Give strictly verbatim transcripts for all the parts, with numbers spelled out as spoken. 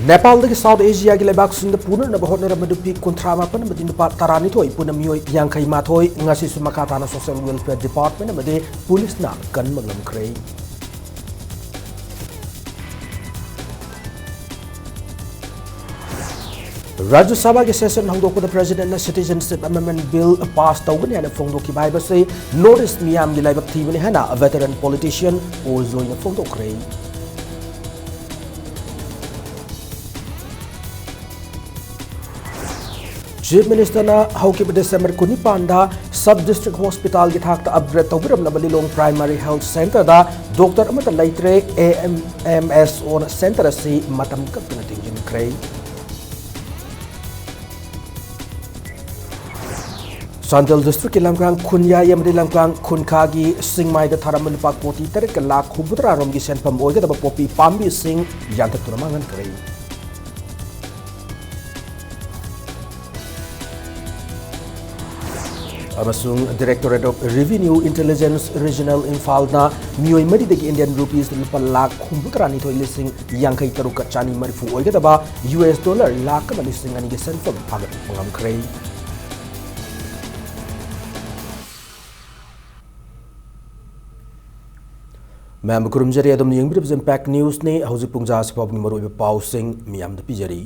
ꯅꯦꯄꯥꯜꯗꯒꯤ south ꯑꯦꯁꯤꯌꯥꯒꯤ ꯂꯩꯕꯥꯛꯁꯤꯡꯗ ꯄꯨꯅꯅꯕ ꯍꯣꯠꯅꯔꯝꯕ ꯅꯨꯄꯤ ꯀꯨꯟꯊ꯭ꯔꯥ ꯃꯥꯄꯟ ꯑꯃꯗꯤ ꯅꯨꯄꯥ ꯇꯔꯥꯅꯤꯊꯣꯏ, ꯄꯨꯟꯅ ꯃꯤꯑꯣꯏ ꯌꯥꯡꯈꯩ ꯃꯥꯊꯣꯏ, ꯉꯁꯤꯁꯨ ꯃꯈꯥ ꯇꯥꯅ ꯁꯣꯁꯤꯌꯦꯜ ꯋꯦꯜꯐꯤꯌꯔ ꯗꯤꯄꯥꯔꯠꯃꯦꯟ ꯑꯃꯗꯤ ꯄꯨꯂꯤꯁꯅ ꯀꯟꯕ ꯉꯝꯈ꯭ꯔꯦ꯫ ꯔꯥꯖ꯭ꯌ ꯁꯚꯥꯒꯤ ꯁꯦꯁꯟ ꯍꯧꯗꯣꯛꯄꯗ ꯄ꯭ꯔꯦꯁꯤꯗꯦꯟꯠꯅ ꯁꯤꯇꯤꯖꯦꯟꯁꯤꯞ ꯑꯦꯃꯦꯟꯗꯃꯦꯟꯠ ꯕꯤꯜ ꯄꯥꯁ ꯇꯧꯒꯅꯤ ꯍꯥꯏꯅ ꯐꯣꯡꯗꯣꯛꯈꯤꯕ ꯍꯥꯏꯕꯁꯤ ꯅꯣꯔꯠ ꯏꯁ꯭ꯠ ꯃꯤꯌꯥꯝꯒꯤ ꯂꯥꯏꯕꯛ ꯊꯤꯕꯅꯤ ꯍꯥꯏꯅ ꯚꯦꯇꯔꯟ ꯄꯣꯂꯤꯇꯤꯁꯤꯌꯟ ꯑꯣ ꯖꯣꯏꯅ ꯐꯣꯡꯗꯣꯛꯈ꯭ꯔꯦ꯫ ꯆꯤꯐ ꯃꯤꯅꯤꯁꯇꯔꯅ ꯍꯧꯈꯤꯕ ꯗꯤꯁꯦꯝꯕꯔ ꯀꯨꯟꯅꯤꯄꯥꯟꯗ ꯁꯕ ꯗꯤꯁꯇ꯭ꯔꯤꯛ ꯍꯣꯁꯄꯤꯇꯥꯜꯒꯤ ꯊꯥꯛꯇ ꯑꯞꯒ꯭ꯔꯦꯗ ꯇꯧꯕꯤꯔꯝꯂꯕ ꯂꯤꯂꯣꯡ ꯄ꯭ꯔꯥꯏꯃꯥꯔꯤ ꯍꯦꯜꯊ ꯁꯦꯟꯇꯔꯗ ꯗꯣꯛꯇꯔ ꯑꯃꯠꯇ ꯂꯩꯇ꯭ꯔꯦ꯫ A M M S O centre ꯑꯁꯤ ꯃꯇꯝ ꯀꯛꯇꯅ ꯊꯤꯡꯖꯤꯟꯈ꯭ꯔꯦ꯫ ꯆꯥꯟꯗꯦꯜ ꯗꯤꯁꯇ꯭ꯔꯤꯛꯀꯤ ꯂꯝꯀꯥꯡ ꯈꯨꯟꯌꯥꯏ ꯑꯃꯗꯤ ꯂꯝꯀꯥꯡ ꯈꯨꯟꯈꯥꯒꯤ ꯁꯤꯡꯃꯥꯏꯗ ꯊꯥꯔꯝꯕ ꯂꯨꯄꯥ ꯀꯣꯇꯤ ꯇꯔꯦꯠꯀ ꯂꯥꯈ ꯍꯨꯝꯐꯨꯇꯔꯥ ꯔꯣꯝꯒꯤ ꯁꯦꯟꯐꯝ ꯑꯣꯏꯒꯗꯕ ꯄꯣꯄꯤ ꯄꯥꯝꯕꯤꯁꯤꯡ ꯌꯥꯟꯊꯠꯇꯨꯅ ꯃꯥꯡꯍꯟꯈ꯭ꯔꯦ꯫ ꯑꯃꯁꯨꯡ Directorate of Revenue Intelligence Regional ꯏꯝꯐꯥꯜꯅ ꯃꯤꯑꯣꯏ ꯃꯔꯤꯗꯒꯤ ꯏꯟꯗꯤꯌꯟ ꯔꯨꯄꯤꯁ ꯂꯨꯄꯥ ꯂꯥꯈ ꯍꯨꯝꯐꯨꯇꯔꯥ ꯅꯤꯊꯣꯏ ꯂꯤꯁꯤꯡ ꯌꯥꯡꯈꯩ ꯇꯔꯨꯛꯀ ꯆꯥꯅꯤ ꯃꯔꯤꯐꯨ ꯑꯣꯏꯒꯗꯕ ꯌꯨ ꯑꯦꯁ ꯗꯣꯂꯔ ꯂꯥꯈ ꯑꯃ ꯂꯤꯁꯤꯡ ꯑꯅꯤꯒꯤ ꯁꯦꯟꯐꯝ ꯐꯥꯒꯠꯄ ꯉꯝꯈ꯭ꯔꯦ꯫ ꯃꯌꯥꯝꯕꯨ ꯈꯨꯔꯨꯝꯖꯔꯤ, ꯑꯗꯨꯝ ꯌꯦꯡꯕꯤꯔꯤꯕꯁꯤ ꯏꯝꯄꯦꯛ ꯅ꯭ꯌꯨꯁꯅꯤ꯫ ꯍꯧꯖꯤꯛ ꯄꯨꯡ ꯖꯥ ꯑꯁꯤ ꯐꯥꯎꯕꯒꯤ ꯃꯔꯨꯑꯣꯏꯕ ꯄꯥꯎꯁꯤꯡ ꯃꯤꯌꯥꯝꯗ ꯄꯤꯖꯔꯤ꯫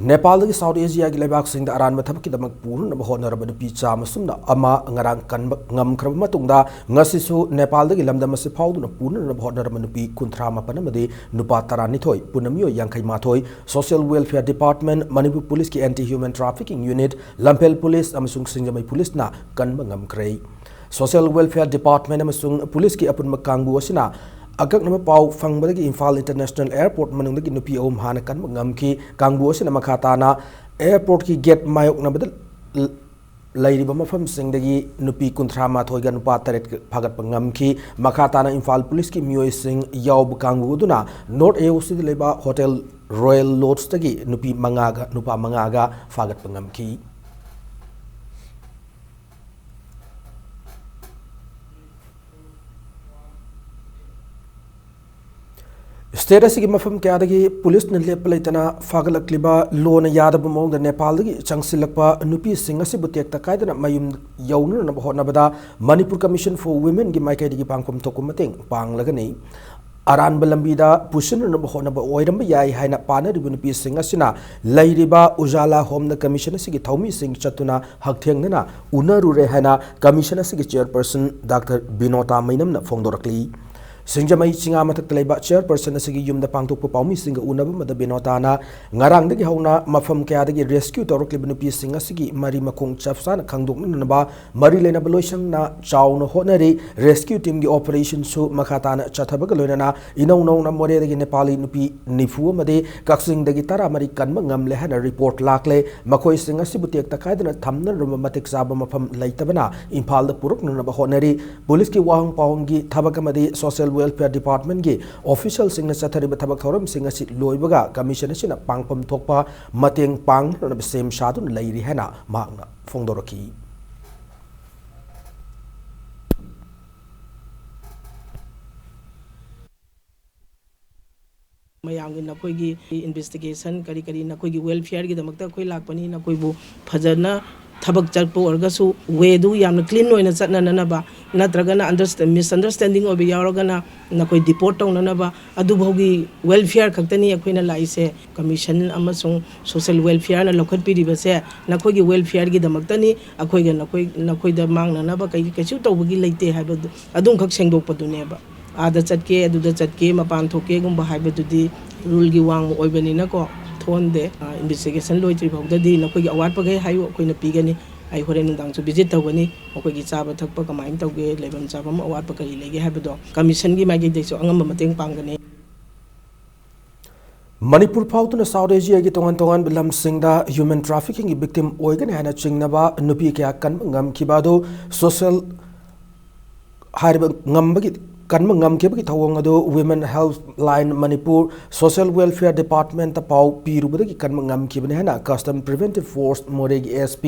ꯅꯦꯄꯥꯜꯗꯒꯤ ꯁꯥꯎꯠ ꯑꯦꯁꯤꯌꯥꯒꯤ ꯂꯩꯕꯥꯛꯁꯤꯡꯗ ꯑꯔꯥꯟꯕ ꯊꯕꯛꯀꯤꯗꯃꯛ ꯄꯨꯅꯅꯕ ꯍꯣꯠꯅꯔꯕ ꯅꯨꯄꯤ ꯆꯥꯝꯃ ꯁꯨꯝꯅ ꯑꯃ ꯉꯔꯥꯡ ꯀꯟꯕ ꯉꯝꯈ꯭ꯔꯕ ꯃꯇꯨꯡꯗ, ꯉꯁꯤꯁꯨ ꯅꯦꯄꯥꯜꯗꯒꯤ ꯂꯝꯗꯝ ꯑꯁꯤ ꯐꯥꯎꯗꯨꯅ ꯄꯨꯅꯅꯕ ꯍꯣꯠꯅꯔꯕ ꯅꯨꯄꯤ ꯀꯨꯟꯊ꯭ꯔꯥ ꯃꯥꯄꯟ ꯑꯃꯗꯤ ꯅꯨꯄꯥ ꯇꯔꯥꯅꯤꯊꯣꯏ, ꯄꯨꯟꯅ ꯃꯤꯑꯣꯏ ꯌꯥꯡꯈꯩ ꯃꯥꯊꯣꯏ, ꯁꯣꯁꯤꯌꯦꯜ ꯋꯦꯜꯐꯤꯌꯔ ꯗꯤꯄꯥꯔꯠꯃꯦꯟꯠ, ꯃꯅꯤꯄꯨꯔ ꯄꯨꯂꯤꯁꯀꯤ ꯑꯦꯟꯇꯤ ꯍ꯭ꯌꯨꯃꯦꯟ ꯇ꯭ꯔꯥꯐꯤꯀꯤꯡ ꯌꯨꯅꯤꯠ, ꯂꯝꯐꯦꯜ ꯄꯨꯂꯤꯁ ꯑꯃꯁꯨꯡ ꯁꯤꯡꯖꯃꯩ ꯄꯨꯂꯤꯁꯅ ꯀꯟꯕ ꯉꯝꯈ꯭ꯔꯦ꯫ ꯁꯣꯁꯤꯌꯦꯜ ꯋꯦꯜꯐꯤꯌꯔ ꯗꯤꯄꯥꯔꯠꯃꯦꯟꯠ ꯑꯃꯁꯨꯡ ꯄꯨꯂꯤꯁꯀꯤ ꯑꯄꯨꯟꯕ ꯀꯥꯡꯕꯨ ꯑꯁꯤꯅ ꯑꯀꯛꯅꯕ ꯄꯥꯎ ꯐꯪꯕꯗꯒꯤ ꯏꯝꯐꯥꯜ ꯏꯟꯇꯔꯅꯦꯁꯅꯦꯜ ꯑꯦꯌꯔꯄꯣꯔꯠ ꯃꯅꯨꯡꯗꯒꯤ ꯅꯨꯄꯤ ꯑꯍꯨꯝ ꯍꯥꯟꯅ ꯀꯟꯕ ꯉꯝꯈꯤ꯫ ꯀꯥꯡꯕꯨ ꯑꯁꯤꯅ ꯃꯈꯥ ꯇꯥꯅ ꯑꯦꯌꯔꯄꯣꯔꯠꯀꯤ ꯒꯦꯠ ꯃꯥꯌꯣꯛꯅꯕꯗ ꯂ-, ꯂꯩꯔꯤꯕ ꯃꯐꯝꯁꯤꯡꯗꯒꯤ ꯅꯨꯄꯤ ꯀꯨꯟꯊ꯭ꯔꯥ ꯃꯥꯊꯣꯏꯒ ꯅꯨꯄꯥ ꯇꯔꯦꯠ ꯐꯥꯒꯠꯄ ꯉꯝꯈꯤ꯫ ꯃꯈꯥ ꯇꯥꯅ ꯏꯝꯐꯥꯜ ꯄꯨꯂꯤꯁꯀꯤ ꯃꯤꯑꯣꯏꯁꯤꯡ ꯌꯥꯎꯕ ꯀꯥꯡꯕꯨ ꯑꯗꯨꯅ ꯅꯣꯔꯠ ꯑꯦ ꯑꯣ ꯁꯤꯗ ꯂꯩꯕ ꯍꯣꯇꯦꯜ ꯔꯣꯌꯦꯜ ꯂꯣꯗꯖꯇꯒꯤ ꯅꯨꯄꯤ ꯃꯉꯥꯒ ꯅꯨꯄꯥ ꯃꯉꯥꯒ ꯐꯥꯒꯠꯄ ꯉꯝꯈꯤ꯫ ꯁ꯭ꯇꯦꯠ ꯑꯁꯤꯒꯤ ꯃꯐꯝ ꯀꯌꯥꯗꯒꯤ ꯄꯨꯂꯤꯁꯅ ꯂꯦꯞꯄ ꯂꯩꯇꯅ ꯐꯥꯒꯠꯂꯛꯂꯤꯕ ꯂꯣꯅ ꯌꯥꯗꯕ ꯃꯑꯣꯡꯗ ꯅꯦꯄꯥꯜꯗꯒꯤ ꯆꯪꯁꯤꯜꯂꯛꯄ ꯅꯨꯄꯤꯁꯤꯡ ꯑꯁꯤꯕꯨ ꯇꯦꯛꯇ ꯀꯥꯏꯗꯅ ꯃꯌꯨꯝ ꯌꯧꯅꯅꯕ ꯍꯣꯠꯅꯕꯗ Manipur Commission for Womenꯒꯤ ꯃꯥꯏꯀꯩꯗꯒꯤ ꯄꯥꯡꯐꯝ ꯊꯣꯛꯄ ꯃꯇꯦꯡ ꯄꯥꯡꯂꯒꯅꯤ꯫ ꯑꯔꯥꯟꯕ ꯂꯝꯕꯤꯗ ꯄꯨꯁꯤꯟꯅꯅꯕ ꯍꯣꯠꯅꯕ ꯑꯣꯏꯔꯝꯕ ꯌꯥꯏ ꯍꯥꯏꯅ ꯄꯥꯅꯔꯤꯕ ꯅꯨꯄꯤꯁꯤꯡ ꯑꯁꯤꯅ ꯂꯩꯔꯤꯕ ꯎꯖꯥꯂꯥ ꯍꯣꯝꯗ ꯀꯃꯤꯁꯟ ꯑꯁꯤꯒꯤ ꯊꯧꯃꯤꯁꯤꯡ ꯆꯠꯇꯨꯅ ꯍꯛꯊꯦꯡꯅꯅ ꯎꯅꯔꯨꯔꯦ ꯍꯥꯏꯅ ꯀꯃꯤꯁꯟ ꯑꯁꯤꯒꯤ ꯆꯦꯌꯔꯄꯔꯁꯟ ꯗꯥꯛꯇꯔ ꯕꯤꯅꯣꯇꯥ ꯃꯩꯅꯝꯅ ꯐꯣꯡꯗꯣꯔꯛꯂꯤ꯫ ꯁꯤꯡꯖꯃꯩ ꯆꯤꯡꯉꯥ ꯃꯊꯛꯇ ꯂꯩꯕ ꯆꯦꯌꯔꯄꯔꯁꯟ ꯑꯁꯤꯒꯤ ꯌꯨꯝꯗ ꯄꯥꯡꯊꯣꯛꯄ ꯄꯥꯎꯃꯤꯁꯤꯡꯒ ꯎꯅꯕ ꯑꯃꯗ ꯕꯤꯅꯣꯇꯥꯅ ꯉꯔꯥꯡꯗꯒꯤ ꯍꯧꯅ ꯃꯐꯝ ꯀꯌꯥꯗꯒꯤ ꯔꯦꯁꯀ꯭ꯌꯨ ꯇꯧꯔꯛꯂꯤꯕ ꯅꯨꯄꯤꯁꯤꯡ ꯑꯁꯤꯒꯤ ꯃꯔꯤ ꯃꯈꯣꯡ ꯆꯞ ꯆꯥꯅ ꯈꯪꯗꯣꯛꯅꯅꯕ ꯃꯔꯤ ꯂꯩꯅꯕ ꯂꯣꯏꯁꯪꯅ ꯆꯥꯎꯅ ꯍꯣꯠꯅꯔꯤ꯫ ꯔꯦꯁꯀ꯭ꯌꯨ ꯇꯤꯝꯒꯤ ꯑꯣꯄꯔꯦꯁꯟꯁꯨ ꯃꯈꯥ ꯇꯥꯅ ꯆꯠꯊꯕꯒ ꯂꯣꯏꯅꯅ ꯏꯅꯧ ꯅꯧꯅ ꯃꯣꯔꯦꯗꯒꯤ ꯅꯦꯄꯥꯂꯤ ꯅꯨꯄꯤ ꯅꯤꯐꯨ ꯑꯃꯗꯤ ꯀꯛꯆꯤꯡꯗꯒꯤ ꯇꯔꯥꯃꯔꯤ ꯀꯟꯕ ꯉꯝꯂꯦ ꯍꯥꯏꯅ ꯔꯤꯄꯣꯔꯠ ꯂꯥꯛꯂꯦ꯫ ꯃꯈꯣꯏꯁꯤꯡ ꯑꯁꯤꯕꯨ ꯇꯦꯛꯇ ꯀꯥꯏꯗꯅ ꯊꯝꯅꯅꯕ ꯃꯇꯤꯛ ꯆꯥꯕ ꯃꯐꯝ ꯂꯩꯇꯕꯅ ꯏꯝꯐꯥꯜꯗ ꯄꯨꯔꯛꯅꯅꯕ ꯍꯣꯠꯅꯔꯤ꯫ ꯄꯨꯂꯤꯁꯀꯤ ꯋꯥꯍꯪ ꯄꯥꯎꯍꯪꯒꯤ ꯊꯕꯛ ꯑꯃꯗꯤ ꯁꯣꯁꯤꯌꯦꯜ ꯋꯦꯜꯐꯤꯌꯔ ꯗꯤꯄꯥꯔꯠꯃꯦꯟꯒꯤ ꯑꯣꯐꯤꯁꯤꯌꯦꯜꯁꯤꯡꯅ ꯆꯠꯊꯔꯤꯕ ꯊꯕꯛ ꯊꯧꯔꯝꯁꯤꯡ ꯑꯁꯤ ꯂꯣꯏꯕꯒ ꯀꯃꯤꯁꯟ ꯑꯁꯤꯅ ꯄꯥꯡꯐꯝ ꯊꯣꯛꯄ ꯃꯇꯦꯡ ꯄꯥꯡꯅꯅꯕ ꯁꯦꯝ ꯁꯥꯗꯨꯅ ꯂꯩꯔꯤ ꯍꯥꯏꯅ ꯃꯍꯥꯛꯅ ꯐꯣꯡꯗꯣꯔꯛꯈꯤ꯫ ꯃꯌꯥꯝꯒꯤ ꯅꯈꯣꯏꯒꯤ ꯏꯟꯚꯦꯁꯇꯤꯒꯦꯁꯟ ꯀꯔꯤ ꯀꯔꯤ ꯅꯈꯣꯏꯒꯤ ꯋꯦꯜꯐꯤꯌꯔꯒꯤꯗꯃꯛꯇ ꯑꯩꯈꯣꯏ ꯂꯥꯛꯄꯅꯤ, ꯅꯈꯣꯏꯕꯨ ꯐꯖꯅ ꯊꯕꯛ ꯆꯠꯄ ꯑꯣꯏꯔꯒꯁꯨ ꯋꯦꯗꯨ ꯌꯥꯝꯅ ꯀ꯭ꯂꯤꯟ ꯑꯣꯏꯅ ꯆꯠꯅꯅꯕ, ꯅꯠꯇ꯭ꯔꯒꯅ ꯑꯟꯗꯔꯁ-, ꯃꯤꯁꯑꯟꯗꯔꯁꯇꯦꯟꯗꯤꯡ ꯑꯣꯏꯕ ꯌꯥꯎꯔꯒꯅ ꯅꯈꯣꯏ ꯗꯤꯄꯣꯔꯠ ꯇꯧꯅꯅꯕ, ꯑꯗꯨꯐꯥꯎꯒꯤ ꯋꯦꯜꯐꯤꯌꯔ ꯈꯛꯇꯅꯤ ꯑꯩꯈꯣꯏꯅ ꯂꯥꯛꯏꯁꯦ꯫ ꯀꯃꯤꯁꯟ ꯑꯃꯁꯨꯡ ꯁꯣꯁꯤꯌꯦꯜ ꯋꯦꯜꯐꯤꯌꯔꯅ ꯂꯧꯈꯠꯄꯤꯔꯤꯕꯁꯦ ꯅꯈꯣꯏꯒꯤ ꯋꯦꯜꯐꯤꯌꯔꯒꯤꯗꯃꯛꯇꯅꯤ, ꯑꯩꯈꯣꯏꯒ ꯅꯈꯣꯏ, ꯅꯈꯣꯏꯗ ꯃꯥꯡꯅꯅꯕ ꯀꯩ-, ꯀꯩꯁꯨ ꯇꯧꯕꯒꯤ ꯂꯩꯇꯦ ꯍꯥꯏꯕꯗꯨ ꯑꯗꯨꯝꯈꯛ ꯁꯦꯡꯗꯣꯛꯄꯗꯨꯅꯦꯕ꯫ ꯑꯥꯗ ꯆꯠꯀꯦ, ꯑꯗꯨꯗ ꯆꯠꯀꯦ, ꯃꯄꯥꯟ ꯊꯣꯛꯀꯦꯒꯨꯝꯕ ꯍꯥꯏꯕꯗꯨꯗꯤ ꯔꯨꯜꯒꯤ ꯋꯥꯡꯃ ꯑꯣꯏꯕꯅꯤꯅꯀꯣ, ꯊꯣꯛꯍꯟꯗꯦ꯫ ꯑ, ꯏꯟꯚꯦꯁꯇꯤꯒꯦꯁꯟ ꯂꯣꯏꯗ꯭ꯔꯤ ꯐꯥꯎꯗꯗꯤ ꯅꯈꯣꯏꯒꯤ ꯑꯋꯥꯠꯄꯈꯩ ꯍꯥꯏꯌꯨ, ꯑꯩꯈꯣꯏꯅ ꯄꯤꯒꯅꯤ꯫ ꯑꯩ ꯍꯣꯔꯦꯟ ꯅꯨꯡꯗꯥꯡꯁꯨ ꯚꯤꯖꯤꯠ ꯇꯧꯒꯅꯤ, ꯃꯈꯣꯏꯒꯤ ꯆꯥꯕ ꯊꯛꯄ ꯀꯃꯥꯏꯅ ꯇꯧꯒꯦ, ꯂꯩꯐꯝ ꯆꯥꯐꯝ ꯑꯋꯥꯠꯄ ꯀꯔꯤ ꯂꯩꯒꯦ ꯍꯥꯏꯕꯗꯣ ꯀꯃꯤꯁꯟꯒꯤ ꯃꯥꯏꯀꯩꯗꯒꯤꯁꯨ ꯑꯉꯝꯕ ꯃꯇꯦꯡ ꯄꯥꯡꯒꯅꯤ꯫ ꯃꯅꯤꯄꯨꯔ ꯐꯥꯎꯗꯨꯅ ꯁꯥꯎꯠ ꯑꯦꯁꯤꯌꯥꯒꯤ ꯇꯣꯉꯥꯟ ꯇꯣꯉꯥꯟꯕ ꯂꯝꯁꯤꯡꯗ ꯍ꯭ꯌꯨꯃꯦꯟ ꯇ꯭ꯔꯥꯐꯤꯀꯤꯡꯒꯤ ꯚꯤꯛꯇꯤꯝ ꯑꯣꯏꯒꯅꯤ ꯍꯥꯏꯅ ꯆꯤꯡꯅꯕ ꯅꯨꯄꯤ ꯀꯌꯥ ꯀꯟꯕ ꯉꯝꯈꯤꯕ ꯑꯗꯨ ꯁꯣꯁꯤꯌꯦꯜ ꯍꯥꯏꯔꯤꯕ ꯉꯝꯕꯒꯤ ꯀꯟꯕ ꯉꯝꯈꯤꯕꯒꯤ ꯊꯧꯑꯣꯡ ꯑꯗꯨ Women Helpline Manipur Social Welfare Departmentꯇ ꯄꯥꯎ ꯄꯤꯔꯨꯕꯗꯒꯤ ꯀꯟꯕ ꯉꯝꯈꯤꯕꯅꯤ ꯍꯥꯏꯅ Custom Preventive Force ꯃꯣꯔꯦꯒꯤ SP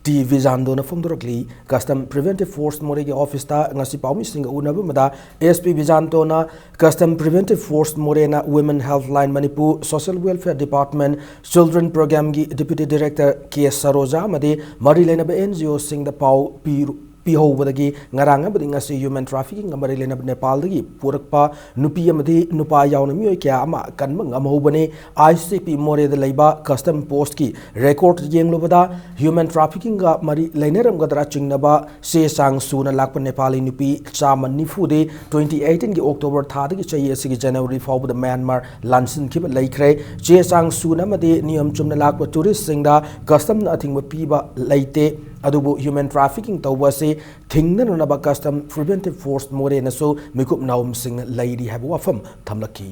ꯇꯤ ꯕꯤꯖꯥꯟꯗꯣꯅ ꯐꯣꯡꯗꯣꯔꯛꯂꯤ꯫ Custom Preventive Force ꯃꯣꯔꯦꯒꯤ ꯑꯣꯐꯤꯁꯇ ꯉꯁꯤ ꯄꯥꯎꯃꯤꯁꯤꯡꯒ ꯎꯅꯕ ꯑꯃꯗ SP ꯕꯤꯖꯥꯟꯗꯣꯅ Custom Preventive Force ꯃꯣꯔꯦꯅ Women Helpline Manipur Social Welfare Department Children Programmeꯒꯤ Deputy Director ꯀꯦ ꯁꯔꯣꯖꯥ ꯑꯃꯗꯤ ꯃꯔꯤ ꯂꯩꯅꯕ NGOꯁꯤꯡꯗ ꯄꯥꯎ ꯄꯤꯔꯨ-, ꯄꯤꯍꯧꯕꯗꯒꯤ ꯉꯔꯥꯡ ꯑꯃꯗꯤ ꯉꯁꯤ human traffickingꯒ ꯃꯔꯤ ꯂꯩꯅꯕ ꯅꯦꯄꯥꯜꯗꯒꯤ ꯄꯨꯔꯛꯄ ꯅꯨꯄꯤ ꯑꯃꯗꯤ ꯅꯨꯄꯥ ꯌꯥꯎꯅ ꯃꯤꯑꯣꯏ ꯀꯌꯥ ꯑꯃ ꯀꯟꯕ ꯉꯝꯍꯧꯕꯅꯤ꯫ ICP ꯃꯣꯔꯦꯗ ꯂꯩꯕ Custom Postꯀꯤ record ꯌꯦꯡꯂꯨꯕꯗ human traffickingꯒ ꯃꯔꯤ ꯂꯩꯅꯔꯝꯒꯗ꯭ꯔꯥ ꯆꯤꯡꯅꯕ ꯆꯦ ꯆꯥꯡ ꯁꯨꯅ ꯂꯥꯛꯄ ꯅꯦꯄꯥꯂꯤ ꯅꯨꯄꯤ ꯆꯥꯝꯃ ꯅꯤꯐꯨꯗꯤ twenty eighteenꯒꯤ October ꯊꯥꯗꯒꯤ ꯆꯍꯤ ꯑꯁꯤꯒꯤ January ꯐꯥꯎꯕꯗ ꯃ꯭ꯌꯥꯟꯃꯥꯔ ꯂꯥꯟꯁꯤꯟꯈꯤꯕ ꯂꯩꯈ꯭ꯔꯦ꯫ ꯆꯦ ꯆꯥꯡ ꯁꯨꯅ ꯑꯃꯗꯤ ꯅꯤꯌꯣꯝ ꯆꯨꯝꯅ ꯂꯥꯛꯄ touristꯁꯤꯡꯗ Customꯅ ꯑꯊꯤꯡꯕ ꯄꯤꯕ ꯂꯩꯇꯦ꯫ ꯑꯗꯨꯕꯨ human trafficking ꯇꯧꯕ ꯑꯁꯤ ꯊꯤꯡꯅꯅꯕ Custom Preventive Force ꯃꯣꯔꯦꯅꯁꯨ ꯃꯤꯀꯨꯞ ꯅꯥꯎꯝꯁꯤꯡꯅ ꯂꯩꯔꯤ ꯍꯥꯏꯕ ꯋꯥꯐꯝ ꯊꯝꯂꯛꯈꯤ꯫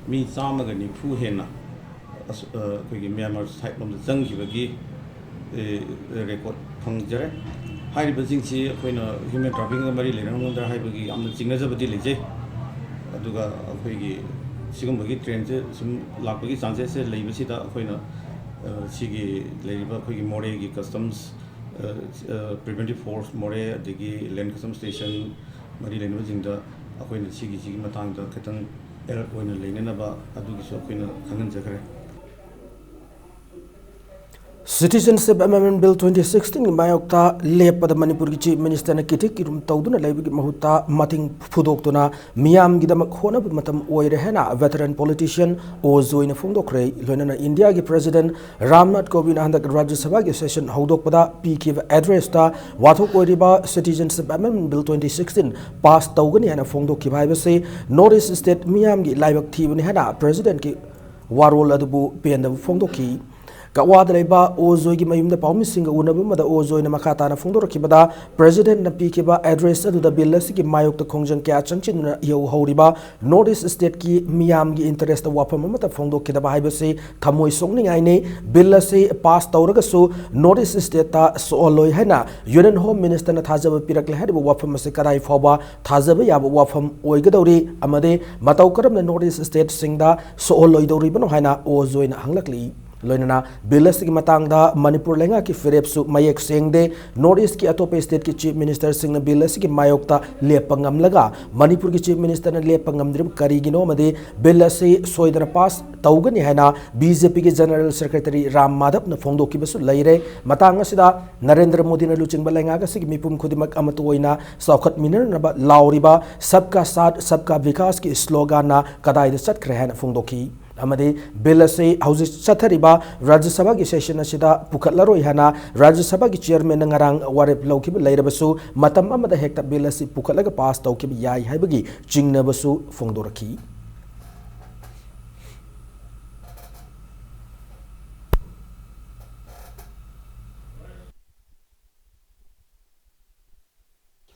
ꯃꯤ ꯆꯥꯝꯃꯒ ꯅꯤꯐꯨ ꯍꯦꯟꯅ ꯑꯁ-, ꯑ, ꯑꯩꯈꯣꯏꯒꯤ ꯃ꯭ꯌꯥꯟꯃꯥꯔ ꯁꯥꯏꯠ ꯂꯣꯝꯗ ꯆꯪꯈꯤꯕꯒꯤ, ꯑꯦ, record ꯐꯪꯖꯔꯦ꯫ ꯍꯥꯏꯔꯤꯕꯁꯤꯡꯁꯤ ꯑꯩꯈꯣꯏꯅ human trafficking ꯃꯔꯤ ꯂꯩꯅꯔꯝꯒꯗ꯭ꯔꯥ ꯍꯥꯏꯕꯒꯤ ꯌꯥꯝꯅ ꯆꯤꯡꯅꯖꯕꯗꯤ ꯂꯩꯖꯩ꯫ ꯑꯗꯨꯒ ꯑꯩꯈꯣꯏꯒꯤ ꯁꯤꯒꯨꯝꯕꯒꯤ trendꯁꯦ ꯁꯨꯝ ꯂꯥꯛꯄꯒꯤ chances ꯂꯩꯕꯁꯤꯗ ꯑꯩꯈꯣꯏꯅ, ꯑ, ꯁꯤꯒꯤ ꯂꯩꯔꯤꯕ ꯑꯩꯈꯣꯏꯒꯤ ꯃꯣꯔꯦꯒꯤ Customs, ꯑ, ꯑ, Preventive Force ꯃꯣꯔꯦ, ꯑꯗꯒꯤ Land Custom Station ꯃꯔꯤ ꯂꯩꯅꯕꯁꯤꯡꯗ ꯑꯩꯈꯣꯏꯅ ꯁꯤꯒꯤꯁꯤꯒꯤ ꯃꯇꯥꯡꯗ ꯈꯤꯇꯪ alert ꯑꯣꯏꯅ ꯂꯩꯅꯅꯕ ꯑꯗꯨꯒꯤꯁꯨ ꯑꯩꯈꯣꯏꯅ ꯈꯪꯍꯟꯖꯈ꯭ꯔꯦ꯫ Citizenship Amendment Bill twenty sixteenꯒꯤ ꯃꯥꯌꯣꯛꯇ ꯂꯦꯞꯄꯗ ꯃꯅꯤꯄꯨꯔꯒꯤ Chief Ministerꯅ ꯀꯤꯊꯤ ꯀꯤꯔꯨꯝ ꯇꯧꯗꯨꯅ ꯂꯩꯕꯒꯤ ꯃꯍꯨꯠꯇ ꯃꯇꯤꯡ ꯐꯨꯗꯣꯛꯇꯨꯅ ꯃꯤꯌꯥꯝꯒꯤꯗꯃꯛ ꯍꯣꯠꯅꯕ ꯃꯇꯝ ꯑꯣꯏꯔꯦ ꯍꯥꯏꯅ veteran politician ꯑꯣ ꯖꯣꯏꯅ ꯐꯣꯡꯗꯣꯛꯈ꯭ꯔꯦ꯫ ꯂꯣꯏꯅꯅ ꯏꯟꯗꯤꯌꯥꯒꯤ President ꯔꯥꯝꯅꯥꯊ ꯀꯣꯕꯤꯟꯗ ꯍꯟꯗꯛ ꯔꯥꯖ꯭ꯌ ꯁꯚꯥꯒꯤ session ꯍꯧꯗꯣꯛꯄꯗ ꯄꯤꯈꯤꯕ addressꯇ ꯋꯥꯊꯣꯛ ꯑꯣꯏꯔꯤꯕ Citizenship Amendment Bill twenty sixteen pass ꯇꯧꯒꯅꯤ ꯍꯥꯏꯅ ꯐꯣꯡꯗꯣꯛꯈꯤꯕ ꯍꯥꯏꯕꯁꯤ North East state ꯃꯤꯌꯥꯝꯒꯤ ꯂꯥꯏꯕꯛ ꯊꯤꯕꯅꯤ ꯍꯥꯏꯅ Presidentꯀꯤ ꯋꯥꯔꯣꯜ ꯑꯗꯨꯕꯨ ꯄꯦꯟꯗꯕ ꯐꯣꯡꯗꯣꯛꯈꯤ꯫ ꯀꯛꯋꯥꯗ ꯂꯩꯕ ꯑꯣ ꯖꯣꯏꯒꯤ ꯃꯌꯨꯝꯗ ꯄꯥꯎꯃꯤꯁꯤꯡꯒ ꯎꯅꯕ ꯑꯃꯗ ꯑꯣ ꯖꯣꯏꯅ ꯃꯈꯥ ꯇꯥꯅ ꯐꯣꯡꯗꯣꯔꯛꯈꯤꯕꯗ, Presidentꯅ ꯄꯤꯈꯤꯕ address ꯑꯗꯨꯗ bill ꯑꯁꯤꯒꯤ ꯃꯥꯌꯣꯛꯇ ꯈꯣꯡꯖꯪ ꯀꯌꯥ ꯆꯪꯁꯤꯟꯗꯨꯅ ꯏꯍꯧ ꯍꯧꯔꯤꯕ North East stateꯀꯤ ꯃꯤꯌꯥꯝꯒꯤ interestꯇ ꯋꯥꯐꯝ ꯑꯃꯠꯇ ꯐꯣꯡꯗꯣꯛꯈꯤꯗꯕ ꯍꯥꯏꯕꯁꯤ ꯊꯃꯣꯏ ꯁꯣꯛꯅꯤꯡꯉꯥꯏꯅꯤ꯫ Bill ꯑꯁꯤ pass ꯇꯧꯔꯒꯁꯨ North East stateꯇ ꯁꯣꯛꯍꯜꯂꯣꯏ ꯍꯥꯏꯅ Union Home Ministerꯅ ꯊꯥꯖꯕ ꯄꯤꯔꯛꯂꯦ ꯍꯥꯏꯔꯤꯕ ꯋꯥꯐꯝ ꯑꯁꯤ ꯀꯗꯥꯏ ꯐꯥꯎꯕ ꯊꯥꯖꯕ ꯌꯥꯕ ꯋꯥꯐꯝ ꯑꯣꯏꯒꯗꯧꯔꯤ ꯑꯃꯗꯤ ꯃꯇꯧ ꯀꯔꯝꯅ North East stateꯁꯤꯡꯗ ꯁꯣꯛꯍꯜꯂꯣꯏꯗꯧꯔꯤꯕꯅꯣ ꯍꯥꯏꯅ ꯑꯣ ꯖꯣꯏꯅ ꯍꯪꯂꯛꯂꯤ꯫ ꯂꯣꯏꯅꯅ bill ꯑꯁꯤꯒꯤ ꯃꯇꯥꯡꯗ ꯃꯅꯤꯄꯨꯔ ꯂꯩꯉꯥꯛꯀꯤ ꯐꯤꯔꯦꯞꯁꯨ ꯃꯌꯦꯛ ꯁꯦꯡꯗꯦ꯫ North Eastꯀꯤ ꯑꯇꯣꯞꯄ stateꯀꯤ Chief Ministerꯁꯤꯡꯅ bill ꯑꯁꯤꯒꯤ ꯃꯥꯌꯣꯛꯇ ꯂꯦꯞꯄ ꯉꯝꯂꯒ ꯃꯅꯤꯄꯨꯔꯒꯤ Chief Ministerꯅ ꯂꯦꯞꯄ ꯉꯝꯗ꯭ꯔꯤꯕ ꯀꯔꯤꯒꯤꯅꯣ ꯑꯃꯗꯤ bill ꯑꯁꯤ ꯁꯣꯏꯗꯅ pass ꯇꯧꯒꯅꯤ ꯍꯥꯏꯅ BJPꯒꯤ General Secretary ꯔꯥꯝ ꯃꯥꯙꯕꯅ ꯐꯣꯡꯗꯣꯛꯈꯤꯕꯁꯨ ꯂꯩꯔꯦ꯫ ꯃꯇꯥꯡ ꯑꯁꯤꯗ ꯅꯔꯦꯟꯗ꯭ꯔ ꯃꯣꯗꯤꯅ ꯂꯨꯆꯤꯡꯕ ꯂꯩꯉꯥꯛ ꯑꯁꯤꯒꯤ ꯃꯤꯄꯨꯝ ꯈꯨꯗꯤꯡꯃꯛ ꯑꯃꯠꯇ ꯑꯣꯏꯅ ꯆꯥꯎꯈꯠꯃꯤꯟꯅꯅꯕ ꯂꯥꯎꯔꯤꯕ Sabka Saath Sabka Vikasꯀꯤ sloganꯅ ꯀꯗꯥꯏꯗ ꯆꯠꯈ꯭ꯔꯦ ꯍꯥꯏꯅ ꯐꯣꯡꯗꯣꯛꯈꯤ꯫ ꯑꯃꯗꯤ bill ꯑꯁꯤ ꯍꯧꯖꯤꯛ ꯆꯠꯊꯔꯤꯕ ꯔꯥꯖ꯭ꯌ ꯁꯚꯥꯒꯤ session ꯑꯁꯤꯗ ꯄꯨꯈꯠꯂꯔꯣꯏ ꯍꯥꯏꯅ ꯔꯥꯖ꯭ꯌ ꯁꯚꯥꯒꯤ Chairmanꯅ ꯉꯔꯥꯡ ꯋꯥꯔꯦꯞ ꯂꯧꯈꯤꯕ ꯂꯩꯔꯕꯁꯨ, ꯃꯇꯝ ꯑꯃꯗ ꯍꯦꯛꯇ bill ꯑꯁꯤ ꯄꯨꯈꯠꯂꯒ pass ꯇꯧꯈꯤꯕ ꯌꯥꯏ ꯍꯥꯏꯕꯒꯤ ꯆꯤꯡꯅꯕꯁꯨ ꯐꯣꯡꯗꯣꯔꯛꯈꯤ꯫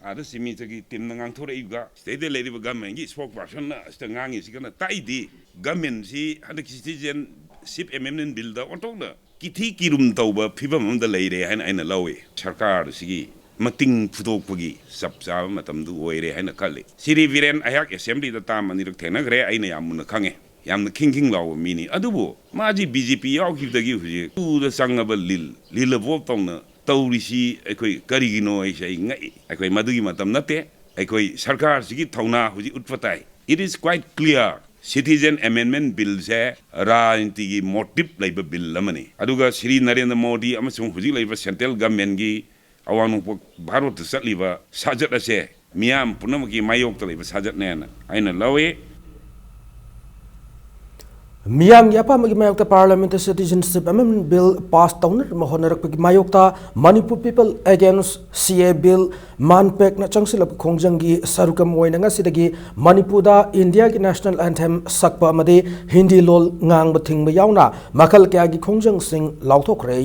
ꯑꯥꯗ ꯆꯤꯃꯤꯇꯒꯤ teamꯅ ꯉꯥꯡꯊꯣꯔꯛꯏꯕ, ꯁꯤꯗꯩꯗ ꯂꯩꯔꯤꯕ governmentꯀꯤ spokespersonꯅ ꯑꯁꯤꯗ ꯉꯥꯡꯉꯤꯁꯤꯒꯅ ꯇꯥꯛꯏꯗꯤ, governmentꯁꯤ ꯍꯟꯗꯛꯀꯤ Citizenship Amendment Billꯗ ꯑꯣꯟꯊꯣꯛꯅ ꯀꯤꯊꯤ ꯀꯤꯔꯨꯝ ꯇꯧꯕ ꯐꯤꯕꯝ ꯑꯃꯗ ꯂꯩꯔꯦ ꯍꯥꯏꯅ ꯑꯩꯅ ꯂꯧꯏ꯫ ꯁꯔꯀꯥꯔꯁꯤꯒꯤ ꯃꯇꯤꯡ ꯐꯨꯗꯣꯛꯄꯒꯤ ꯆꯞ ꯆꯥꯕ ꯃꯇꯝꯗꯨ ꯑꯣꯏꯔꯦ ꯍꯥꯏꯅ ꯈꯜꯂꯤ꯫ ꯁꯤꯔꯤ ꯕꯤꯔꯦꯟ ꯑꯩꯍꯥꯛ assemblyꯗ ꯇꯥꯝ ꯑꯅꯤꯔꯛ ꯊꯦꯡꯅꯈ꯭ꯔꯦ, ꯑꯩꯅ ꯌꯥꯝ ꯃꯨꯟꯅ ꯈꯪꯉꯦ꯫ ꯌꯥꯝꯅ ꯈꯤꯡ ꯈꯤꯡ ꯂꯥꯎꯕ ꯃꯤꯅꯤ꯫ ꯑꯗꯨꯕꯨ ꯃꯥꯁꯤ BJP ꯌꯥꯎꯈꯤꯕꯗꯒꯤ ꯍꯧꯖꯤꯛ ꯇꯨꯗ ꯆꯪꯉꯕ ꯂꯤꯜ, ꯂꯤꯜ ꯑꯕꯣꯞ ꯇꯧꯅ ꯇꯧꯔꯤꯁꯤ ꯑꯩꯈꯣꯏ ꯀꯔꯤꯒꯤꯅꯣ ꯑꯩꯁꯦ ꯑꯩ ꯉꯛꯏ꯫ ꯑꯩꯈꯣꯏ ꯃꯗꯨꯒꯤ ꯃꯇꯝ ꯅꯠꯇꯦ꯫ ꯑꯩꯈꯣꯏ ꯁꯔꯀꯥꯔꯁꯤꯒꯤ ꯊꯧꯅꯥ ꯍꯧꯖꯤꯛ ꯎꯠꯄ ꯇꯥꯏ꯫ It is quite clear, Citizen Amendment Billꯁꯦ ꯔꯥꯖꯅꯤꯇꯤꯒꯤ motive ꯂꯩꯕ bill ꯑꯃꯅꯤ꯫ ꯑꯗꯨꯒ ꯁ꯭ꯔꯤ ꯅꯔꯦꯟꯗ꯭ꯔ ꯃꯣꯗꯤ ꯑꯃꯁꯨꯡ ꯍꯧꯖꯤꯛ ꯂꯩꯔꯤꯕ central governmentꯀꯤ ꯑꯋꯥꯡ ꯅꯣꯡꯄꯣꯛ ꯚꯥꯔꯠꯇ ꯆꯠꯂꯤꯕ ꯁꯥꯖꯠ ꯑꯁꯦ ꯃꯤꯌꯥꯝ ꯄꯨꯝꯅꯃꯛꯀꯤ ꯃꯥꯌꯣꯛꯇ ꯂꯩꯕ ꯁꯥꯖꯠꯅꯦꯅ ꯑꯩꯅ ꯂꯧꯏ꯫ ꯃꯤꯌꯥꯝꯒꯤ ꯑꯄꯥꯝꯕꯒꯤ ꯃꯥꯌꯣꯛꯇ Parliament ꯇ Citizenship Amendment Bill pass ꯇꯧꯅꯅꯕ ꯍꯣꯠꯅꯔꯛꯄꯒꯤ ꯃꯥꯌꯣꯛꯇ Manipur People Against C A A Bill, MANPAC ꯅ ꯆꯪꯁꯤꯜꯂꯛꯄ ꯈꯣꯡꯖꯪꯒꯤ ꯁꯔꯨꯛ ꯑꯃ ꯑꯣꯏꯅ ꯉꯁꯤꯗꯒꯤ ꯃꯅꯤꯄꯨꯔꯗ ꯏꯟꯗꯤꯌꯥꯒꯤ National Anthem ꯁꯛꯄ ꯑꯃꯗꯤ ꯍꯤꯟꯗꯤ ꯂꯣꯜ ꯉꯥꯡꯕ ꯊꯤꯡꯕ ꯌꯥꯎꯅ ꯃꯈꯜ ꯀꯌꯥꯒꯤ ꯈꯣꯡꯖꯪꯁꯤꯡ ꯂꯥꯎꯊꯣꯛꯈ꯭ꯔꯦ꯫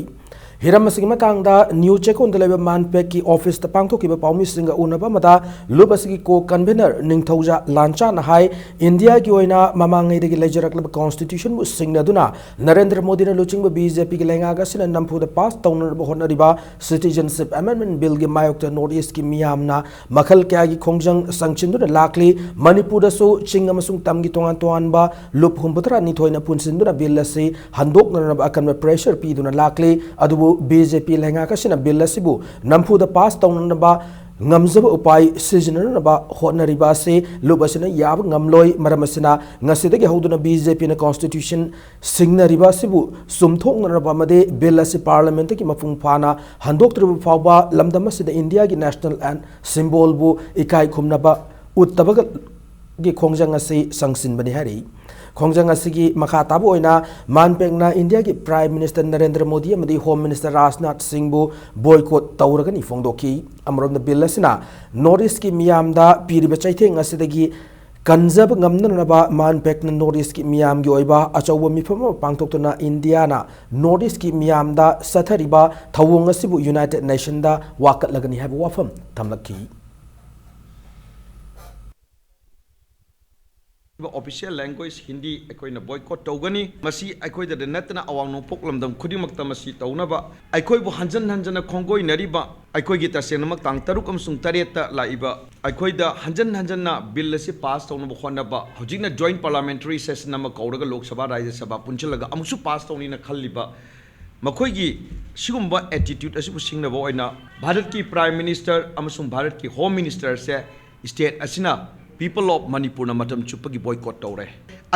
ꯍꯤꯔꯝ ꯑꯁꯤꯒꯤ ꯃꯇꯥꯡꯗ ꯅ꯭ꯌꯨ ꯆꯦꯛꯀꯣꯟꯗ ꯂꯩꯕ MANPAC ꯀꯤ office ꯇ ꯄꯥꯡꯊꯣꯛꯈꯤꯕ ꯄꯥꯎꯃꯤꯁꯤꯡꯒ ꯎꯅꯕ ꯑꯃꯗ ꯂꯨꯞ ꯑꯁꯤꯒꯤ co-convenor ꯅꯤꯡꯊꯧꯖꯥ ꯂꯥꯟꯆꯥꯅ ꯍꯥꯏ, ꯏꯟꯗꯤꯌꯥꯒꯤ ꯑꯣꯏꯅ ꯃꯃꯥꯡꯉꯩꯗꯒꯤ ꯂꯩꯖꯔꯛꯂꯕ constitution ꯕꯨ ꯁꯤꯡꯅꯗꯨꯅ ꯅꯔꯦꯟꯗ꯭ꯔ ꯃꯣꯗꯤꯅ ꯂꯨꯆꯤꯡꯕ B J P ꯒꯤ ꯂꯩꯉꯥꯛ ꯑꯁꯤꯅ ꯅꯝꯐꯨꯗ pass ꯇꯧꯅꯅꯕ ꯍꯣꯠꯅꯔꯤꯕ Citizenship Amendment Bill ꯒꯤ ꯃꯥꯌꯣꯛꯇ North East ꯀꯤ ꯃꯤꯌꯥꯝꯅ ꯃꯈꯜ ꯀꯌꯥꯒꯤ ꯈꯣꯡꯖꯪ ꯆꯪꯁꯤꯟꯗꯨꯅ ꯂꯥꯛꯂꯤ꯫ ꯃꯅꯤꯄꯨꯔꯗꯁꯨ ꯆꯤꯡ ꯑꯃꯁꯨꯡ ꯇꯝꯒꯤ ꯇꯣꯉꯥꯟ ꯇꯣꯉꯥꯟꯕ ꯂꯨꯞ ꯍꯨꯝꯐꯨꯇꯔꯥꯅꯤꯊꯣꯏꯅ ꯄꯨꯟꯁꯤꯟꯗꯨꯅ bill ꯑꯁꯤ ꯍꯟꯗꯣꯛꯅꯅꯕ ꯑꯀꯟꯕ pressure ꯄꯤꯗꯨꯅ ꯂꯥꯛꯂꯤ꯫ ꯑꯗꯨꯕꯨ B J P ꯂꯩꯉꯥꯛ ꯑꯁꯤꯅ bill ꯑꯁꯤꯕꯨ ꯅꯝꯐꯨꯗ pass ꯇꯧꯅꯅꯕ ꯉꯝꯖꯕ ꯎꯄꯥꯏ ꯁꯤꯖꯤꯟꯅꯅꯕ ꯍꯣꯠꯅꯔꯤꯕ ꯑꯁꯤ ꯂꯨꯞ ꯑꯁꯤꯅ ꯌꯥꯕ ꯉꯝꯂꯣꯏ꯫ ꯃꯔꯝ ꯑꯁꯤꯅ ꯉꯁꯤꯗꯒꯤ ꯍꯧꯗꯨꯅ B J P ꯅ constitution ꯁꯤꯡꯅꯔꯤꯕ ꯑꯁꯤꯕꯨ ꯆꯨꯝꯊꯣꯛꯅꯅꯕ ꯑꯃꯗꯤ bill ꯑꯁꯤ Parliament ꯇꯒꯤ ꯃꯄꯨꯡ ꯐꯥꯅ ꯍꯟꯗꯣꯛꯇ꯭ꯔꯤꯕ ꯐꯥꯎꯕ ꯂꯝꯗꯝ ꯑꯁꯤꯗ ꯏꯟꯗꯤꯌꯥꯒꯤ national an-, symbol ꯕꯨ ꯏꯀꯥꯏ ꯈꯨꯝꯅꯕ ꯎꯠꯇꯕꯒꯤ ꯈꯣꯡꯖꯪ ꯑꯁꯤ ꯆꯪꯁꯤꯟꯕꯅꯤ ꯍꯥꯏꯔꯤ꯫ ꯈꯣꯡꯖꯪ ꯑꯁꯤꯒꯤ ꯃꯈꯥ ꯇꯥꯕ ꯑꯣꯏꯅ MANPAC ꯅ ꯏꯟꯗꯤꯌꯥꯒꯤ Prime Minister ꯅꯔꯦꯟꯗ꯭ꯔ ꯃꯣꯗꯤ ꯑꯃꯗꯤ Home Minister ꯔꯥꯖꯅꯥꯊ ꯁꯤꯡꯕꯨ boycott ꯇꯧꯔꯒꯅꯤ ꯐꯣꯡꯗꯣꯛꯈꯤ꯫ ꯑꯃꯔꯣꯝꯗ bill ꯑꯁꯤꯅ North East ꯀꯤ ꯃꯤꯌꯥꯝꯗ ꯄꯤꯔꯤꯕ ꯆꯩꯊꯦꯡ ꯑꯁꯤꯗꯒꯤ ꯀꯟꯖꯕ ꯉꯝꯅꯅꯕ MANPAC ꯅ North East ꯀꯤ ꯃꯤꯌꯥꯝꯒꯤ ꯑꯣꯏꯕ ꯑꯆꯧꯕ ꯃꯤꯐꯝ ꯑꯃ ꯄꯥꯡꯊꯣꯛꯇꯨꯅ ꯏꯟꯗꯤꯌꯥꯅ North East ꯀꯤ ꯃꯤꯌꯥꯝꯗ ꯆꯠꯊꯔꯤꯕ ꯊꯧꯑꯣꯡ ꯑꯁꯤꯕꯨ United Nation ꯗ ꯋꯥꯀꯠꯂꯒꯅꯤ ꯍꯥꯏꯕ ꯋꯥꯐꯝ ꯊꯝꯂꯛꯈꯤ꯫ Official language ꯍꯤꯟꯗꯤ ꯑꯩꯈꯣꯏꯅ boycott ꯇꯧꯒꯅꯤ꯫ ꯃꯁꯤ ꯑꯩꯈꯣꯏꯗꯗ ꯅꯠꯇꯅ ꯑꯋꯥꯡ ꯅꯣꯡꯄꯣꯛ ꯂꯝꯗꯝ ꯈꯨꯗꯤꯡꯃꯛꯇ ꯃꯁꯤ ꯇꯧꯅꯕ ꯑꯩꯈꯣꯏꯕꯨ ꯍꯟꯖꯟ ꯍꯟꯖꯟꯅ ꯈꯣꯡꯒꯣꯏꯅꯔꯤꯕ, ꯑꯩꯈꯣꯏꯒꯤ ꯇꯁꯦꯡꯅꯃꯛ ꯇꯥꯡ ꯇꯔꯨꯛ ꯑꯃꯁꯨꯡ ꯇꯔꯦꯠꯇ ꯂꯥꯛꯏꯕ ꯑꯩꯈꯣꯏꯗ ꯍꯟꯖꯟ ꯍꯟꯖꯟꯅ bill ꯑꯁꯤ pass ꯇꯧꯅꯕ ꯍꯣꯠꯅꯕ, ꯍꯧꯖꯤꯛꯅ joint parliamentary session ꯑꯃ ꯀꯧꯔꯒ ꯂꯣꯛ ꯁꯚꯥ, ꯔꯥꯖ꯭ꯌ ꯁꯚꯥ ꯄꯨꯟꯁꯤꯜꯂꯒ ꯑꯃꯨꯛꯁꯨ pass ꯇꯧꯅꯤꯅ ꯈꯜꯂꯤꯕ ꯃꯈꯣꯏꯒꯤ ꯁꯤꯒꯨꯝꯕ attitude ꯑꯁꯤꯕꯨ ꯁꯤꯡꯅꯕ ꯑꯣꯏꯅ ꯚꯥꯔꯠꯀꯤ Prime Minister ꯑꯃꯁꯨꯡ ꯚꯥꯔꯠꯀꯤ Home Minister ꯁꯦ state ꯑꯁꯤꯅ People of Manipur ꯅ ꯃꯇꯝ ꯆꯨꯞꯄꯒꯤ boycott ꯇꯧꯔꯦ꯫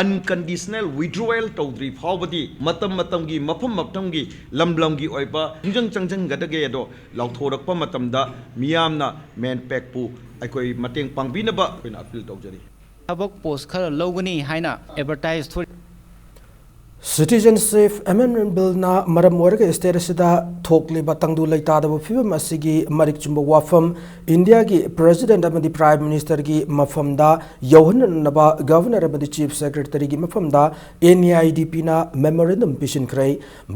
Unconditional withdrawal ꯇꯧꯗ꯭ꯔꯤ ꯐꯥꯎꯕꯗꯤ ꯃꯇꯝ ꯃꯇꯝꯒꯤ, ꯃꯐꯝ ꯃꯐꯝꯒꯤ, ꯂꯝ ꯂꯝꯒꯤ ꯑꯣꯏꯕ ꯈꯣꯡꯖꯪ ꯆꯪꯁꯤꯟꯒꯗꯒꯦ ꯑꯗꯣ ꯂꯥꯎꯊꯣꯔꯛꯄ ꯃꯇꯝꯗ ꯃꯤꯌꯥꯝꯅ MANPAC ꯄꯨ ꯑꯩꯈꯣꯏ ꯃꯇꯦꯡ ꯄꯥꯡꯕꯤꯅꯕ ꯑꯩꯈꯣꯏꯅ appeal ꯇꯧꯖꯔꯤ꯫ ꯊꯕꯛ post ꯈꯔ ꯂꯧꯒꯅꯤ ꯍꯥꯏꯅ advertise ꯊꯣꯛ Citizenship Amendment Bill ꯅ ꯃꯔꯝ ꯑꯣꯏꯔꯒ state ꯑꯁꯤꯗ ꯊꯣꯛꯂꯤꯕ ꯇꯪꯗꯨ ꯂꯩꯇꯥꯗꯕ ꯐꯤꯕꯝ ꯑꯁꯤꯒꯤ ꯃꯔꯤꯛ ꯆꯨꯝꯕ ꯋꯥꯐꯝ ꯏꯟꯗꯤꯌꯥꯒꯤ President ꯑꯃꯗꯤ Prime Minister ꯒꯤ ꯃꯐꯝꯗ ꯌꯧꯍꯟꯅꯅꯕ Governor ꯑꯃꯗꯤ Chief Secretary ꯒꯤ ꯃꯐꯝꯗ N E I D P ꯅ memorandum ꯄꯤꯁꯤꯟꯈ꯭ꯔꯦ꯫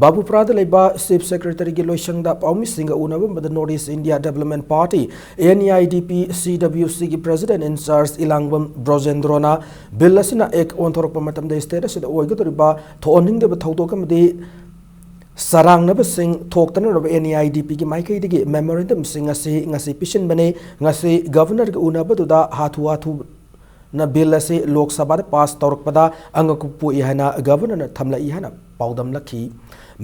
ꯕꯥꯕꯨꯄꯨꯔꯥꯗ ꯂꯩꯕ Chief Secretary ꯒꯤ ꯂꯣꯏꯁꯪꯗ ꯄꯥꯎꯃꯤꯁꯤꯡꯒ ꯎꯅꯕ ꯑꯃꯗ North East India Development Party, N E I D P, C W C ꯒꯤ President in Charge ꯏꯂꯥꯡꯕꯝ ꯕ꯭ꯔꯣꯖꯦꯟꯗ꯭ꯔꯣꯅ Bill ꯑꯁꯤꯅ Act ꯑꯣꯟꯊꯣꯔꯛꯄ ꯃꯇꯝꯗ state ꯑꯁꯤꯗ ꯑꯣꯏꯒꯗꯧꯔꯤꯕ ꯊꯣꯛꯍꯟꯅꯤꯡꯗꯕ ꯊꯧꯗꯣꯛ ꯑꯃꯗꯤ ꯆꯔꯥꯡꯅꯕꯁꯤꯡ ꯊꯣꯛꯇꯅꯅꯕ N E I D P ꯒꯤ ꯃꯥꯏꯀꯩꯗꯒꯤ memorandum ꯁꯤꯡ ꯑꯁꯤ ꯉꯁꯤ ꯄꯤꯁꯤꯟꯕꯅꯤ꯫ ꯉꯁꯤ Governor ꯒ ꯎꯅꯕꯗꯨꯗ ꯍꯥꯊꯨ ꯍꯥꯊꯨꯅ Bill ꯑꯁꯤ Lok Sabha ꯗ pass ꯇꯧꯔꯛꯄꯗ ꯑꯉꯛꯄ ꯄꯣꯛꯏ ꯍꯥꯏꯅ Governor ꯅ ꯊꯝꯂꯛꯏ ꯍꯥꯏꯅ ꯄꯥꯎꯗꯝꯂꯛꯈꯤ꯫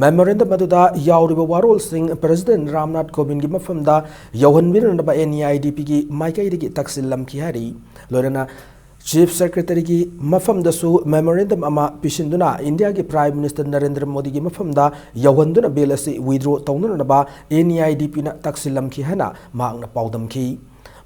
Memorandum ꯑꯗꯨꯗ ꯌꯥꯎꯔꯤꯕ ꯋꯥꯔꯣꯜꯁꯤꯡ President ꯔꯥꯝꯅꯥꯊ ꯀꯣꯕꯤꯟꯗ ꯒꯤ ꯃꯐꯝꯗ ꯌꯧꯍꯟꯕꯤꯔꯛꯅꯕ N E I D P ꯒꯤ ꯃꯥꯏꯀꯩꯗꯒꯤ ꯇꯛꯁꯤꯜꯂꯝꯈꯤ ꯍꯥꯏꯔꯤ꯫ ꯂꯣꯏꯅꯅ Chief Secretary ꯒꯤ ꯃꯐꯝꯗꯁꯨ memorandum ꯑꯃ ꯄꯤꯁꯤꯟꯗꯨꯅ ꯏꯟꯗꯤꯌꯥꯒꯤ Prime Minister ꯅꯔꯦꯟꯗ꯭ꯔ ꯃꯣꯗꯤꯒꯤ ꯃꯐꯝꯗ ꯌꯧꯍꯟꯗꯨꯅ Bill ꯑꯁꯤ withdraw ꯇꯧꯅꯅꯕ N E I D P ꯅ ꯇꯛꯁꯤꯜꯂꯝꯈꯤ ꯍꯥꯏꯅ ꯃꯍꯥꯛꯅ ꯄꯥꯎꯗꯝꯈꯤ꯫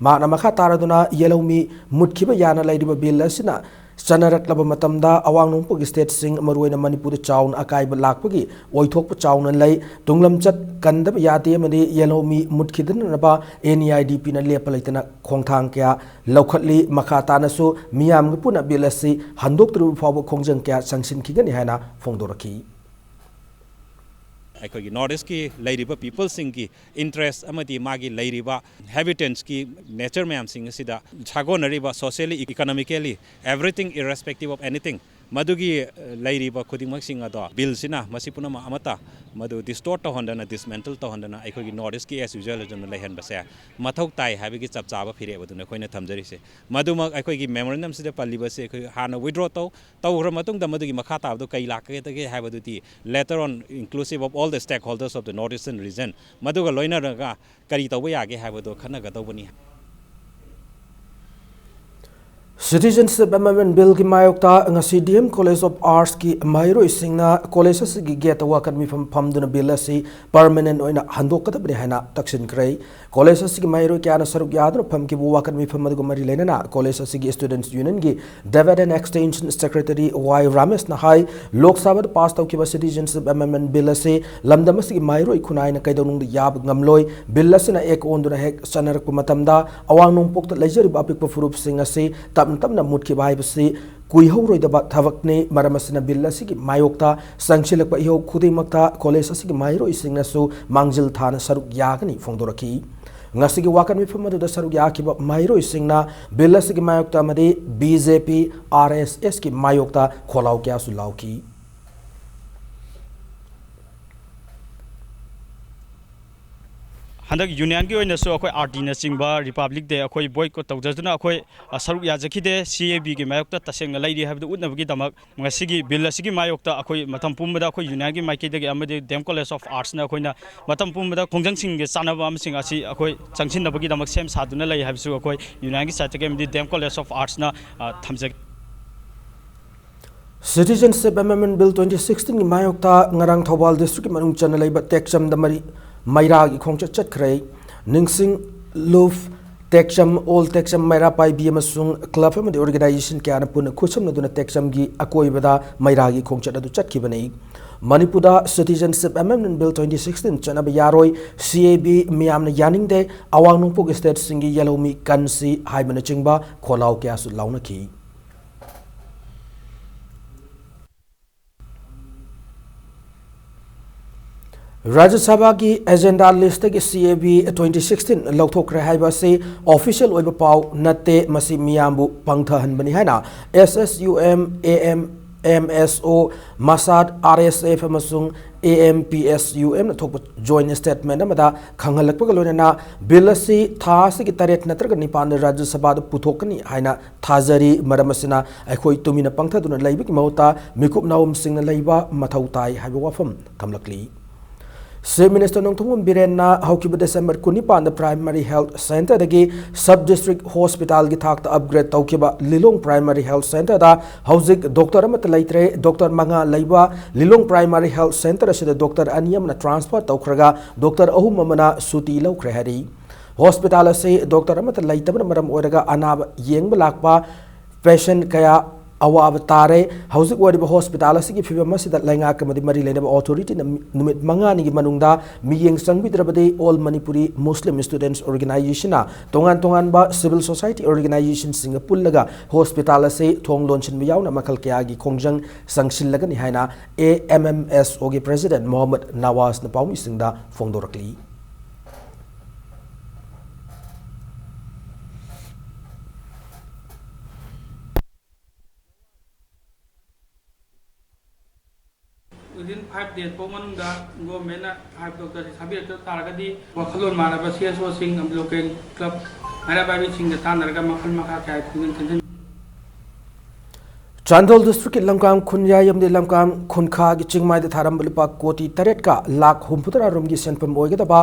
ꯃꯍꯥꯛꯅ ꯃꯈꯥ ꯇꯥꯔꯗꯨꯅ ꯌꯦꯜꯍꯧꯃꯤ ꯃꯨꯠꯈꯤꯕ ꯌꯥꯅ ꯂꯩꯔꯤꯕ Bill ꯑꯁꯤꯅ ꯆꯠꯅꯔꯛꯂꯕ ꯃꯇꯝꯗ ꯑꯋꯥꯡ ꯅꯣꯡꯄꯣꯛ state ꯁꯤꯡ, ꯃꯔꯨꯑꯣꯏꯅ ꯃꯅꯤꯄꯨꯔꯗ ꯆꯥꯎꯅ ꯑꯀꯥꯏꯕ ꯂꯥꯛꯄꯒꯤ ꯑꯣꯏꯊꯣꯛꯄ ꯆꯥꯎꯅ ꯂꯩ꯫ ꯇꯨꯡꯂꯝꯆꯠ ꯀꯟꯗꯕ ꯌꯥꯗꯦ ꯑꯃꯗꯤ ꯌꯦꯜꯍꯧꯃꯤ ꯃꯨꯠꯈꯤꯗꯅꯕ N E I D P ꯅ ꯂꯦꯞꯄ ꯂꯩꯇꯅ ꯈꯣꯡꯊꯥꯡ ꯀꯌꯥ ꯂꯧꯈꯠꯂꯤ꯫ ꯃꯈꯥ ꯇꯥꯅꯁꯨ ꯃꯤꯌꯥꯝꯒ ꯄꯨꯟꯅ Bill ꯑꯁꯤ ꯍꯟꯗꯣꯛꯇ꯭ꯔꯤꯕ ꯐꯥꯎꯕ ꯈꯣꯡꯖꯪ ꯀꯌꯥ ꯆꯪꯁꯤꯟꯈꯤꯒꯅꯤ ꯍꯥꯏꯅ ꯐꯣꯡꯗꯣꯔꯛꯈꯤ꯫ ꯑꯩꯈꯣꯏꯒꯤ North East ꯀꯤ ꯂꯩꯔꯤꯕ people ꯁꯤꯡꯒꯤ interest ꯑꯃꯗꯤ ꯃꯥꯒꯤ ꯂꯩꯔꯤꯕ habitats ꯀꯤ nature ꯃꯌꯥꯝꯁꯤꯡ ꯑꯁꯤꯗ ꯁꯥꯒꯣꯟꯅꯔꯤꯕ socially, economically, everything irrespective of anything, ꯃꯗꯨꯒꯤ, ꯑ, ꯂꯩꯔꯤꯕ ꯈꯨꯗꯤꯡꯃꯛꯁꯤꯡ ꯑꯗꯣ Bill ꯁꯤꯅ ꯃꯁꯤ ꯄꯨꯝꯅꯃꯛ ꯑꯃꯠꯇ ꯃꯗꯨ distort ꯇꯧꯍꯟꯗꯅ, dismantle ꯇꯧꯍꯟꯗꯅ ꯑꯩꯈꯣꯏꯒꯤ North East ꯀꯤ as usual ꯑꯗꯨꯝꯅ ꯂꯩꯍꯟꯕꯁꯦ ꯃꯊꯧ ꯇꯥꯏ ꯍꯥꯏꯕꯒꯤ ꯆꯞ ꯆꯥꯕ ꯐꯤꯔꯦꯞ ꯑꯗꯨꯅ ꯑꯩꯈꯣꯏꯅ ꯊꯝꯖꯔꯤꯁꯦ꯫ ꯃꯗꯨꯃꯛ ꯑꯩꯈꯣꯏꯒꯤ memorandum ꯁꯤꯗ ꯄꯜꯂꯤꯕꯁꯦ ꯑꯩꯈꯣꯏ ꯍꯥꯟꯅ withdraw ꯇꯧ, ꯇꯧꯈ꯭ꯔ ꯃꯇꯨꯡꯗ ꯃꯗꯨꯒꯤ ꯃꯈꯥ ꯇꯥꯕꯗꯣ ꯀꯩ ꯂꯥꯛꯀꯗꯒꯦ ꯍꯥꯏꯕꯗꯨꯗꯤ later on, inclusive of all the stakeholders of the North Eastern region, ꯃꯗꯨꯒ ꯂꯣꯏꯅꯔꯒ ꯀꯔꯤ ꯇꯧꯕ ꯌꯥꯒꯦ ꯍꯥꯏꯕꯗꯣ ꯈꯟꯅꯒꯗꯧꯕꯅꯤ꯫ Citizenship Amendment Billꯒꯤ ꯃꯥꯌꯣꯛꯇ ꯉꯁꯤ D M College of Artsꯀꯤ ꯃꯍꯩꯔꯣꯏꯁꯤꯡꯅ college ꯑꯁꯤꯒꯤ gateꯇ ꯋꯥꯀꯠ ꯃꯤꯐꯝ ꯐꯝꯗꯨꯅ bill ꯑꯁꯤ permanent ꯑꯣꯏꯅ ꯍꯟꯗꯣꯛꯀꯗꯕꯅꯤ ꯍꯥꯏꯅ ꯇꯛꯁꯤꯟꯈ꯭ꯔꯦ꯫ College ꯑꯁꯤꯒꯤ ꯃꯍꯩꯔꯣꯏ ꯀꯌꯥꯅ ꯁꯔꯨꯛ ꯌꯥꯗꯨꯅ ꯐꯝꯈꯤꯕ ꯋꯥꯀꯠ ꯃꯤꯐꯝ ꯑꯗꯨꯒ ꯃꯔꯤ ꯂꯩꯅꯅ college ꯑꯁꯤꯒꯤ Students Unionꯒꯤ Development and Extension Secretary Y ꯔꯥꯃꯦꯁꯅ ꯍꯥꯏ, ꯂꯣꯛ ꯁꯚꯥꯗ pass ꯇꯧꯈꯤꯕ Citizenship Amendment Bill ꯑꯁꯤ ꯂꯝꯗꯝ ꯑꯁꯤꯒꯤ ꯃꯍꯩꯔꯣꯏ ꯈꯨꯟꯅꯥꯏꯅ ꯀꯩꯗꯧꯅꯨꯡꯗ ꯌꯥꯕ ꯉꯝꯂꯣꯏ꯫ Bill ꯑꯁꯤꯅ act ꯑꯣꯟꯗꯨꯅ ꯍꯦꯛ ꯆꯠꯅꯔꯛꯄ ꯃꯇꯝꯗ ꯑꯋꯥꯡ ꯅꯣꯡꯄꯣꯛꯇ ꯂꯩꯖꯔꯤꯕ ꯑꯄꯤꯛꯄ ꯐꯨꯔꯨꯞꯁꯤꯡ ꯑꯁꯤ ꯇꯞꯅ ꯇꯞꯅ ꯃꯨꯠꯈꯤꯕ ꯍꯥꯏꯕꯁꯤ ꯀꯨꯏꯍꯧꯔꯣꯏꯗꯕ ꯊꯕꯛꯅꯤ꯫ ꯃꯔꯝ ꯑꯁꯤꯅ bill ꯑꯁꯤꯒꯤ ꯃꯥꯌꯣꯛꯇ ꯆꯪꯁꯤꯜꯂꯛꯄ ꯏꯍꯧ ꯈꯨꯗꯤꯡꯃꯛꯇ college ꯑꯁꯤꯒꯤ ꯃꯍꯩꯔꯣꯏꯁꯤꯡꯅꯁꯨ ꯃꯥꯡꯖꯤꯜ ꯊꯥꯅ ꯁꯔꯨꯛ ꯌꯥꯒꯅꯤ ꯐꯣꯡꯗꯣꯔꯛꯈꯤ꯫ ꯉꯁꯤꯒꯤ ꯋꯥꯀꯠ ꯃꯤꯐꯝ ꯑꯗꯨꯗ ꯁꯔꯨꯛ ꯌꯥꯈꯤꯕ ꯃꯍꯩꯔꯣꯏꯁꯤꯡꯅ bill ꯑꯁꯤꯒꯤ ꯃꯥꯌꯣꯛꯇ ꯑꯃꯗꯤ B J P, R S Sꯀꯤ ꯃꯥꯌꯣꯛꯇ ꯈꯣꯜꯂꯥꯎ ꯀꯌꯥꯁꯨ ꯂꯥꯎꯈꯤ꯫ ꯍꯟꯗꯛ unionꯒꯤ ꯑꯣꯏꯅꯁꯨ ꯑꯩꯈꯣꯏ R D ꯅꯆꯤꯡꯕ Republic Day ꯑꯩꯈꯣꯏ boycott ꯇꯧꯖꯗꯨꯅ ꯑꯩꯈꯣꯏ, ꯑ, ꯁꯔꯨꯛ ꯌꯥꯖꯈꯤꯗꯦ꯫ C A Bꯒꯤ ꯃꯥꯌꯣꯛꯇ ꯇꯁꯦꯡꯅ ꯂꯩꯔꯤ ꯍꯥꯏꯕꯗꯨ ꯎꯠꯅꯕꯒꯤꯗꯃꯛ ꯉꯁꯤꯒꯤ bill ꯑꯁꯤꯒꯤ ꯃꯥꯌꯣꯛꯇ ꯑꯩꯈꯣꯏ ꯃꯇꯝ ꯄꯨꯝꯕꯗ ꯑꯩꯈꯣꯏ unionꯒꯤ ꯃꯥꯏꯀꯩꯗꯒꯤ ꯑꯃꯗꯤ D M College of Artsꯅ ꯑꯩꯈꯣꯏꯅ ꯃꯇꯝ ꯄꯨꯝꯕꯗ ꯈꯣꯡꯖꯪꯁꯤꯡꯒꯤ ꯆꯥꯟꯅꯕ ꯑꯃꯁꯤꯡ ꯑꯁꯤ ꯑꯩꯈꯣꯏ ꯆꯪꯁꯤꯟꯅꯕꯒꯤꯗꯃꯛ ꯁꯦꯝ ꯁꯥꯗꯨꯅ ꯂꯩ ꯍꯥꯏꯕꯁꯨ ꯑꯩꯈꯣꯏ unionꯒꯤ sideꯇꯒꯤ ꯑꯃꯗꯤ D M College of Artsꯅ, ꯑ, ꯊꯝꯖꯒꯦ꯫ Citizenship Amendment Bill twenty sixteenꯒꯤ ꯃꯥꯌꯣꯛꯇ ꯉꯔꯥꯡ ꯊꯧꯕꯥꯜ districtꯀꯤ ꯃꯅꯨꯡ ꯆꯟꯅ ꯂꯩꯕ ꯇꯦꯛꯆꯝꯗ ꯃꯔꯤ ꯃꯩꯔꯥꯒꯤ ꯈꯣꯡꯆꯠ ꯆꯠꯈ꯭ꯔꯦ꯫ ꯅꯤꯡꯁꯤꯡ ꯂꯨꯞ ꯇꯦꯛꯆꯝ, ꯑꯣꯜ ꯇꯦꯛꯆꯝ ꯃꯩꯔꯥ ꯄꯥꯏꯕꯤ ꯑꯃꯁꯨꯡ club ꯑꯃꯗꯤ organization ꯀꯌꯥꯅ ꯄꯨꯟꯅ ꯈꯨꯠꯁꯝꯅꯗꯨꯅ ꯇꯦꯛꯆꯝꯒꯤ ꯑꯀꯣꯏꯕꯗ ꯃꯩꯔꯥꯒꯤ ꯈꯣꯡꯆꯠ ꯑꯗꯨ ꯆꯠꯈꯤꯕꯅꯤ꯫ ꯃꯅꯤꯄꯨꯔꯗ Citizenship Amendment Bill twenty sixteen ꯆꯠꯅꯕ ꯌꯥꯔꯣꯏ, C A B ꯃꯤꯌꯥꯝꯅ ꯌꯥꯅꯤꯡꯗꯦ, ꯑꯋꯥꯡ ꯅꯣꯡꯄꯣꯛ stateꯁꯤꯡꯒꯤ ꯌꯦꯜꯍꯧꯃꯤ ꯀꯟꯁꯤ ꯍꯥꯏꯕꯅꯆꯤꯡꯕ ꯈꯣꯜꯂꯥꯎ ꯀꯌꯥꯁꯨ ꯂꯥꯎꯅꯈꯤ꯫ ꯔꯥꯖ꯭ꯌ ꯁꯚꯥꯒꯤ agenda listꯇꯒꯤ C A B twenty sixteen ꯂꯧꯊꯣꯛꯈ꯭ꯔꯦ ꯍꯥꯏꯕ ꯑꯁꯤ official ꯑꯣꯏꯕ ꯄꯥꯎ ꯅꯠꯇꯦ꯫ ꯃꯁꯤ ꯃꯤꯌꯥꯝꯕꯨ ꯄꯪꯊꯍꯟꯕꯅꯤ ꯍꯥꯏꯅ S S U M, A M, M S O, ꯃꯁꯥꯗ, R S F ꯑꯃꯁꯨꯡ A M P S U Mꯅ ꯊꯣꯛꯄ joint statement ꯑꯃꯗ ꯈꯪꯍꯜꯂꯛꯄꯒ ꯂꯣꯏꯅꯅ bill ꯑꯁꯤ ꯊꯥ ꯑꯁꯤꯒꯤ ꯇꯔꯦꯠ ꯅꯠꯇ꯭ꯔꯒ ꯅꯤꯄꯥꯟꯗ ꯔꯥꯖ꯭ꯌ ꯁꯚꯥꯗ ꯄꯨꯊꯣꯛꯀꯅꯤ ꯍꯥꯏꯅ ꯊꯥꯖꯔꯤ꯫ ꯃꯔꯝ ꯑꯁꯤꯅ ꯑꯩꯈꯣꯏ ꯇꯨꯃꯤꯟꯅ ꯄꯪꯊꯗꯨꯅ ꯂꯩꯕꯒꯤ ꯃꯍꯨꯠꯇ ꯃꯤꯀꯨꯞ ꯅꯥꯍꯨꯝꯁꯤꯡꯅ ꯂꯩꯕ ꯃꯊꯧ ꯇꯥꯏ ꯍꯥꯏꯕ ꯋꯥꯐꯝ ꯊꯝꯂꯛꯂꯤ꯫ Chief Minister ꯅꯣꯡꯊꯣꯝꯕꯝ ꯕꯤꯔꯦꯟꯅ ꯍꯧꯈꯤꯕ December ꯀꯨꯟꯅꯤꯄꯥꯟꯗ Primary Health Centreꯗꯒꯤ Sub District Hospitalꯒꯤ ꯊꯥꯛꯇ upgrade ꯇꯧꯈꯤꯕ ꯂꯤꯂꯣꯡ Primary Health Centreꯗ ꯍꯧꯖꯤꯛ doctor ꯑꯃꯠꯇ ꯂꯩꯇ꯭ꯔꯦ꯫ Doctor ꯃꯉꯥ ꯂꯩꯕ ꯂꯤꯂꯣꯡ Primary Health Centre ꯑꯁꯤꯗ doctor ꯑꯅꯤ ꯑꯃꯅ transfer ꯇꯧꯈ꯭ꯔꯒ doctor ꯑꯍꯨꯝ ꯑꯃꯅ ꯁꯨꯇꯤ ꯂꯧꯈ꯭ꯔꯦ ꯍꯥꯏꯔꯤ꯫ Hospital ꯑꯁꯤ doctor ꯑꯃꯠꯇ ꯂꯩꯇꯕꯅ ꯃꯔꯝ ꯑꯣꯏꯔꯒ ꯑꯅꯥꯕ ꯌꯦꯡꯕ ꯂꯥꯛꯄ patient ꯀꯌꯥ ꯑꯋꯥꯕ ꯇꯥꯔꯦ꯫ ꯍꯧꯖꯤꯛ ꯑꯣꯏꯔꯤꯕ hospital ꯑꯁꯤꯒꯤ ꯐꯤꯕꯝ ꯑꯁꯤꯗ ꯂꯩꯉꯥꯛ ꯑꯃꯗꯤ ꯃꯔꯤ ꯂꯩꯅꯕ authorityꯅ ꯅꯨꯃꯤꯠ ꯃꯉꯥꯅꯤꯒꯤ ꯃꯅꯨꯡꯗ ꯃꯤꯠꯌꯦꯡ ꯆꯪꯕꯤꯗ꯭ꯔꯕꯗꯤ All Manipuri Muslim Students Organizationꯅ ꯇꯣꯉꯥꯟ ꯇꯣꯉꯥꯟꯕ civil society organizationꯁꯤꯡꯒ ꯄꯨꯜꯂꯒ hospital ꯑꯁꯤ ꯊꯣꯡ ꯂꯣꯟꯁꯤꯟꯕ ꯌꯥꯎꯅ ꯃꯈꯜ ꯀꯌꯥꯒꯤ ꯈꯣꯡꯖꯪ ꯆꯪꯁꯤꯜꯂꯒꯅꯤ ꯍꯥꯏꯅ AMMSOꯒꯤ President ꯃꯣꯍꯝꯃꯗ ꯅꯋꯥꯖꯅ ꯄꯥꯎꯃꯤꯁꯤꯡꯗ ꯐꯣꯡꯗꯣꯔꯛꯂꯤ꯫ Within five days ꯐꯥꯎ ꯃꯅꯨꯡꯗ governmentꯅ five doctorꯁꯦ ꯊꯥꯕꯤꯔꯛꯇ ꯇꯥꯔꯒꯗꯤ ꯋꯥꯈꯜꯂꯣꯟ ꯃꯥꯟꯅꯕ CSOꯁꯤꯡ ꯑꯃꯗꯤ local club ꯃꯩꯔꯥ ꯄꯥꯏꯕꯤꯁꯤꯡꯒ ꯇꯥꯟꯅꯔꯒ ꯃꯈꯜ ꯃꯈꯥ ꯀꯌꯥ ꯈꯪꯖꯤꯟ ꯈꯪꯖꯤꯟ ꯆꯥꯟꯗꯦꯜ districtꯀꯤ ꯂꯝꯀꯥꯡ ꯈꯨꯟꯌꯥꯏ ꯑꯃꯗꯤ ꯂꯝꯀꯥꯡ ꯈꯨꯟꯈꯥꯒꯤ ꯆꯤꯡꯃꯥꯏꯗ ꯊꯥꯔꯝꯕ ꯂꯨꯄꯥ ꯀꯣꯇꯤ ꯇꯔꯦꯠꯀ ꯂꯥꯈ ꯍꯨꯝꯐꯨꯇꯔꯥꯔꯣꯝꯒꯤ ꯁꯦꯟꯐꯝ ꯑꯣꯏꯒꯗꯕ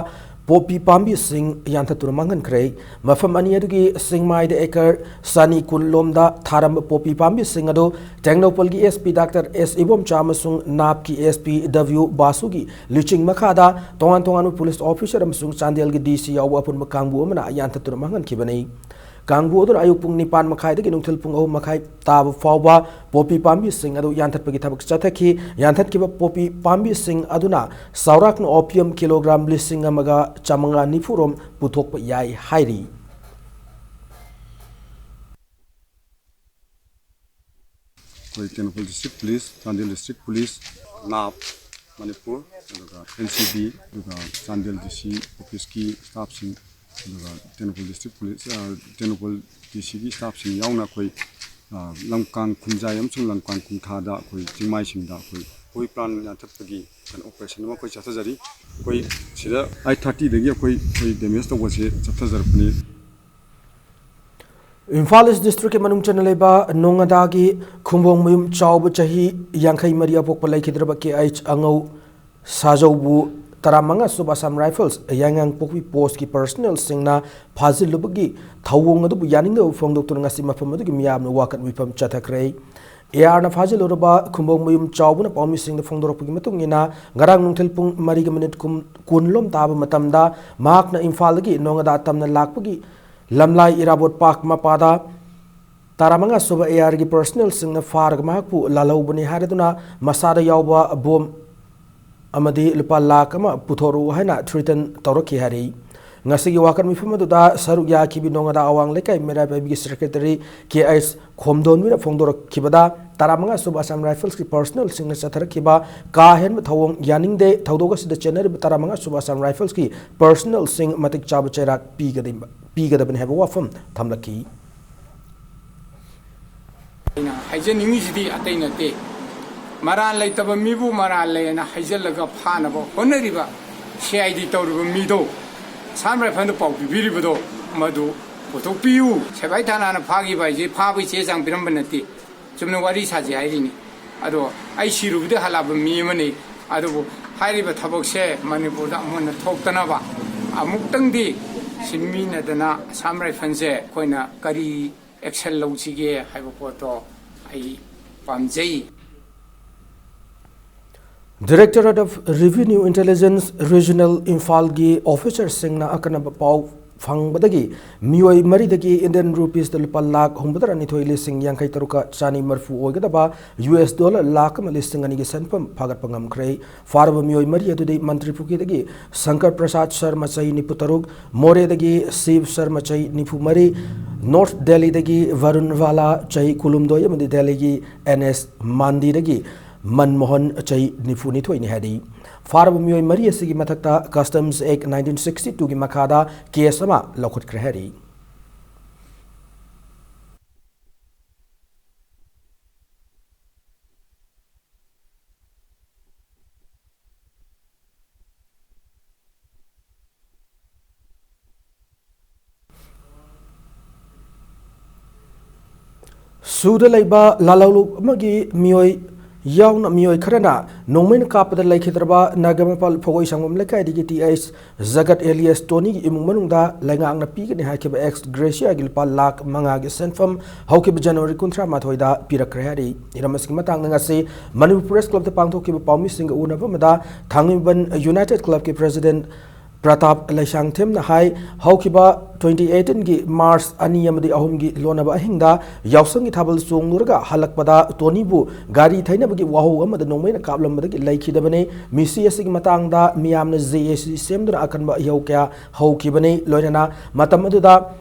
ꯄꯣꯄꯤ ꯄꯥꯝꯕꯤꯁꯤꯡ ꯌꯥꯟꯊꯠꯇꯨꯅ ꯃꯥꯡꯍꯟꯈ꯭ꯔꯦ꯫ ꯃꯐꯝ ꯑꯅꯤ ꯑꯗꯨꯒꯤ ꯆꯤꯡꯃꯥꯏꯗ acre ꯆꯅꯤ ꯀꯨꯟ ꯂꯣꯝꯗ ꯊꯥꯔꯝꯕ ꯄꯣꯄꯤ ꯄꯥꯝꯕꯤꯁꯤꯡ ꯑꯗꯨ ꯇꯦꯡꯅꯧꯄꯜꯒꯤ SP Doctor S ꯏꯕꯣꯝꯆꯥ ꯑꯃꯁꯨꯡ ꯅꯥꯞꯀꯤ SP W ꯕꯥꯁꯨꯒꯤ ꯂꯨꯆꯤꯡ ꯃꯈꯥꯗ ꯇꯣꯉꯥꯟ ꯇꯣꯉꯥꯟꯕ police officer ꯑꯃꯁꯨꯡ ꯆꯥꯟꯗꯦꯜꯒꯤ DC ꯌꯥꯎꯕ ꯑꯄꯨꯟꯕ ꯀꯥꯡꯕꯨ ꯑꯃꯅ ꯌꯥꯟꯊꯠꯇꯨꯅ ꯃꯥꯡꯍꯟꯈꯤꯕꯅꯤ꯫ ꯀꯥꯡꯕꯨ ꯑꯗꯨꯅ ꯑꯌꯨꯛ ꯄꯨꯡ ꯅꯤꯄꯥꯟ ꯃꯈꯥꯏꯗꯒꯤ ꯅꯨꯡꯊꯤꯜ ꯄꯨꯡ ꯑꯍꯨꯝ ꯃꯈꯥꯏ ꯇꯥꯕ ꯐꯥꯎꯕ ꯄꯣꯄꯤ ꯄꯥꯝꯕꯤꯁꯤꯡ ꯑꯗꯨ ꯌꯥꯟꯊꯠꯄꯒꯤ ꯊꯕꯛ ꯆꯠꯊꯈꯤ꯫ ꯌꯥꯟꯊꯠꯈꯤꯕ ꯄꯣꯄꯤ ꯄꯥꯝꯕꯤꯁꯤꯡ ꯑꯗꯨꯅ ꯆꯥꯎꯔꯥꯛꯅ opium kilogram ꯂꯤꯁꯤꯡ ꯑꯃꯒ ꯆꯥꯃꯉꯥ ꯅꯤꯐꯨ ꯔꯣꯝ ꯄꯨꯊꯣꯛꯄ ꯌꯥꯏ ꯍꯥꯏꯔꯤ꯫ ꯑꯩꯈꯣꯏ Tengnoupal district police, Chandel district police, ꯅꯥꯞ, Manipur, ꯑꯗꯨꯒ NCB, ꯑꯗꯨꯒ ꯆꯥꯟꯗꯦꯜ DC officeꯀꯤ staffꯁꯤꯡ, ꯑꯗꯨꯒ ꯇꯦꯡꯅꯧꯄꯜ district police, ꯑ, ꯇꯦꯡꯅꯧꯄꯜ DCꯒꯤ staffꯁꯤꯡ ꯌꯥꯎꯅ ꯑꯩꯈꯣꯏ, ꯑ, ꯂꯝꯀꯥꯡ ꯈꯨꯟꯖꯥꯏ ꯑꯃꯁꯨꯡ ꯂꯝꯀꯥꯡ ꯈꯨꯟꯈꯥꯗ ꯑꯩꯈꯣꯏ ꯆꯤꯡꯃꯥꯏꯁꯤꯡꯗ ꯑꯩꯈꯣꯏ ꯄꯣꯄꯤ plant ꯌꯥꯟꯊꯠꯄꯒꯤ ꯀꯩꯅꯣ operation ꯑꯃ ꯑꯩꯈꯣꯏ ꯆꯠꯊꯖꯔꯤ꯫ ꯑꯩꯈꯣꯏ ꯁꯤꯗ eight thirtyꯗꯒꯤ ꯑꯩꯈꯣꯏ, ꯑꯩꯈꯣꯏ damage ꯇꯧꯕꯁꯦ ꯆꯠꯊꯖꯔꯛꯄꯅꯤ꯫ ꯏꯝꯐꯥꯜ East districtꯀꯤ ꯃꯅꯨꯡ ꯆꯟꯅ ꯂꯩꯕ ꯅꯣꯡꯉꯥꯗꯥꯒꯤ ꯈꯨꯝꯕꯣꯡꯃꯌꯨꯝ ꯆꯥꯎꯕ ꯆꯍꯤ ꯌꯥꯡꯈꯩ ꯃꯔꯤ ꯑꯄꯣꯛꯄ ꯂꯩꯈꯤꯗ꯭ꯔꯕ KH ꯑꯉꯧ ꯁꯥꯖꯧꯕꯨ ꯇꯔꯥꯃꯉꯥ ꯁꯨꯕ Assam Rifles ꯌꯥꯏꯉꯪꯄꯣꯛꯄꯤ postꯀꯤ personnelꯁꯤꯡꯅ ꯐꯥꯖꯤꯜꯂꯨꯕꯒꯤ ꯊꯧꯑꯣꯡ ꯑꯗꯨꯕꯨ ꯌꯥꯅꯤꯡꯗꯕ ꯐꯣꯡꯗꯣꯛꯇꯨꯅ ꯉꯁꯤ ꯃꯐꯝ ꯑꯗꯨꯒꯤ ꯃꯤꯌꯥꯝꯅ ꯋꯥꯀꯠ ꯃꯤꯐꯝ ꯆꯠꯊꯈ꯭ꯔꯦ꯫ ARꯅ ꯐꯥꯖꯤꯜꯂꯨꯔꯕ ꯈꯨꯝꯕꯣꯡꯃꯌꯨꯝ ꯆꯥꯎꯕꯅ ꯄꯥꯎꯃꯤꯁꯤꯡꯗ ꯐꯣꯡꯗꯣꯔꯛꯄꯒꯤ ꯃꯇꯨꯡ ꯏꯟꯅ, ꯉꯔꯥꯡ ꯅꯨꯡꯊꯤꯜ ꯄꯨꯡ ꯃꯔꯤꯒ ꯃꯤꯅꯤꯠ ꯀꯨꯟ, ꯀꯨꯟ ꯂꯣꯝ ꯇꯥꯕ ꯃꯇꯝꯗ ꯃꯍꯥꯛꯅ ꯏꯝꯐꯥꯜꯗꯒꯤ ꯅꯣꯉꯥꯗꯥ ꯇꯝꯅ ꯂꯥꯛꯄꯒꯤ ꯂꯝꯂꯥꯏ ꯏꯔꯥꯕꯣꯠ park ꯃꯄꯥꯗ ꯇꯔꯥꯃꯉꯥ ꯁꯨꯕ ARꯒꯤ personnelꯁꯤꯡꯅ ꯐꯥꯔꯒ ꯃꯍꯥꯛꯄꯨ ꯂꯥꯜꯍꯧꯕꯅꯤ ꯍꯥꯏꯔꯗꯨꯅ ꯃꯁꯥꯗ ꯌꯥꯎꯕ bomb ꯑꯃꯗꯤ ꯂꯨꯄꯥ ꯂꯥꯈ ꯑꯃ ꯄꯨꯊꯣꯔꯛꯎ ꯍꯥꯏꯅ threaten ꯇꯧꯔꯛꯈꯤ ꯍꯥꯏꯔꯤ꯫ ꯉꯁꯤꯒꯤ ꯋꯥꯀꯠ ꯃꯤꯐꯝ ꯑꯗꯨꯗ ꯁꯔꯨꯛ ꯌꯥꯈꯤꯕꯤ ꯅꯣꯉꯥꯗꯥ ꯑꯋꯥꯡ ꯂꯩꯀꯥꯏ ꯃꯩꯔꯥ ꯄꯥꯏꯕꯤꯒꯤ secretary ꯀꯦ ꯑꯩꯆ ꯈꯣꯝꯗꯣꯟꯕꯤꯅ ꯐꯣꯡꯗꯣꯔꯛꯈꯤꯕꯗ, ꯇꯔꯥꯃꯉꯥ ꯁꯨꯕ Assam Riflesꯀꯤ personnelꯁꯤꯡꯅ ꯆꯠꯊꯔꯛꯈꯤꯕ ꯀꯥ ꯍꯦꯟꯕ ꯊꯧꯑꯣꯡ ꯌꯥꯅꯤꯡꯗꯦ, ꯊꯧꯗꯣꯛ ꯑꯁꯤꯗ ꯆꯦꯟꯅꯔꯤꯕ ꯇꯔꯥꯃꯉꯥ ꯁꯨꯕ Assam Riflesꯀꯤ personnelꯁꯤꯡ ꯃꯇꯤꯛ ꯆꯥꯕ ꯆꯩꯔꯥꯛ ꯄꯤꯒꯗ-, ꯄꯤꯒꯗꯕꯅꯤ ꯍꯥꯏꯕ ꯋꯥꯐꯝ ꯊꯝꯂꯛꯈꯤ꯫ ꯑꯩꯅ ꯍꯥꯏꯖꯅꯤꯡꯉꯤꯁꯤꯗꯤ ꯑꯇꯩ ꯅꯠꯇꯦ, ꯃꯔꯥꯜ ꯂꯩꯇꯕ ꯃꯤꯕꯨ ꯃꯔꯥꯜ ꯂꯩꯌꯦꯅ ꯍꯥꯏꯖꯜꯂꯒ ꯐꯥꯅꯕ ꯍꯣꯠꯅꯔꯤꯕ CID ꯇꯧꯔꯤꯕ ꯃꯤꯗꯣ, Assam Riflesꯇ ꯄꯥꯎ ꯄꯤꯕꯤꯔꯤꯕꯗꯣ, ꯃꯗꯨ ꯄꯨꯊꯣꯛꯄꯤꯌꯨ꯫ ꯁꯦꯕꯥꯏ ꯊꯥꯅꯥꯅ ꯐꯥꯈꯤꯕ ꯍꯥꯏꯁꯦ ꯐꯥꯕꯒꯤ ꯆꯦ ꯆꯥꯡ ꯄꯤꯔꯝꯕ ꯅꯠꯇꯦ꯫ ꯆꯨꯝꯅ ꯋꯥꯔꯤ ꯁꯥꯁꯤ ꯍꯥꯏꯔꯤꯅꯤ꯫ ꯑꯗꯣ ꯑꯩ ꯁꯤꯔꯨꯕꯗꯤ ꯍꯜꯂꯛꯑꯕ ꯃꯤ ꯑꯃꯅꯤ꯫ ꯑꯗꯨꯕꯨ ꯍꯥꯏꯔꯤꯕ ꯊꯕꯛꯁꯦ ꯃꯅꯤꯄꯨꯔꯗ ꯑꯃꯨꯛ ꯍꯟꯅ ꯊꯣꯛꯇꯅꯕ ꯑꯃꯨꯛꯇꯪꯗꯤ ꯁꯤꯟꯃꯤꯟꯅꯗꯅ Assam Riflesꯁꯦ ꯑꯩꯈꯣꯏꯅ ꯀꯔꯤ action ꯂꯧꯁꯤꯒꯦ ꯍꯥꯏꯕ ꯄꯣꯠꯇꯣ ꯑꯩ ꯄꯥꯝꯖꯩ꯫ Directorate of Revenue Intelligence Regional ꯏꯝꯐꯥꯜꯒꯤ officerꯁꯤꯡꯅ ꯑꯀꯟꯕ ꯄꯥꯎ ꯐꯪꯕꯗꯒꯤ ꯃꯤꯑꯣꯏ ꯃꯔꯤꯗꯒꯤ Indian rupeesꯇ ꯂꯨꯄꯥ ꯂꯥꯈ ꯍꯨꯝꯐꯨꯇꯔꯥꯅꯤꯊꯣꯏ ꯂꯤꯁꯤꯡ ꯌꯥꯡꯈꯩ ꯇꯔꯨꯛꯀ ꯆꯥꯅꯤ ꯃꯔꯤꯐꯨ ꯑꯣꯏꯒꯗꯕ US dollar ꯂꯥꯈ ꯑꯃ ꯂꯤꯁꯤꯡ ꯑꯅꯤꯒꯤ ꯁꯦꯟꯐꯝ ꯐꯥꯒꯠꯄ ꯉꯝꯈ꯭ꯔꯦ꯫ ꯐꯥꯔꯕ ꯃꯤꯑꯣꯏ ꯃꯔꯤ ꯑꯗꯨꯗꯤ ꯃꯟꯇ꯭ꯔꯤ ꯄꯨꯈ꯭ꯔꯤꯗꯒꯤ ꯁꯪꯀꯔ ꯄ꯭ꯔꯁꯥꯗ ꯁꯔꯃ, ꯆꯍꯤ ꯅꯤꯐꯨ ꯇꯔꯨꯛ, ꯃꯣꯔꯦꯗꯒꯤ ꯁꯤꯕ ꯁꯔꯃ, ꯆꯍꯤ ꯅꯤꯐꯨ ꯃꯔꯤ, ꯅꯣꯔꯊ ꯗꯦꯜꯂꯤꯗꯒꯤ ꯚꯔꯨꯟ ꯚꯥꯂꯥ, ꯆꯍꯤ ꯀꯨꯟꯍꯨꯝꯗꯣꯏ, ꯑꯃꯗꯤ ꯗꯦꯜꯂꯤꯒꯤ ꯑꯦꯟ ꯑꯦꯁ ꯃꯥꯟꯗꯤꯗꯒꯤ ꯃꯟꯃꯣꯍꯟ, ꯆꯍꯤ ꯅꯤꯐꯨꯅꯤꯊꯣꯏꯅꯤ ꯍꯥꯏꯔꯤ꯫ ꯐꯥꯔꯕ ꯃꯤꯑꯣꯏ ꯃꯔꯤ ꯑꯁꯤꯒꯤ ꯃꯊꯛꯇ Customs Act nineteen sixty twoꯒꯤ ꯃꯈꯥꯗ case ꯑꯃ ꯂꯧꯈꯠꯈ꯭ꯔꯦ ꯍꯥꯏꯔꯤ꯫ ꯁꯨꯗ ꯂꯩꯕ ꯂꯥꯂꯧꯂꯨꯞ ꯑꯃꯒꯤ ꯃꯤꯑꯣꯏ ꯌꯥꯎꯅ ꯃꯤꯑꯣꯏ ꯈꯔꯅ ꯅꯣꯡꯃꯩꯅ ꯀꯥꯞꯄꯗ ꯂꯩꯈꯤꯗ꯭ꯔꯕ ꯅꯥꯒꯥꯃꯄꯥꯜ ꯐꯧꯒꯣꯏ ꯁꯪꯒꯣꯝ ꯂꯩꯀꯥꯏꯗꯒꯤ ꯇꯤ ꯑꯩꯆ ꯖꯒꯠ ꯑꯦꯂꯤꯌꯥꯁ ꯇꯣꯅꯤꯒꯤ ꯏꯃꯨꯡ ꯃꯅꯨꯡꯗ ꯂꯩꯉꯥꯛꯅ ꯄꯤꯒꯅꯤ ꯍꯥꯏꯈꯤꯕ ꯑꯦꯛꯁ ꯒ꯭ꯔꯦꯁꯤꯌꯥꯒꯤ ꯂꯨꯄꯥ ꯂꯥꯈ ꯃꯉꯥꯒꯤ ꯁꯦꯟꯐꯝ ꯍꯧꯈꯤꯕ ꯖꯅꯋꯥꯔꯤ ꯀꯨꯟꯊ꯭ꯔꯥ ꯃꯥꯊꯣꯏꯗ ꯄꯤꯔꯛꯈ꯭ꯔꯦ ꯍꯥꯏꯔꯤ꯫ ꯍꯤꯔꯝ ꯑꯁꯤꯒꯤ ꯃꯇꯥꯡꯗ ꯉꯁꯤ ꯃꯅꯤꯄꯨꯔ ꯄ꯭ꯔꯦꯁ ꯀ꯭ꯂꯕꯇ ꯄꯥꯡꯊꯣꯛꯈꯤꯕ ꯄꯥꯎꯃꯤꯁꯤꯡꯒ ꯎꯅꯕ ꯑꯃꯗ ꯊꯥꯡꯃꯩꯕꯟ ꯌꯨꯅꯥꯏꯇꯦꯗ ꯀ꯭ꯂꯕꯀꯤ ꯄ꯭ꯔꯦꯁꯤꯗꯦꯟꯠ ꯄ꯭ꯔꯇꯥꯞ ꯂꯩꯁꯥꯡꯊꯦꯝꯅ ꯍꯥꯏ, ꯍꯧꯈꯤꯕ twenty eighteen ꯒꯤ ꯃꯥꯔꯆ ꯑꯅꯤ ꯑꯃꯗꯤ ꯑꯍꯨꯝꯒꯤ ꯂꯣꯟꯅꯕ ꯑꯍꯤꯡꯗ ꯌꯥꯎꯁꯪꯒꯤ ꯊꯥꯕꯜ ꯆꯣꯡꯂꯨꯔꯒ ꯍꯜꯂꯛꯄꯗ ꯇꯣꯅꯤꯕꯨ ꯒꯥꯔꯤ ꯊꯩꯅꯕꯒꯤ ꯋꯥꯍꯧ ꯑꯃꯗ ꯅꯣꯡꯃꯩꯅ ꯀꯥꯞꯂꯝꯕꯗꯒꯤ ꯂꯩꯈꯤꯗꯕꯅꯤ꯫ ꯃꯤꯁꯤ ꯑꯁꯤꯒꯤ ꯃꯇꯥꯡꯗ ꯃꯤꯌꯥꯝꯅ ꯖꯦ ꯑꯦ ꯁꯤ ꯁꯦꯝꯗꯨꯅ ꯑꯀꯟꯕ ꯏꯍꯧ ꯀꯌꯥ ꯍꯧꯈꯤꯕꯅꯤ꯫ ꯂꯣꯏꯅꯅ ꯃꯇꯝ ꯑꯗꯨꯗ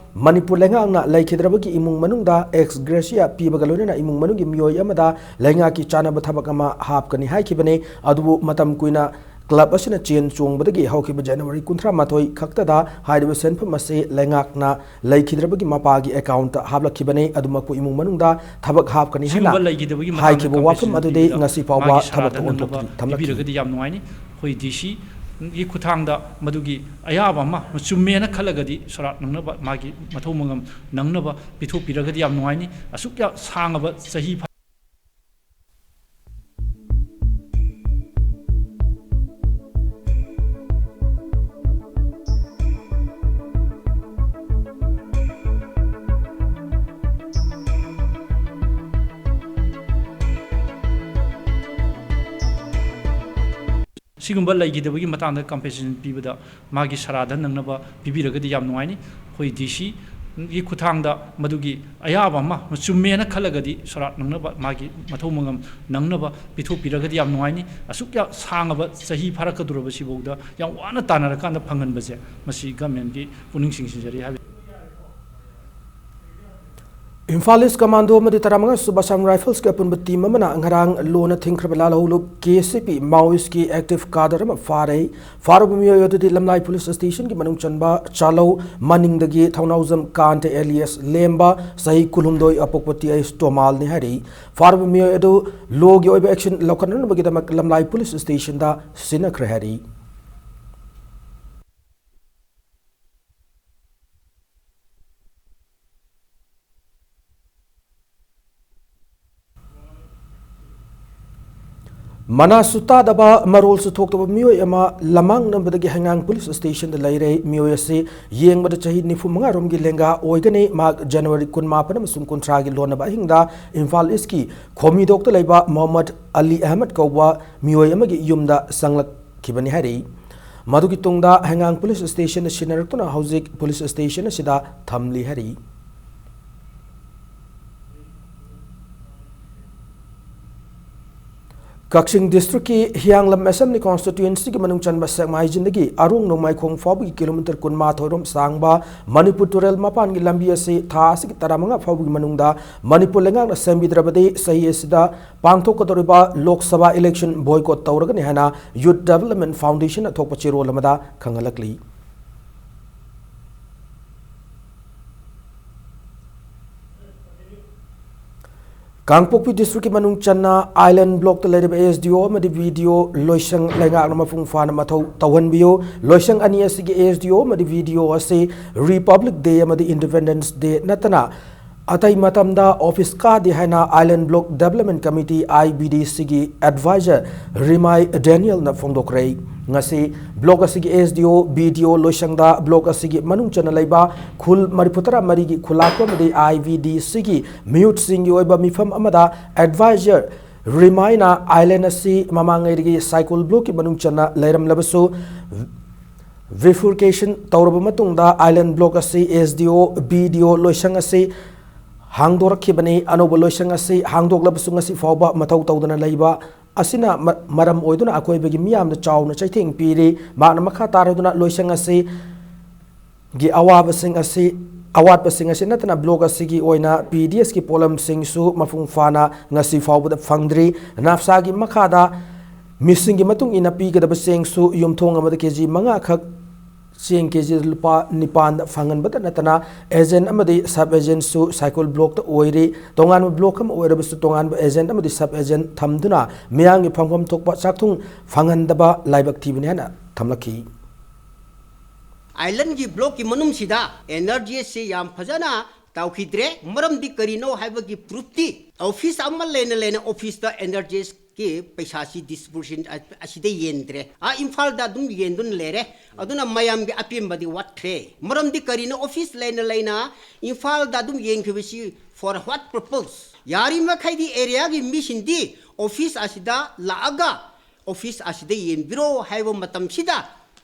ꯃꯅꯤꯄꯨꯔ ꯂꯩꯉꯥꯛꯅ ꯂꯩꯈꯤꯗ꯭ꯔꯕꯒꯤ ꯏꯃꯨꯡ ꯃꯅꯨꯡꯗ ꯑꯦꯛꯁ ꯒ꯭ꯔꯦꯁꯤꯌꯥ ꯄꯤꯕꯒ ꯂꯣꯏꯅꯅ ꯏꯃꯨꯡ ꯃꯅꯨꯡꯒꯤ ꯃꯤꯑꯣꯏ ꯑꯃꯗ ꯂꯩꯉꯥꯛꯀꯤ ꯆꯥꯅꯕ ꯊꯕꯛ ꯑꯃ ꯍꯥꯞꯀꯅꯤ ꯍꯥꯏꯈꯤꯕꯅꯤ꯫ ꯑꯗꯨꯕꯨ ꯃꯇꯝ ꯀꯨꯏꯅ ꯀ꯭ꯂꯕ ꯑꯁꯤꯅ ꯆꯦꯟ ꯆꯣꯡꯕꯗꯒꯤ ꯍꯧꯈꯤꯕ ꯖꯅꯋꯥꯔꯤ ꯀꯨꯟꯊ꯭ꯔꯥ ꯃꯥꯊꯣꯏ ꯈꯛꯇꯗ ꯍꯥꯏꯔꯤꯕ ꯁꯦꯟꯐꯝ ꯑꯁꯤ ꯂꯩꯉꯥꯛꯅ ꯂꯩꯈꯤꯗ꯭ꯔꯕꯒꯤ ꯃꯄꯥꯒꯤ ꯑꯦꯀꯥꯎꯟꯠꯇ ꯍꯥꯞꯂꯛꯈꯤꯕꯅꯤ꯫ ꯑꯗꯨꯃꯛꯄꯨ ꯏꯃꯨꯡ ꯃꯅꯨꯡꯗ ꯊꯕꯛ ꯍꯥꯞꯀꯅꯤ ꯍꯥꯏꯅ ꯁꯤꯒꯨꯝꯕ ꯂꯩꯈꯤꯗꯕꯒꯤ ꯃꯇꯥꯡꯗ ꯍꯥꯏꯈꯤꯕ ꯋꯥꯐꯝ compensation ꯑꯗꯨꯗꯤ ꯄꯤꯕꯗ ꯉꯁꯤ ꯐꯥꯎꯕ ꯃꯥꯒꯤ ꯊꯕꯛꯇ ꯁꯔꯥꯗ ꯅꯪꯅꯕ ꯑꯣꯟꯊꯣꯛꯇ꯭ꯔꯤ꯫ ꯊꯝꯂꯛꯈꯤ꯫ ꯄꯤꯕꯤꯔꯒꯗꯤ ꯌꯥꯝ ꯅꯨꯡꯉꯥꯏꯅꯤ꯫ ꯑꯩꯈꯣꯏ ꯗꯤ ꯁꯤꯒꯤ ꯈꯨꯠꯊꯥꯡꯗ ꯃꯗꯨꯒꯤ ꯑꯌꯥꯕ ꯑꯃ ꯆꯨꯝꯃꯦꯅ ꯈꯜꯂꯒꯗꯤ ꯁꯔꯥꯠ ꯅꯪꯅꯕ, ꯃꯥꯒꯤ ꯃꯊꯧ ꯃꯉꯝ ꯅꯪꯅꯕ ꯄꯤꯊꯣꯛꯄꯤꯔꯒꯗꯤ ꯌꯥꯝ ꯅꯨꯡꯉꯥꯏꯅꯤ꯫ ꯑꯁꯨꯛ ꯌꯥ-, ꯁꯥꯡꯉꯕ ꯆꯍꯤ ꯐꯥ- ꯁꯤꯒꯨꯝꯕ ꯂꯩꯈꯤꯗꯕꯒꯤ ꯃꯇꯥꯡꯗ compensation ꯄꯤꯕꯗ ꯃꯥꯒꯤ ꯁꯔꯥꯗ ꯅꯪꯅꯕ ꯄꯤꯕꯤꯔꯒꯗꯤ ꯌꯥꯝ ꯅꯨꯡꯉꯥꯏꯅꯤ꯫ ꯑꯩꯈꯣꯏ ꯗꯤ ꯁꯤꯒꯤ ꯈꯨꯠꯊꯥꯡꯗ ꯃꯗꯨꯒꯤ ꯑꯌꯥꯕ ꯑꯃ ꯆꯨꯝꯃꯦꯅ ꯈꯜꯂꯒꯗꯤ ꯁꯔꯥꯠ ꯅꯪꯅꯕ, ꯃꯥꯒꯤ ꯃꯊꯧ ꯃꯉꯝ ꯅꯪꯅꯕ ꯄꯤꯊꯣꯛꯄꯤꯔꯒꯗꯤ ꯌꯥꯝ ꯅꯨꯡꯉꯥꯏꯅꯤ꯫ ꯑꯁꯨꯛ ꯌꯥ-, ꯁꯥꯡꯉꯕ ꯆꯍꯤ ꯐꯥꯔꯛꯀꯗꯧꯔꯕꯁꯤꯐꯥꯎꯗ ꯌꯥꯝ ꯋꯥꯅ ꯇꯥꯟꯅꯔꯀꯥꯟꯗ ꯐꯪꯍꯟꯕꯁꯦ, ꯃꯁꯤ governmentꯀꯤ ꯄꯨꯛꯅꯤꯡ ꯆꯤꯡꯁꯤꯟꯖꯔꯤ ꯍꯥꯏꯕ꯫ ꯏꯝꯐꯥꯜ ꯏꯁ ꯀꯃꯥꯟꯗꯣ ꯑꯃꯗꯤ ꯇꯔꯥꯃꯉꯥ ꯁꯨꯕ ꯑꯁꯥꯝ ꯔꯥꯏꯐꯜꯁꯀꯤ ꯑꯄꯨꯟꯕ ꯇꯤꯝ ꯑꯃꯅ ꯉꯔꯥꯡ ꯂꯣꯟꯅ ꯊꯤꯡꯈ꯭ꯔꯕ ꯂꯥꯜꯍꯧꯂꯨꯞ ꯀꯦ ꯁꯤ ꯄꯤ ꯃꯥꯑꯣꯏꯁꯀꯤ ꯑꯦꯛꯇꯤꯚ ꯀꯥꯗꯔ ꯑꯃ ꯐꯥꯔꯦ꯫ ꯐꯥꯔꯕ ꯃꯤꯑꯣꯏ ꯑꯗꯨꯗꯤ ꯂꯝꯂꯥꯏ ꯄꯨꯂꯤꯁ ꯁ꯭ꯇꯦꯁꯟꯒꯤ ꯃꯅꯨꯡ ꯆꯟꯕ ꯆꯥꯂꯧ ꯃꯅꯤꯡꯗꯒꯤ ꯊꯧꯅꯥꯎꯖꯝ ꯀꯥꯟꯇ ꯑꯦꯂꯤꯌꯁ ꯂꯦꯝꯕ, ꯆꯍꯤ ꯀꯨꯟꯍꯨꯝꯗꯣꯏ ꯑꯄꯣꯛꯄ ꯇꯤ ꯑꯩꯁ ꯇꯣꯃꯥꯜꯅꯤ ꯍꯥꯏꯔꯤ꯫ ꯐꯥꯔꯕ ꯃꯤꯑꯣꯏ ꯑꯗꯨ ꯂꯣꯒꯤ ꯑꯣꯏꯕ ꯑꯦꯛꯁꯟ ꯂꯧꯈꯠꯅꯅꯕꯒꯤꯗꯃꯛ ꯂꯝꯂꯥꯏ ꯄꯨꯂꯤꯁ ꯁ꯭ꯇꯦꯁꯟꯗ ꯁꯤꯟꯅꯈ꯭ꯔꯦ ꯍꯥꯏꯔꯤ꯫ ꯃꯅꯥꯁꯨ ꯇꯥꯗꯕ, ꯃꯔꯣꯜꯁꯨ ꯊꯣꯛꯇꯕ ꯃꯤꯑꯣꯏ ꯑꯃ ꯂꯃꯥꯡꯅꯕꯗꯒꯤ ꯍꯩꯉꯥꯡ ꯄꯨꯂꯤꯁ ꯁ꯭ꯇꯦꯁꯟꯗ ꯂꯩꯔꯦ꯫ ꯃꯤꯑꯣꯏ ꯑꯁꯤ ꯌꯦꯡꯕꯗ ꯆꯍꯤ ꯅꯤꯐꯨ ꯃꯉꯥ ꯔꯣꯝꯒꯤ ꯂꯦꯡꯒꯥ ꯑꯣꯏꯒꯅꯤ꯫ ꯃꯍꯥꯛ ꯖꯅꯋꯥꯔꯤ ꯀꯨꯟꯃꯥꯄꯟ ꯑꯃꯁꯨꯡ ꯀꯨꯟꯊ꯭ꯔꯥꯒꯤ ꯂꯣꯟꯅꯕ ꯑꯍꯤꯡꯗ ꯏꯝꯐꯥꯜ ꯏꯁꯀꯤ ꯈꯣꯃꯤꯗꯣꯛꯇ ꯂꯩꯕ ꯃꯣꯍꯝꯃꯗ ꯑꯂꯤ ꯑꯍꯃꯗ ꯀꯧꯕ ꯃꯤꯑꯣꯏ ꯑꯃꯒꯤ ꯌꯨꯝꯗ ꯆꯪꯂꯛꯈꯤꯕꯅꯤ ꯍꯥꯏꯔꯤ꯫ ꯃꯗꯨꯒꯤ ꯇꯨꯡꯗ ꯍꯩꯉꯥꯡ ꯄꯨꯂꯤꯁ ꯁ꯭ꯇꯦꯁꯟꯗ ꯁꯤꯟꯅꯔꯛꯇꯨꯅ ꯍꯧꯖꯤꯛ ꯄꯨꯂꯤꯁ ꯁ꯭ꯇꯦꯁꯟ ꯑꯁꯤꯗ ꯊꯝꯂꯤ ꯍꯥꯏꯔꯤ꯫ ꯀꯛꯆꯤꯡ ꯗꯤꯁꯇ꯭ꯔꯤꯛꯀꯤ ꯍꯤꯌꯥꯡꯂꯝ ꯑꯦꯁꯦꯝꯕ꯭ꯂꯤ ꯀꯣꯟꯁꯇꯤꯇ꯭ꯋꯦꯟꯁꯤꯒꯤ ꯃꯅꯨꯡ ꯆꯟꯕ ꯁꯦꯛꯃꯥꯏꯖꯤꯟꯗꯒꯤ ꯑꯔꯣꯡ ꯅꯣꯡꯃꯥꯏꯈꯣꯡ ꯐꯥꯎꯕꯒꯤ ꯀꯤꯂꯣꯃꯤꯇꯔ ꯀꯨꯟꯃꯥꯊꯣꯏ ꯔꯣꯝ ꯁꯥꯡꯕ ꯃꯅꯤꯄꯨꯔ ꯇꯨꯔꯦꯜ ꯃꯄꯥꯟꯒꯤ ꯂꯝꯕꯤ ꯑꯁꯤ ꯊꯥ ꯑꯁꯤꯒꯤ ꯇꯔꯥꯃꯉꯥ ꯐꯥꯎꯕꯒꯤ ꯃꯅꯨꯡꯗ ꯃꯅꯤꯄꯨꯔ ꯂꯩꯉꯥꯛꯅ ꯁꯦꯝꯕꯤꯗ꯭ꯔꯕꯗꯤ ꯆꯍꯤ ꯑꯁꯤꯗ ꯄꯥꯡꯊꯣꯛꯀꯗꯧꯔꯤꯕ ꯂꯣꯛ ꯁꯚꯥ ꯏꯂꯦꯛꯁꯟ ꯕꯣꯏꯀꯣꯠ ꯇꯧꯔꯒꯅꯤ ꯍꯥꯏꯅ ꯌꯨꯠ ꯗꯦꯕꯂꯞꯃꯦꯟ ꯐꯥꯎꯟꯗꯦꯁꯟꯅ ꯊꯣꯛꯄ ꯆꯦꯔꯣꯜ ꯑꯃꯗ ꯈꯪꯍꯜꯂꯛꯂꯤ꯫ ꯀꯥꯡꯄꯣꯛꯄꯤ ꯗꯤꯁꯇ꯭ꯔꯤꯛꯀꯤ ꯃꯅꯨꯡ ꯆꯟꯅ ꯑꯥꯏꯂꯦꯟ ꯕ꯭ꯂꯣꯛꯇ ꯂꯩꯔꯤꯕ ꯑꯦꯁ ꯗꯤ ꯑꯣ ꯑꯃꯗꯤ ꯕꯤ ꯗꯤ ꯑꯣ ꯂꯣꯏꯁꯪ ꯂꯩꯉꯥꯛꯅ ꯃꯄꯨꯡ ꯐꯥꯅ ꯃꯊꯧ ꯇꯧꯍꯟꯕꯤꯌꯨ꯫ ꯂꯣꯏꯁꯪ ꯑꯅꯤ ꯑꯁꯤꯒꯤ ꯑꯦꯁ ꯗꯤ ꯑꯣ ꯑꯃꯗꯤ ꯕꯤ ꯗꯤ ꯑꯣ ꯑꯁꯤ ꯔꯤꯄꯕ꯭ꯂꯤꯛ ꯗꯦ ꯑꯃꯗꯤ ꯏꯟꯗꯤꯄꯦꯟꯗꯦꯟꯁ ꯗꯦ ꯅꯠꯇꯅ ꯑꯇꯩ ꯃꯇꯝꯗ ꯑꯣꯐꯤꯁ ꯀꯥꯗꯦ ꯍꯥꯏꯅ ꯑꯥꯏꯂꯦꯟ ꯕ꯭ꯂꯣꯛ ꯗꯦꯕꯂꯞꯃꯦꯟ ꯀꯃꯤꯇꯤ, ꯑꯥꯏ ꯕꯤ ꯗꯤ ꯁꯤꯒꯤ ꯑꯦꯗꯚꯥꯏꯖꯔ ꯔꯤꯃꯥꯏ ꯗꯦꯅꯤꯌꯦꯜꯅ ꯐꯣꯡꯗꯣꯛꯈ꯭ꯔꯦ꯫ ꯉꯁꯤ ꯕ꯭ꯂꯣꯛ ꯑꯁꯤꯒꯤ ꯑꯦꯁ ꯗꯤ ꯑꯣ, ꯕꯤ ꯗꯤ ꯑꯣ ꯂꯣꯏꯁꯪꯗ ꯕ꯭ꯂꯣꯛ ꯑꯁꯤꯒꯤ ꯃꯅꯨꯡ ꯆꯟꯅ ꯂꯩꯕ ꯈꯨꯜ ꯃꯔꯤꯐꯨꯇꯔꯥ ꯃꯔꯤꯒꯤ ꯈꯨꯂꯥꯛꯄ ꯑꯃꯗꯤ ꯑꯥꯏ ꯕꯤ ꯗꯤ ꯁꯤꯒꯤ ꯃꯤꯍꯨꯠꯁꯤꯡꯒꯤ ꯑꯣꯏꯕ ꯃꯤꯐꯝ ꯑꯃꯗ ꯑꯦꯗꯚꯥꯏꯖꯔ ꯔꯤꯃꯥꯏꯅ ꯑꯥꯏꯂꯦꯟ ꯑꯁꯤ ꯃꯃꯥꯡꯉꯩꯗꯒꯤ ꯁꯥꯏꯀꯨꯜ ꯕ꯭ꯂꯣꯛꯀꯤ ꯃꯅꯨꯡ ꯆꯟꯅ ꯂꯩꯔꯝꯂꯕꯁꯨ, ꯕꯤꯐꯨꯔꯀꯦꯁꯟ ꯇꯧꯔꯕ ꯃꯇꯨꯡꯗ ꯑꯥꯏꯂꯦꯟ ꯕ꯭ꯂꯣꯛ ꯑꯁꯤ ꯑꯦꯁ ꯗꯤ ꯑꯣ, ꯕꯤ ꯗꯤ ꯑꯣ ꯂꯣꯏꯁꯪ ꯑꯁꯤ ꯍꯥꯡꯗꯣꯔꯛꯈꯤꯕꯅꯤ꯫ ꯑꯅꯧꯕ ꯂꯣꯏꯁꯪ ꯑꯁꯤ ꯍꯥꯡꯗꯣꯛꯂꯕꯁꯨ ꯉꯁꯤ ꯐꯥꯎꯕ ꯃꯊꯧ ꯇꯧꯗꯅ ꯂꯩꯕ ꯑꯁꯤꯅ ꯃ-, ꯃꯔꯝ ꯑꯣꯏꯗꯨꯅ ꯑꯩꯈꯣꯏꯕꯒꯤ ꯃꯤꯌꯥꯝꯅ ꯆꯥꯎꯅ ꯆꯩꯊꯦꯡ ꯄꯤꯔꯤ꯫ ꯃꯍꯥꯛꯅ ꯃꯈꯥ ꯇꯥꯔꯗꯨꯅ ꯂꯣꯏꯁꯪ ꯑꯁꯤ ꯒꯤ ꯑꯋꯥꯕꯁꯤꯡ ꯑꯁꯤ, ꯑꯋꯥꯠꯄꯁꯤꯡ ꯑꯁꯤ ꯅꯠꯇꯅ ꯕ꯭ꯂꯣꯛ ꯑꯁꯤꯒꯤ ꯑꯣꯏꯅ ꯄꯤ ꯗꯤ ꯑꯦꯁꯀꯤ ꯄꯣꯠꯂꯝꯁꯤꯡꯁꯨ ꯃꯄꯨꯡ ꯐꯥꯅ ꯉꯁꯤ ꯐꯥꯎꯕꯗ ꯐꯪꯗ꯭ꯔꯤ꯫ ꯅꯥꯞꯁꯥꯒꯤ ꯃꯈꯥꯗ ꯃꯤꯁꯤꯡꯒꯤ ꯃꯇꯨꯡ ꯏꯟꯅ ꯄꯤꯒꯗꯕ ꯆꯦꯡꯁꯨ ꯌꯨꯝꯊꯣꯡ ꯑꯃꯗ ꯀꯦ ꯖꯤ ꯃꯉꯥ ꯈꯛ ꯆꯦꯡ ꯀꯦ ꯖꯤ ꯂꯨꯄꯥ ꯅꯤꯄꯥꯟꯗ ꯐꯪꯍꯟꯕꯇ ꯅꯠꯇꯅ ꯑꯦꯖꯦꯟ ꯑꯃꯗꯤ ꯁꯕ ꯑꯦꯖꯦꯟꯁꯨ ꯁꯥꯏꯀꯨꯜ ꯕ꯭ꯂꯣꯛꯇ ꯑꯣꯏꯔꯤ꯫ ꯇꯣꯉꯥꯟꯕ ꯕ꯭ꯂꯣꯛ ꯑꯃ ꯑꯣꯏꯔꯕꯁꯨ ꯇꯣꯉꯥꯟꯕ ꯑꯦꯖꯦꯟ ꯑꯃꯗꯤ ꯁꯕ ꯑꯦꯖꯦꯟ ꯊꯝꯗꯨꯅ ꯃꯤꯌꯥꯝꯒꯤ ꯐꯪꯐꯝ ꯊꯣꯛꯄ ꯆꯥꯛꯊꯨꯡ ꯐꯪꯍꯟꯗꯕ ꯂꯥꯏꯕꯛ ꯊꯤꯕꯅꯤ ꯍꯥꯏꯅ ꯊꯝꯂꯛꯈꯤ꯫ ꯑꯥꯏꯂꯦꯟꯒꯤ ꯕ꯭ꯂꯣꯛꯀꯤ ꯃꯅꯨꯡꯁꯤꯗ ꯑꯦꯟ ꯑꯥꯔ ꯖꯤ ꯑꯦꯁꯁꯤ ꯌꯥꯝ ꯐꯖꯅ ꯇꯧꯈꯤꯗ꯭ꯔꯦ꯫ ꯃꯔꯝꯗꯤ ꯀꯔꯤꯅꯣ ꯍꯥꯏꯕꯒꯤ ꯄ꯭ꯔꯨꯐꯇꯤ ꯑꯣꯐꯤꯁ ꯑꯃ ꯂꯩꯅ ꯂꯩꯅ ꯑꯣꯐꯤꯁꯇ ꯑꯦꯟ ꯑꯥꯔ ꯖꯤ ꯑꯦꯁ ꯀꯤ ꯄꯩꯁꯥꯁꯤ ꯗꯤꯁꯕꯨꯔꯁꯤꯡ ꯑꯁꯤꯗ ꯌꯦꯟꯗ꯭ꯔꯦ, ꯑꯥ ꯏꯝꯐꯥꯜꯗ ꯑꯗꯨꯝ ꯌꯦꯟꯗꯨꯅ ꯂꯩꯔꯦ꯫ ꯑꯗꯨꯅ ꯃꯌꯥꯝꯒꯤ ꯑꯄꯦꯟꯕꯗꯤ ꯋꯥꯠꯈ꯭ꯔꯦ꯫ ꯃꯔꯝꯗꯤ ꯀꯔꯤꯅꯣ? ꯑꯣꯐꯤꯁ ꯂꯩꯅ ꯂꯩꯅ ꯏꯝꯐꯥꯜꯗ ꯑꯗꯨꯝ ꯌꯦꯟꯈꯤꯕꯁꯤ for what purpose? ꯌꯥꯔꯤꯕꯃꯈꯩꯗꯤ ꯑꯦꯔꯤꯌꯥꯒꯤ ꯃꯤꯁꯤꯡꯗꯤ ꯑꯣꯐꯤꯁ ꯑꯁꯤꯗ ꯂꯥꯛꯑꯒ ꯑꯣꯐꯤꯁ ꯑꯁꯤꯗ ꯌꯦꯟꯕꯤꯔꯣ ꯍꯥꯏꯕ ꯃꯇꯝꯁꯤꯗ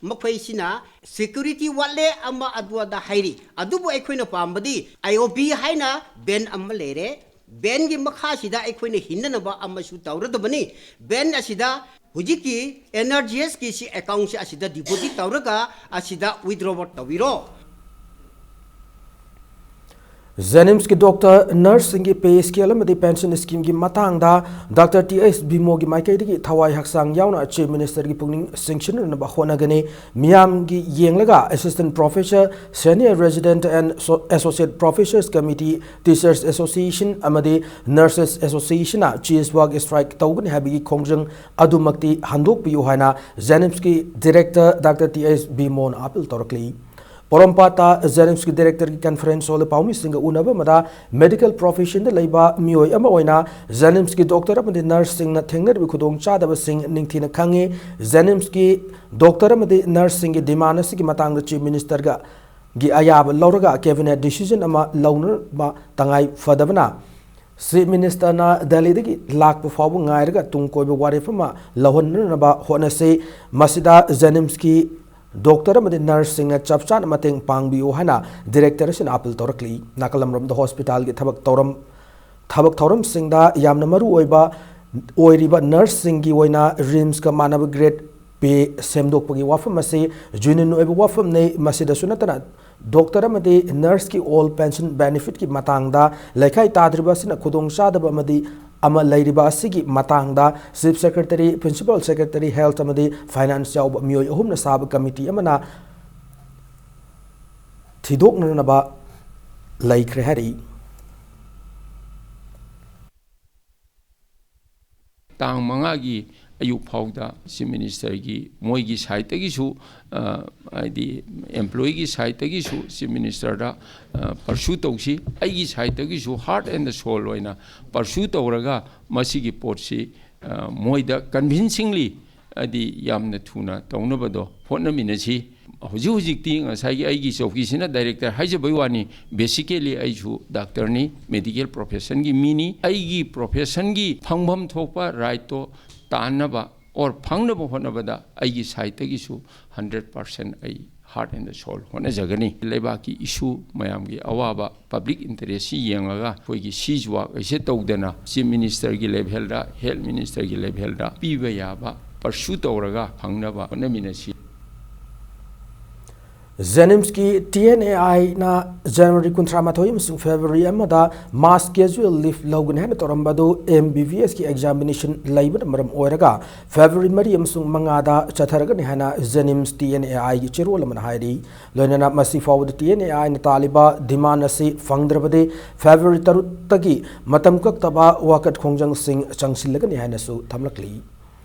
ꯃꯈꯣꯏꯁꯤꯅ ꯁꯦꯀ꯭ꯌꯨꯔꯤꯇꯤ ꯋꯥꯠꯂꯦ, ꯑꯃ ꯑꯗꯨ ꯑꯗꯥ ꯍꯥꯏꯔꯤ꯫ ꯑꯗꯨꯕꯨ ꯑꯩꯈꯣꯏꯅ ꯄꯥꯝꯕꯗꯤ ꯑꯥꯏ ꯑꯣ ꯕꯤ ꯍꯥꯏꯅ ꯕꯦꯟ ꯑꯃ ꯂꯩꯔꯦ, ꯕꯦꯟꯒꯤ ꯃꯈꯥꯁꯤꯗ ꯑꯩꯈꯣꯏꯅ ꯍꯤꯡꯅꯅꯕ ꯑꯃꯁꯨ ꯇꯧꯔꯗꯕꯅꯤ꯫ ꯕꯦꯟ ꯑꯁꯤꯗ ꯍꯧꯖꯤꯛꯀꯤ ꯑꯦꯟ ꯑꯥꯔ ꯖꯤ ꯑꯦꯁꯀꯤ ꯁꯤ ꯑꯦꯀꯥꯎꯟꯁꯤ ꯑꯁꯤꯗ ꯗꯤꯄꯣꯖꯤꯠ ꯇꯧꯔꯒ ꯑꯁꯤꯗ ꯋꯤꯗ꯭ꯔꯣꯋꯜ ꯇꯧꯕꯤꯔꯣ꯫ ꯖꯦꯅꯤꯝꯁꯀꯤ ꯗꯣꯛꯇꯔ, ꯅꯔꯁꯁꯤꯡꯒꯤ ꯄꯦ ꯁ꯭ꯀꯦꯜ ꯑꯃꯗꯤ ꯄꯦꯟꯁꯟ ꯁ꯭ꯀꯤꯝꯒꯤ ꯃꯇꯥꯡꯗ ꯗꯥꯛꯇꯔ ꯇꯤ ꯑꯩꯆ ꯕꯤꯃꯣꯒꯤ ꯃꯥꯏꯀꯩꯗꯒꯤ ꯊꯋꯥꯏ ꯍꯛꯆꯥꯡ ꯌꯥꯎꯅ ꯆꯤꯐ ꯃꯤꯅꯤꯁꯇꯔꯒꯤ ꯄꯨꯛꯅꯤꯡ ꯆꯤꯡꯁꯤꯟꯅꯅꯕ ꯍꯣꯠꯅꯒꯅꯤ꯫ ꯃꯤꯌꯥꯝꯒꯤ ꯌꯦꯡꯂꯒ Assistant Professor, Senior Resident and So-, Associate Professors Committee, Teachers Association ꯑꯃꯗꯤ Nurses Associationꯅ ꯆꯦꯁ ꯋꯥꯛ ꯁ꯭ꯇ꯭ꯔꯥꯏꯛ ꯇꯧꯒꯅꯤ ꯍꯥꯏꯕꯒꯤ ꯈꯣꯡꯖꯪ ꯑꯗꯨꯃꯛꯇꯤ ꯍꯟꯗꯣꯛꯄꯤꯌꯨ ꯍꯥꯏꯅ ꯖꯦꯅꯤꯝꯁꯀꯤ ꯗꯤꯔꯦꯛꯇꯔ ꯗꯥꯛꯇꯔ ꯇꯤ ꯑꯩꯆ ꯕꯤꯃꯣꯅ ꯑꯄꯤꯜ ꯇꯧꯔꯛꯂꯤ꯫ ꯄꯣꯔꯣꯝꯄꯥꯠꯇ ꯖꯦꯅꯤꯝꯁꯀꯤ ꯗꯤꯔꯦꯛꯇꯔꯒꯤ ꯀꯟꯐꯔꯦꯟꯁ ꯍꯣꯜꯗ ꯄꯥꯎꯃꯤꯁꯤꯡꯒ ꯎꯅꯕ ꯑꯃꯗ ꯃꯦꯗꯤꯀꯦꯜ ꯄ꯭ꯔꯣꯐꯦꯁꯟꯗ ꯂꯩꯕ ꯃꯤꯑꯣꯏ ꯑꯃ ꯑꯣꯏꯅ ꯖꯦꯅꯤꯝꯁꯀꯤ ꯗꯣꯛꯇꯔ ꯑꯃꯗꯤ ꯅꯔꯁꯁꯤꯡꯅ ꯊꯦꯡꯅꯔꯤꯕ ꯈꯨꯗꯣꯡꯆꯥꯗꯕꯁꯤꯡ ꯅꯤꯡꯊꯤꯅ ꯈꯪꯏ꯫ ꯖꯦꯅꯤꯝꯁꯀꯤ ꯗꯣꯛꯇꯔ ꯑꯃꯗꯤ ꯅꯔꯁꯁꯤꯡꯒꯤ ꯗꯤꯃꯥꯟ ꯑꯁꯤꯒꯤ ꯃꯇꯥꯡꯗ ꯆꯤꯐ ꯃꯤꯅꯤꯁꯇꯔꯒ ꯒꯤ ꯑꯌꯥꯕ ꯂꯧꯔꯒ ꯀꯦꯕꯤꯅꯦꯠ ꯗꯤꯁꯤꯖꯟ ꯑꯃ ꯂꯧꯅꯕ ꯇꯉꯥꯏ ꯐꯗꯕꯅ ꯆꯤꯐ ꯃꯤꯅꯤꯁꯇꯔꯅ ꯗꯦꯜꯂꯤꯗꯒꯤ ꯂꯥꯛꯄ ꯐꯥꯎꯕ ꯉꯥꯏꯔꯒ ꯇꯨꯡ ꯀꯣꯏꯕ ꯋꯥꯔꯦꯞ ꯑꯃ ꯂꯧꯍꯟꯅꯅꯕ ꯍꯣꯠꯅꯁꯤ꯫ ꯃꯁꯤꯗ ꯖꯦꯅꯤꯝꯁꯀꯤ ꯗꯣꯛꯇꯔ ꯑꯃꯗꯤ ꯅꯔꯁꯁꯤꯡꯅ ꯆꯞ ꯆꯥꯅ ꯃꯇꯦꯡ ꯄꯥꯡꯕꯤꯌꯨ ꯍꯥꯏꯅ ꯗꯤꯔꯦꯛꯇꯔ ꯑꯁꯤꯅ ꯑꯄꯤꯜ ꯇꯧꯔꯛꯂꯤ꯫ ꯅꯥꯀꯜ ꯑꯃꯔꯣꯝꯗ ꯍꯣꯁꯄꯤꯇꯥꯜꯒꯤ ꯊꯕꯛ ꯇꯧꯔꯝ ꯊꯕꯛ ꯊꯧꯔꯝꯁꯤꯡꯗ ꯌꯥꯝꯅ ꯃꯔꯨ ꯑꯣꯏꯕ ꯑꯣꯏꯔꯤꯕ ꯅꯔꯁꯁꯤꯡꯒꯤ ꯑꯣꯏꯅ ꯔꯤꯝꯁꯀ ꯃꯥꯟꯅꯕ ꯒ꯭ꯔꯦꯗ ꯄꯦ ꯁꯦꯝꯗꯣꯛꯄꯒꯤ ꯋꯥꯐꯝ ꯑꯁꯤ ꯖꯦꯅ꯭ꯌꯨꯟ ꯑꯣꯏꯕ ꯋꯥꯐꯝꯅꯤ꯫ ꯃꯁꯤꯗꯁꯨ ꯅꯠꯇꯅ ꯗꯣꯛꯇꯔ ꯑꯃꯗꯤ ꯅꯔꯁꯀꯤ ꯑꯣꯜ ꯄꯦꯟꯁꯟ ꯕꯦꯅꯤꯐꯤꯠꯀꯤ ꯃꯇꯥꯡꯗ ꯂꯩꯈꯥꯏ ꯇꯥꯗ꯭ꯔꯤꯕ ꯑꯁꯤꯅ ꯈꯨꯗꯣꯡꯆꯥꯗꯕ ꯑꯃꯗꯤ ꯑꯃ ꯂꯩꯔꯤꯕ ꯑꯁꯤꯒꯤ ꯃꯇꯥꯡꯗ chief secretary, principal secretary, health ꯑꯃꯗꯤ ꯐꯥꯏꯅꯥꯟꯁ ꯌꯥꯎꯕ ꯃꯤꯑꯣꯏ ꯑꯍꯨꯝꯅ ꯁꯥꯕ ꯀꯃꯤꯇꯤ ꯑꯃꯅ ꯊꯤꯗꯣꯛꯅꯅꯕ ꯂꯩꯈ꯭ꯔꯦ ꯍꯥꯏꯔꯛꯏ꯫ ꯇꯥꯡ ꯃꯉꯥꯒꯤ ꯑꯌꯨꯛ ꯐꯥꯎꯗ ꯆꯤꯐ ꯃꯤꯅꯤꯁꯇꯔꯒꯤ ꯃꯣꯏꯒꯤ ꯁꯥꯏꯠꯇꯒꯤꯁꯨ, ꯑ, ꯍꯥꯏꯗꯤ ꯑꯦꯝꯄ꯭ꯂꯣꯌꯤꯒꯤ ꯁꯥꯏꯠꯇꯒꯤꯁꯨ ꯆꯤꯐ ꯃꯤꯅꯤꯁꯇꯔꯗ, ꯑ, ꯄꯔꯁꯨ ꯇꯧꯁꯤ, ꯑꯩꯒꯤ ꯁꯥꯏꯠꯇꯒꯤꯁꯨ ꯍꯥꯔꯠ ꯑꯦꯟ ꯁꯣꯜ ꯑꯣꯏꯅ ꯄꯔꯁꯨ ꯇꯧꯔꯒ ꯃꯁꯤꯒꯤ ꯄꯣꯠꯁꯤ ꯃꯣꯏꯗ ꯀꯟꯚꯤꯟꯁꯤꯡꯂꯤ ꯍꯥꯏꯗꯤ ꯌꯥꯝꯅ ꯊꯨꯅ ꯇꯧꯅꯕꯗꯣ ꯍꯣꯠꯅꯃꯤꯟꯅꯁꯤ꯫ ꯍꯧꯖꯤꯛ ꯍꯧꯖꯤꯛꯇꯤ ꯉꯁꯥꯏꯒꯤ ꯑꯩꯒꯤ ꯆꯧꯀꯤꯁꯤꯅ ꯗꯥꯏꯔꯦꯛꯇꯔ ꯍꯥꯏꯖꯕꯩ ꯋꯥꯅꯤ, ꯕꯦꯁꯤꯀꯦꯂꯤ ꯑꯩꯁꯨ ꯗꯥꯛꯇꯔꯅꯤ, ꯃꯦꯗꯤꯀꯦꯜ ꯄ꯭ꯔꯣꯐꯦꯁꯟꯒꯤ ꯃꯤꯅꯤ꯫ ꯑꯩꯒꯤ ꯄ꯭ꯔꯣꯐꯦꯁꯟꯒꯤ ꯐꯪꯐꯝ ꯊꯣꯛꯄ ꯔꯥꯏꯠꯇꯣ ꯇꯥꯟꯅꯕ ꯑꯣꯔ ꯐꯪꯅꯕ ꯍꯣꯠꯅꯕꯗ ꯑꯩꯒꯤ ꯁꯥꯏꯠꯇꯒꯤꯁꯨ ꯍꯟꯗ꯭ꯔꯦꯠ ꯄꯥꯔꯁꯦꯟ ꯑꯩ ꯍꯥꯔꯠ ꯑꯦꯟ ꯁꯣꯜ ꯍꯣꯠꯅꯖꯒꯅꯤ꯫ ꯂꯩꯕꯥꯛꯀꯤ ꯏꯁꯨ ꯃꯌꯥꯝꯒꯤ ꯑꯋꯥꯕ, ꯄꯕ꯭ꯂꯤꯛ ꯏꯟꯇꯔꯦꯁꯁꯤ ꯌꯦꯡꯉꯒ ꯑꯩꯈꯣꯏꯒꯤ ꯁꯤꯖ ꯋꯥꯛ ꯑꯁꯦ ꯇꯧꯗꯅ ꯆꯤꯐ ꯃꯤꯅꯤꯁꯇꯔꯒꯤ ꯂꯦꯚꯦꯜꯗ, ꯍꯦꯜꯊ ꯃꯤꯅꯤꯁꯇꯔꯒꯤ ꯂꯦꯚꯦꯜꯗ ꯄꯤꯕ ꯌꯥꯕ ꯄꯔꯁꯨ ꯇꯧꯔꯒ ꯐꯪꯅꯕ ꯍꯣꯠꯅꯃꯤꯟꯅꯁꯤ꯫ ꯖꯦꯅꯤꯝꯁꯀꯤ ꯇꯤ ꯑꯦꯟ ꯑꯦ ꯑꯥꯏꯅ ꯖꯅꯋꯥꯔꯤ ꯀꯨꯟꯊ꯭ꯔꯥ ꯃꯥꯊꯣꯏ ꯑꯃꯁꯨꯡ ꯐꯦꯕ꯭ꯔꯨꯋꯥꯔꯤ ꯑꯃꯗ ꯃꯥꯁ ꯀꯦꯖꯨꯋꯦꯜ ꯂꯤꯐ ꯂꯧꯒꯅꯤ ꯍꯥꯏꯅ ꯇꯧꯔꯝꯕ ꯑꯗꯨ ꯑꯦꯝ ꯕꯤ ꯕꯤ ꯑꯦꯁꯀꯤ ꯑꯦꯛꯖꯥꯃꯤꯅꯦꯁꯟ ꯂꯩꯕꯅ ꯃꯔꯝ ꯑꯣꯏꯔꯒ ꯐꯦꯕ꯭ꯔꯨꯋꯥꯔꯤ ꯃꯔꯤ ꯑꯃꯁꯨꯡ ꯃꯉꯥꯗ ꯆꯠꯊꯔꯒꯅꯤ ꯍꯥꯏꯅ ꯖꯦꯅꯤꯝꯁ ꯇꯤ ꯑꯦꯟ ꯑꯦ ꯑꯥꯏꯒꯤ ꯆꯦꯔꯣꯜ ꯑꯃꯅ ꯍꯥꯏꯔꯤ꯫ ꯂꯣꯏꯅꯅ ꯃꯁꯤ ꯐꯥꯎꯕꯗ ꯇꯤ ꯑꯦꯟ ꯑꯦ ꯑꯥꯏꯅ ꯇꯥꯜꯂꯤꯕ ꯗꯤꯃꯥꯟ ꯑꯁꯤ ꯐꯪꯗ꯭ꯔꯕꯗꯤ ꯐꯦꯕ꯭ꯔꯨꯋꯥꯔꯤ ꯇꯔꯨꯛꯇꯒꯤ ꯃꯇꯝ ꯀꯛꯇꯕ ꯋꯥꯀꯠ ꯈꯣꯡꯖꯪꯁꯤꯡ ꯆꯪꯁꯤꯜꯂꯒꯅꯤ ꯍꯥꯏꯅꯁꯨ ꯊꯝꯂꯛꯂꯤ꯫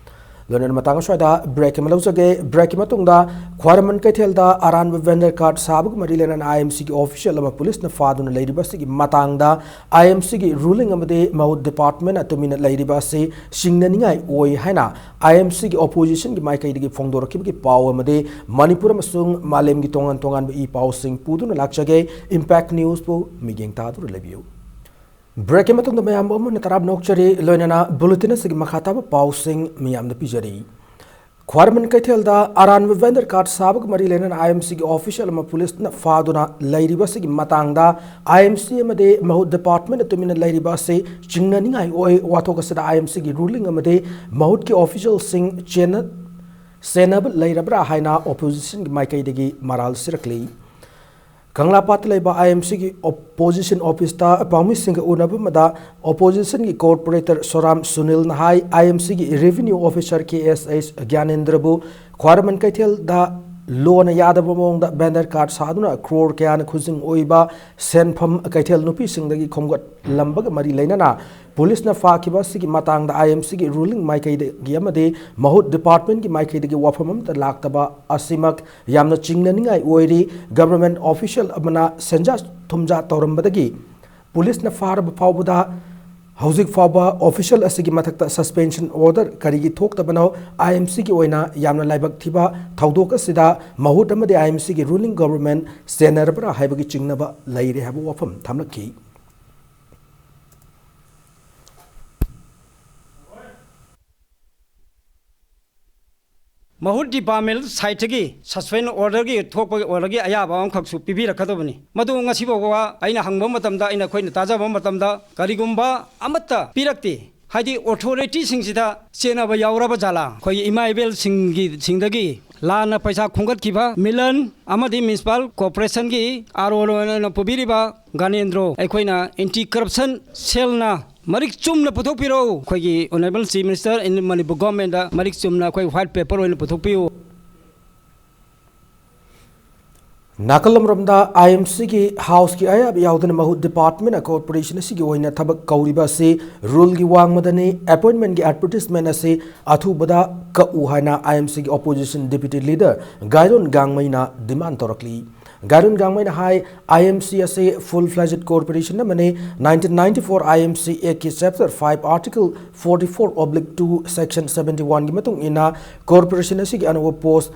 ꯂꯣꯏꯅꯅ ꯃꯇꯥꯡ ꯑꯁ꯭ꯋꯥꯏꯗ ꯕ꯭ꯔꯦꯛ ꯑꯃ ꯂꯧꯖꯒꯦ꯫ ꯕ꯭ꯔꯦꯛꯀꯤ ꯃꯇꯨꯡꯗ ꯈ꯭ꯋꯥꯏꯔꯝꯕꯟ ꯀꯩꯊꯦꯜꯗ ꯑꯔꯥꯟꯕ ꯚꯦꯟꯗꯔ ꯀꯥꯔꯠ ꯁꯥꯕꯒ ꯃꯔꯤ ꯂꯩꯅꯅ ꯑꯥꯏ ꯑꯦꯝ ꯁꯤꯒꯤ ꯑꯣꯐꯤꯁꯤꯌꯦꯜ ꯑꯃ ꯄꯨꯂꯤꯁꯅ ꯐꯥꯗꯨꯅ ꯂꯩꯔꯤꯕ ꯑꯁꯤꯒꯤ ꯃꯇꯥꯡꯗ ꯑꯥꯏ ꯑꯦꯝ ꯁꯤꯒꯤ ꯔꯨꯂꯤꯡ ꯑꯃꯗꯤ ꯃꯍꯨꯠ ꯗꯤꯄꯥꯔꯠꯃꯦꯟꯅ ꯇꯨꯃꯤꯟꯅ ꯂꯩꯔꯤꯕ ꯑꯁꯤ ꯆꯤꯡꯅꯅꯤꯡꯉꯥꯏ ꯑꯣꯏ ꯍꯥꯏꯅ ꯑꯥꯏ ꯑꯦꯝ ꯁꯤꯒꯤ ꯑꯣꯄꯣꯖꯤꯁꯟꯒꯤ ꯃꯥꯏꯀꯩꯗꯒꯤ ꯐꯣꯡꯗꯣꯔꯛꯈꯤꯕꯒꯤ ꯄꯥꯎ ꯑꯃꯗꯤ ꯃꯅꯤꯄꯨꯔ ꯑꯃꯁꯨꯡ ꯃꯥꯂꯦꯝꯒꯤ ꯇꯣꯉꯥꯟ ꯇꯣꯉꯥꯟꯕ ꯏ ꯄꯥꯎꯁꯤꯡ ꯄꯨꯗꯨꯅ ꯂꯥꯛꯆꯒꯦ꯫ ꯏꯝꯄꯦꯛ ꯅ꯭ꯌꯨꯁꯄꯨ ꯃꯤꯠꯌꯦꯡ ꯇꯥꯗꯨꯅ ꯂꯩꯕꯤꯌꯨ꯫ ꯕ꯭ꯔꯦꯛꯀꯤ ꯃꯇꯨꯡꯗ ꯃꯌꯥꯝꯕꯨ ꯑꯃꯨꯛ ꯍꯟꯅ ꯇꯔꯥꯝꯅ ꯑꯣꯛꯆꯔꯤ꯫ ꯂꯣꯏꯅꯅ ꯕꯨꯂꯦꯇꯤꯟ ꯑꯁꯤꯒꯤ ꯃꯈꯥ ꯇꯥꯕ ꯄꯥꯎꯁꯤꯡ ꯃꯤꯌꯥꯝꯗ ꯄꯤꯖꯔꯤ꯫ ꯈ꯭ꯋꯥꯏꯔꯝꯕꯟ ꯀꯩꯊꯦꯜꯗ ꯑꯔꯥꯟꯕ ꯚꯦꯟꯗꯔ ꯀꯥꯔꯠ ꯁꯥꯕꯒ ꯃꯔꯤ ꯂꯩꯅꯅ ꯑꯥꯏ ꯑꯦꯝ ꯁꯤꯒꯤ ꯑꯣꯐꯤꯁꯤꯌꯦꯜ ꯑꯃ ꯄꯨꯂꯤꯁꯅ ꯐꯥꯗꯨꯅ ꯂꯩꯔꯤꯕ ꯑꯁꯤꯒꯤ ꯃꯇꯥꯡꯗ ꯑꯥꯏ ꯑꯦꯝ ꯁꯤ ꯑꯃꯗꯤ ꯃꯍꯨꯠ ꯗꯤꯄꯥꯔꯠꯃꯦꯟꯅ ꯇꯨꯃꯤꯟꯅ ꯂꯩꯔꯤꯕ ꯑꯁꯤ ꯆꯤꯡꯅꯅꯤꯡꯉꯥꯏ ꯑꯣꯏ꯫ ꯋꯥꯊꯣꯛ ꯑꯁꯤꯗ ꯑꯥꯏ ꯑꯦꯝ ꯁꯤꯒꯤ ꯔꯨꯂꯤꯡ ꯑꯃꯗꯤ ꯃꯍꯨꯠꯀꯤ ꯑꯣꯐꯤꯁꯤꯌꯦꯜꯁꯤꯡ ꯆꯦꯟꯅ ꯆꯦꯟꯅꯕ ꯂꯩꯔꯕ꯭ꯔꯥ ꯍꯥꯏꯅ ꯑꯣꯄꯣꯖꯤꯁꯟꯒꯤ ꯃꯥꯏꯀꯩꯗꯒꯤ ꯃꯔꯥꯜ ꯁꯤꯔꯛꯂꯤ꯫ ꯀꯪꯂꯥꯄꯥꯠꯇ ꯂꯩꯕ ꯑꯥꯏ ꯑꯦꯝ ꯁꯤꯒꯤ ꯑꯣꯄꯣꯖꯤꯁꯟ ꯑꯣꯐꯤꯁꯇ ꯄꯥꯎꯃꯤꯁꯤꯡꯒ ꯎꯅꯕ ꯑꯃꯗ ꯑꯣꯄꯣꯖꯤꯁꯟꯒꯤ ꯀꯣꯔꯄꯣꯔꯦꯇꯔ ꯁꯣꯔꯥꯝ ꯁꯨꯅꯤꯜꯅ ꯍꯥꯏ, ꯑꯥꯏ ꯑꯦꯝ ꯁꯤꯒꯤ ꯔꯦꯚꯤꯅ꯭ꯌꯨ ꯑꯣꯐꯤꯁꯥꯔ ꯀꯦ ꯑꯦꯁ ꯑꯩꯆ ꯒ꯭ꯌꯥꯅꯦꯟꯗ꯭ꯔꯕꯨ ꯈ꯭ꯋꯥꯏꯔꯝꯕꯟ ꯀꯩꯊꯦꯜꯗ ꯂꯣꯅ ꯌꯥꯗꯕ ꯃꯑꯣꯡꯗ ꯚꯦꯟꯗꯔ ꯀꯥꯔꯠ ꯁꯥꯗꯨꯅ ꯀ꯭ꯔꯣꯔ ꯀꯌꯥꯅ ꯈꯨꯖꯤꯡ ꯑꯣꯏꯕ ꯁꯦꯟꯐꯝ ꯀꯩꯊꯦꯜ ꯅꯨꯄꯤꯁꯤꯡꯗꯒꯤ ꯈꯣꯝꯒꯠꯂꯝꯕꯒ ꯃꯔꯤ ꯂꯩꯅꯅ ꯄꯨꯂꯤꯁꯅ ꯐꯥꯈꯤꯕ ꯑꯁꯤꯒꯤ ꯃꯇꯥꯡꯗ ꯑꯥꯏ ꯑꯦꯝ ꯁꯤꯒꯤ ꯔꯨꯂꯤꯡ ꯃꯥꯏꯀꯩꯗꯒꯤ ꯑꯃꯗꯤ ꯃꯍꯨꯠ ꯗꯤꯄꯥꯔꯠꯃꯦꯟꯒꯤ ꯃꯥꯏꯀꯩꯗꯒꯤ ꯋꯥꯐꯝ ꯑꯃꯠꯇ ꯂꯥꯛꯇꯕ ꯑꯁꯤꯃꯛ ꯌꯥꯝꯅ ꯆꯤꯡꯅꯅꯤꯡꯉꯥꯏ ꯑꯣꯏꯔꯤ꯫ ꯒꯚꯔꯟꯃꯦꯟꯠ ꯑꯣꯐꯤꯁꯤꯌꯦꯜ ꯑꯃꯅ ꯁꯦꯟꯖꯥ ꯊꯨꯝꯖꯥ ꯇꯧꯔꯝꯕꯗꯒꯤ ꯄꯨꯂꯤꯁꯅ ꯐꯥꯔꯕ ꯐꯥꯎꯕꯗ ꯍꯧꯖꯤꯛ ꯐꯥꯎꯕ official ꯑꯁꯤꯒꯤ ꯃꯊꯛꯇ suspension order ꯀꯔꯤꯒꯤ ꯊꯣꯛꯇꯕꯅꯣ? IMCꯒꯤ ꯑꯣꯏꯅ ꯌꯥꯝꯅ ꯂꯥꯏꯕꯛ ꯊꯤꯕ ꯊꯧꯗꯣꯛ ꯑꯁꯤꯗ ꯃꯍꯨꯠ ꯑꯃꯗꯤ IMCꯒꯤ ruling government ꯆꯦꯟꯅꯔꯕ꯭ꯔꯥ ꯍꯥꯏꯕꯒꯤ ꯆꯤꯡꯅꯕ ꯂꯩꯔꯦ ꯍꯥꯏꯕ ꯋꯥꯐꯝ ꯊꯝꯂꯛꯈꯤ꯫ ꯃꯍꯨꯠ department sideꯇꯒꯤ suspension orderꯒꯤ ꯊꯣꯛꯄꯒꯤ orderꯒꯤ ꯑꯌꯥꯕ ꯑꯃꯈꯛꯁꯨ ꯄꯤꯕꯤꯔꯛꯀꯗꯕꯅꯤ꯫ ꯃꯗꯨ ꯉꯁꯤ ꯐꯥꯎꯕ ꯑꯩꯅ ꯍꯪꯕ ꯃꯇꯝꯗ, ꯑꯩꯅ, ꯑꯩꯈꯣꯏꯅ ꯇꯥꯖꯕ ꯃꯇꯝꯗ, ꯀꯔꯤꯒꯨꯝꯕ ꯑꯃꯠꯇ ꯄꯤꯔꯛꯇꯦ꯫ ꯍꯥꯏꯗꯤ, authorityꯁꯤꯡꯁꯤꯗ ꯆꯦꯟꯅꯕ ꯌꯥꯎꯔꯕ ꯖꯥꯠꯂꯥ? ꯑꯩꯈꯣꯏꯒꯤ ꯏꯃꯥ ꯏꯕꯦꯜꯁꯤꯡꯒꯤ, ꯁꯤꯡꯗꯒꯤ ꯂꯥꯟꯅ ꯄꯩꯁꯥ ꯈꯣꯝꯒꯠꯈꯤꯕ ꯃꯤꯂꯟ ꯑꯃꯗꯤ municipal corporationꯒꯤ RO ꯑꯣꯏꯅ ꯄꯨꯕꯤꯔꯤꯕ ꯒꯥꯅꯦꯟꯗ꯭ꯔꯣ, ꯑꯩꯈꯣꯏꯅ anti corruption cellꯅ ꯃꯔꯤꯛ ꯆꯨꯝꯅ ꯄꯨꯊꯣꯛꯄꯤꯔꯛꯎ꯫ ꯑꯩꯈꯣꯏꯒꯤ Honourable Chief Minister in Manipur Governmentꯗ ꯃꯔꯤꯛ ꯆꯨꯝꯅ ꯑꯩꯈꯣꯏ white paper ꯑꯣꯏꯅ ꯄꯨꯊꯣꯛꯄꯤꯌꯨ꯫ ꯅꯥꯀꯜ ꯑꯃꯔꯣꯝꯗ, IMCꯒꯤ Houseꯀꯤ ꯑꯌꯥꯕ ꯌꯥꯎꯗꯅ ꯃꯍꯨꯠ departmentꯅ corporation ꯑꯁꯤꯒꯤ ꯑꯣꯏꯅ ꯊꯕꯛ ꯀꯧꯔꯤꯕ ꯑꯁꯤ ruleꯒꯤ ꯋꯥꯡꯃꯗꯅꯤ꯫ Appointmentꯀꯤ advertisement ꯑꯁꯤ ꯑꯊꯨꯕꯗ ꯀꯛꯎ ꯍꯥꯏꯅ IMCꯒꯤ opposition deputy leader ꯒꯥꯏꯔꯣꯟ ꯒꯥꯡꯃꯩꯅ demand ꯇꯧꯔꯛꯂꯤ꯫ ꯒꯥꯏꯔꯣꯟ ꯒꯥꯡꯃꯩꯅ ꯍꯥꯏ, IMC ꯑꯁꯤ full fledged corporation ꯑꯃꯅꯤ꯫ Nineteen ninety four IMC Actꯀꯤ chapter five article forty four oblique two section seventy oneꯒꯤ ꯃꯇꯨꯡ ꯏꯟꯅ corporation ꯑꯁꯤꯒꯤ ꯑꯅꯧꯕ post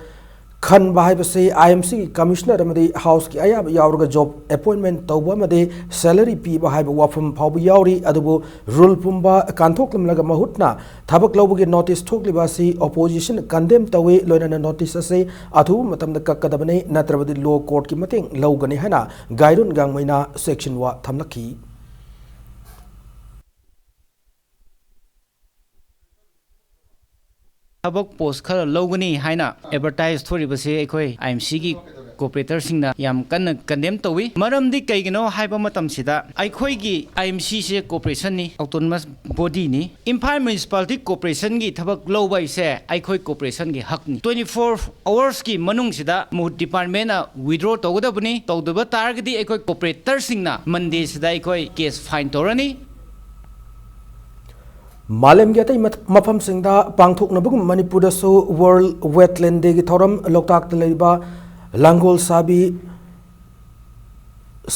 ꯈꯟꯕ ꯍꯥꯏꯕꯁꯤ IMCꯒꯤ commissioner ꯑꯃꯗꯤ Houseꯀꯤ ꯑꯌꯥꯕ ꯌꯥꯎꯔꯒ job appointment ꯇꯧꯕ ꯑꯃꯗꯤ salary ꯄꯤꯕ ꯍꯥꯏꯕ ꯋꯥꯐꯝ ꯐꯥꯎꯕ ꯌꯥꯎꯔꯤ꯫ ꯑꯗꯨꯕꯨ rule ꯄꯨꯝꯕ ꯀꯥꯟꯊꯣꯛꯂꯝꯂꯒ ꯃꯍꯨꯠꯅ ꯊꯕꯛ ꯂꯧꯕꯒꯤ notice ꯊꯣꯛꯂꯤꯕ ꯑꯁꯤ opposition condemn ꯇꯧꯏ꯫ ꯂꯣꯏꯅꯅ notice ꯑꯁꯤ ꯑꯊꯨꯕ ꯃꯇꯝꯗ ꯀꯛꯀꯗꯕꯅꯤ, ꯅꯠꯇ꯭ꯔꯕꯗꯤ law courtꯀꯤ ꯃꯇꯦꯡ ꯂꯧꯒꯅꯤ ꯍꯥꯏꯅ ꯒꯥꯏꯔꯣꯟ ꯒꯥꯡꯃꯩꯅ ꯆꯦꯛꯁꯤꯟꯋꯥ ꯊꯝꯂꯛꯈꯤ꯫ ꯊꯕꯛ post ꯈꯔ ꯂꯧꯒꯅꯤ ꯍꯥꯏꯅ advertise ꯊꯣꯛꯂꯤꯕꯁꯦ ꯑꯩꯈꯣꯏ IMCꯒꯤ corporatorꯁꯤꯡꯅ ꯌꯥꯝ ꯀꯟꯅ condemn ꯇꯧꯏ꯫ ꯃꯔꯝꯗꯤ ꯀꯩꯒꯤꯅꯣ ꯍꯥꯏꯕ ꯃꯇꯝꯁꯤꯗ, ꯑꯩꯈꯣꯏꯒꯤ IMCꯁꯦ corporationꯅꯤ, autonomous bodyꯅꯤ꯫ ꯏꯝꯐꯥꯜ Municipality Corporationꯒꯤ ꯊꯕꯛ ꯂꯧꯕ ꯍꯥꯏꯁꯦ ꯑꯩꯈꯣꯏ corporationꯒꯤ ꯍꯛꯅꯤ꯫ Twenty four hoursꯀꯤ ꯃꯅꯨꯡꯁꯤꯗ ꯃꯍꯨꯠ departmentꯅ withdraw ꯇꯧꯒꯗꯕꯅꯤ꯫ ꯇꯧꯗꯕ ꯇꯥꯔꯒꯗꯤ ꯑꯩꯈꯣꯏ corporatorꯁꯤꯡꯅ Mondayꯁꯤꯗ ꯑꯩꯈꯣꯏ case file ꯇꯧꯔꯅꯤ꯫ ꯃꯥꯂꯦꯝꯒꯤ ꯑꯇꯩ ꯃꯐꯝꯁꯤꯡꯗ ꯄꯥꯡꯊꯣꯛꯅꯕꯒꯨꯝ ꯃꯅꯤꯄꯨꯔꯗꯁꯨ World Wetland Dayꯒꯤ ꯊꯧꯔꯝ ꯂꯣꯛꯇꯥꯛꯇ ꯂꯩꯔꯤꯕ ꯂꯥꯡꯒꯣꯜ ꯁꯥꯕꯤ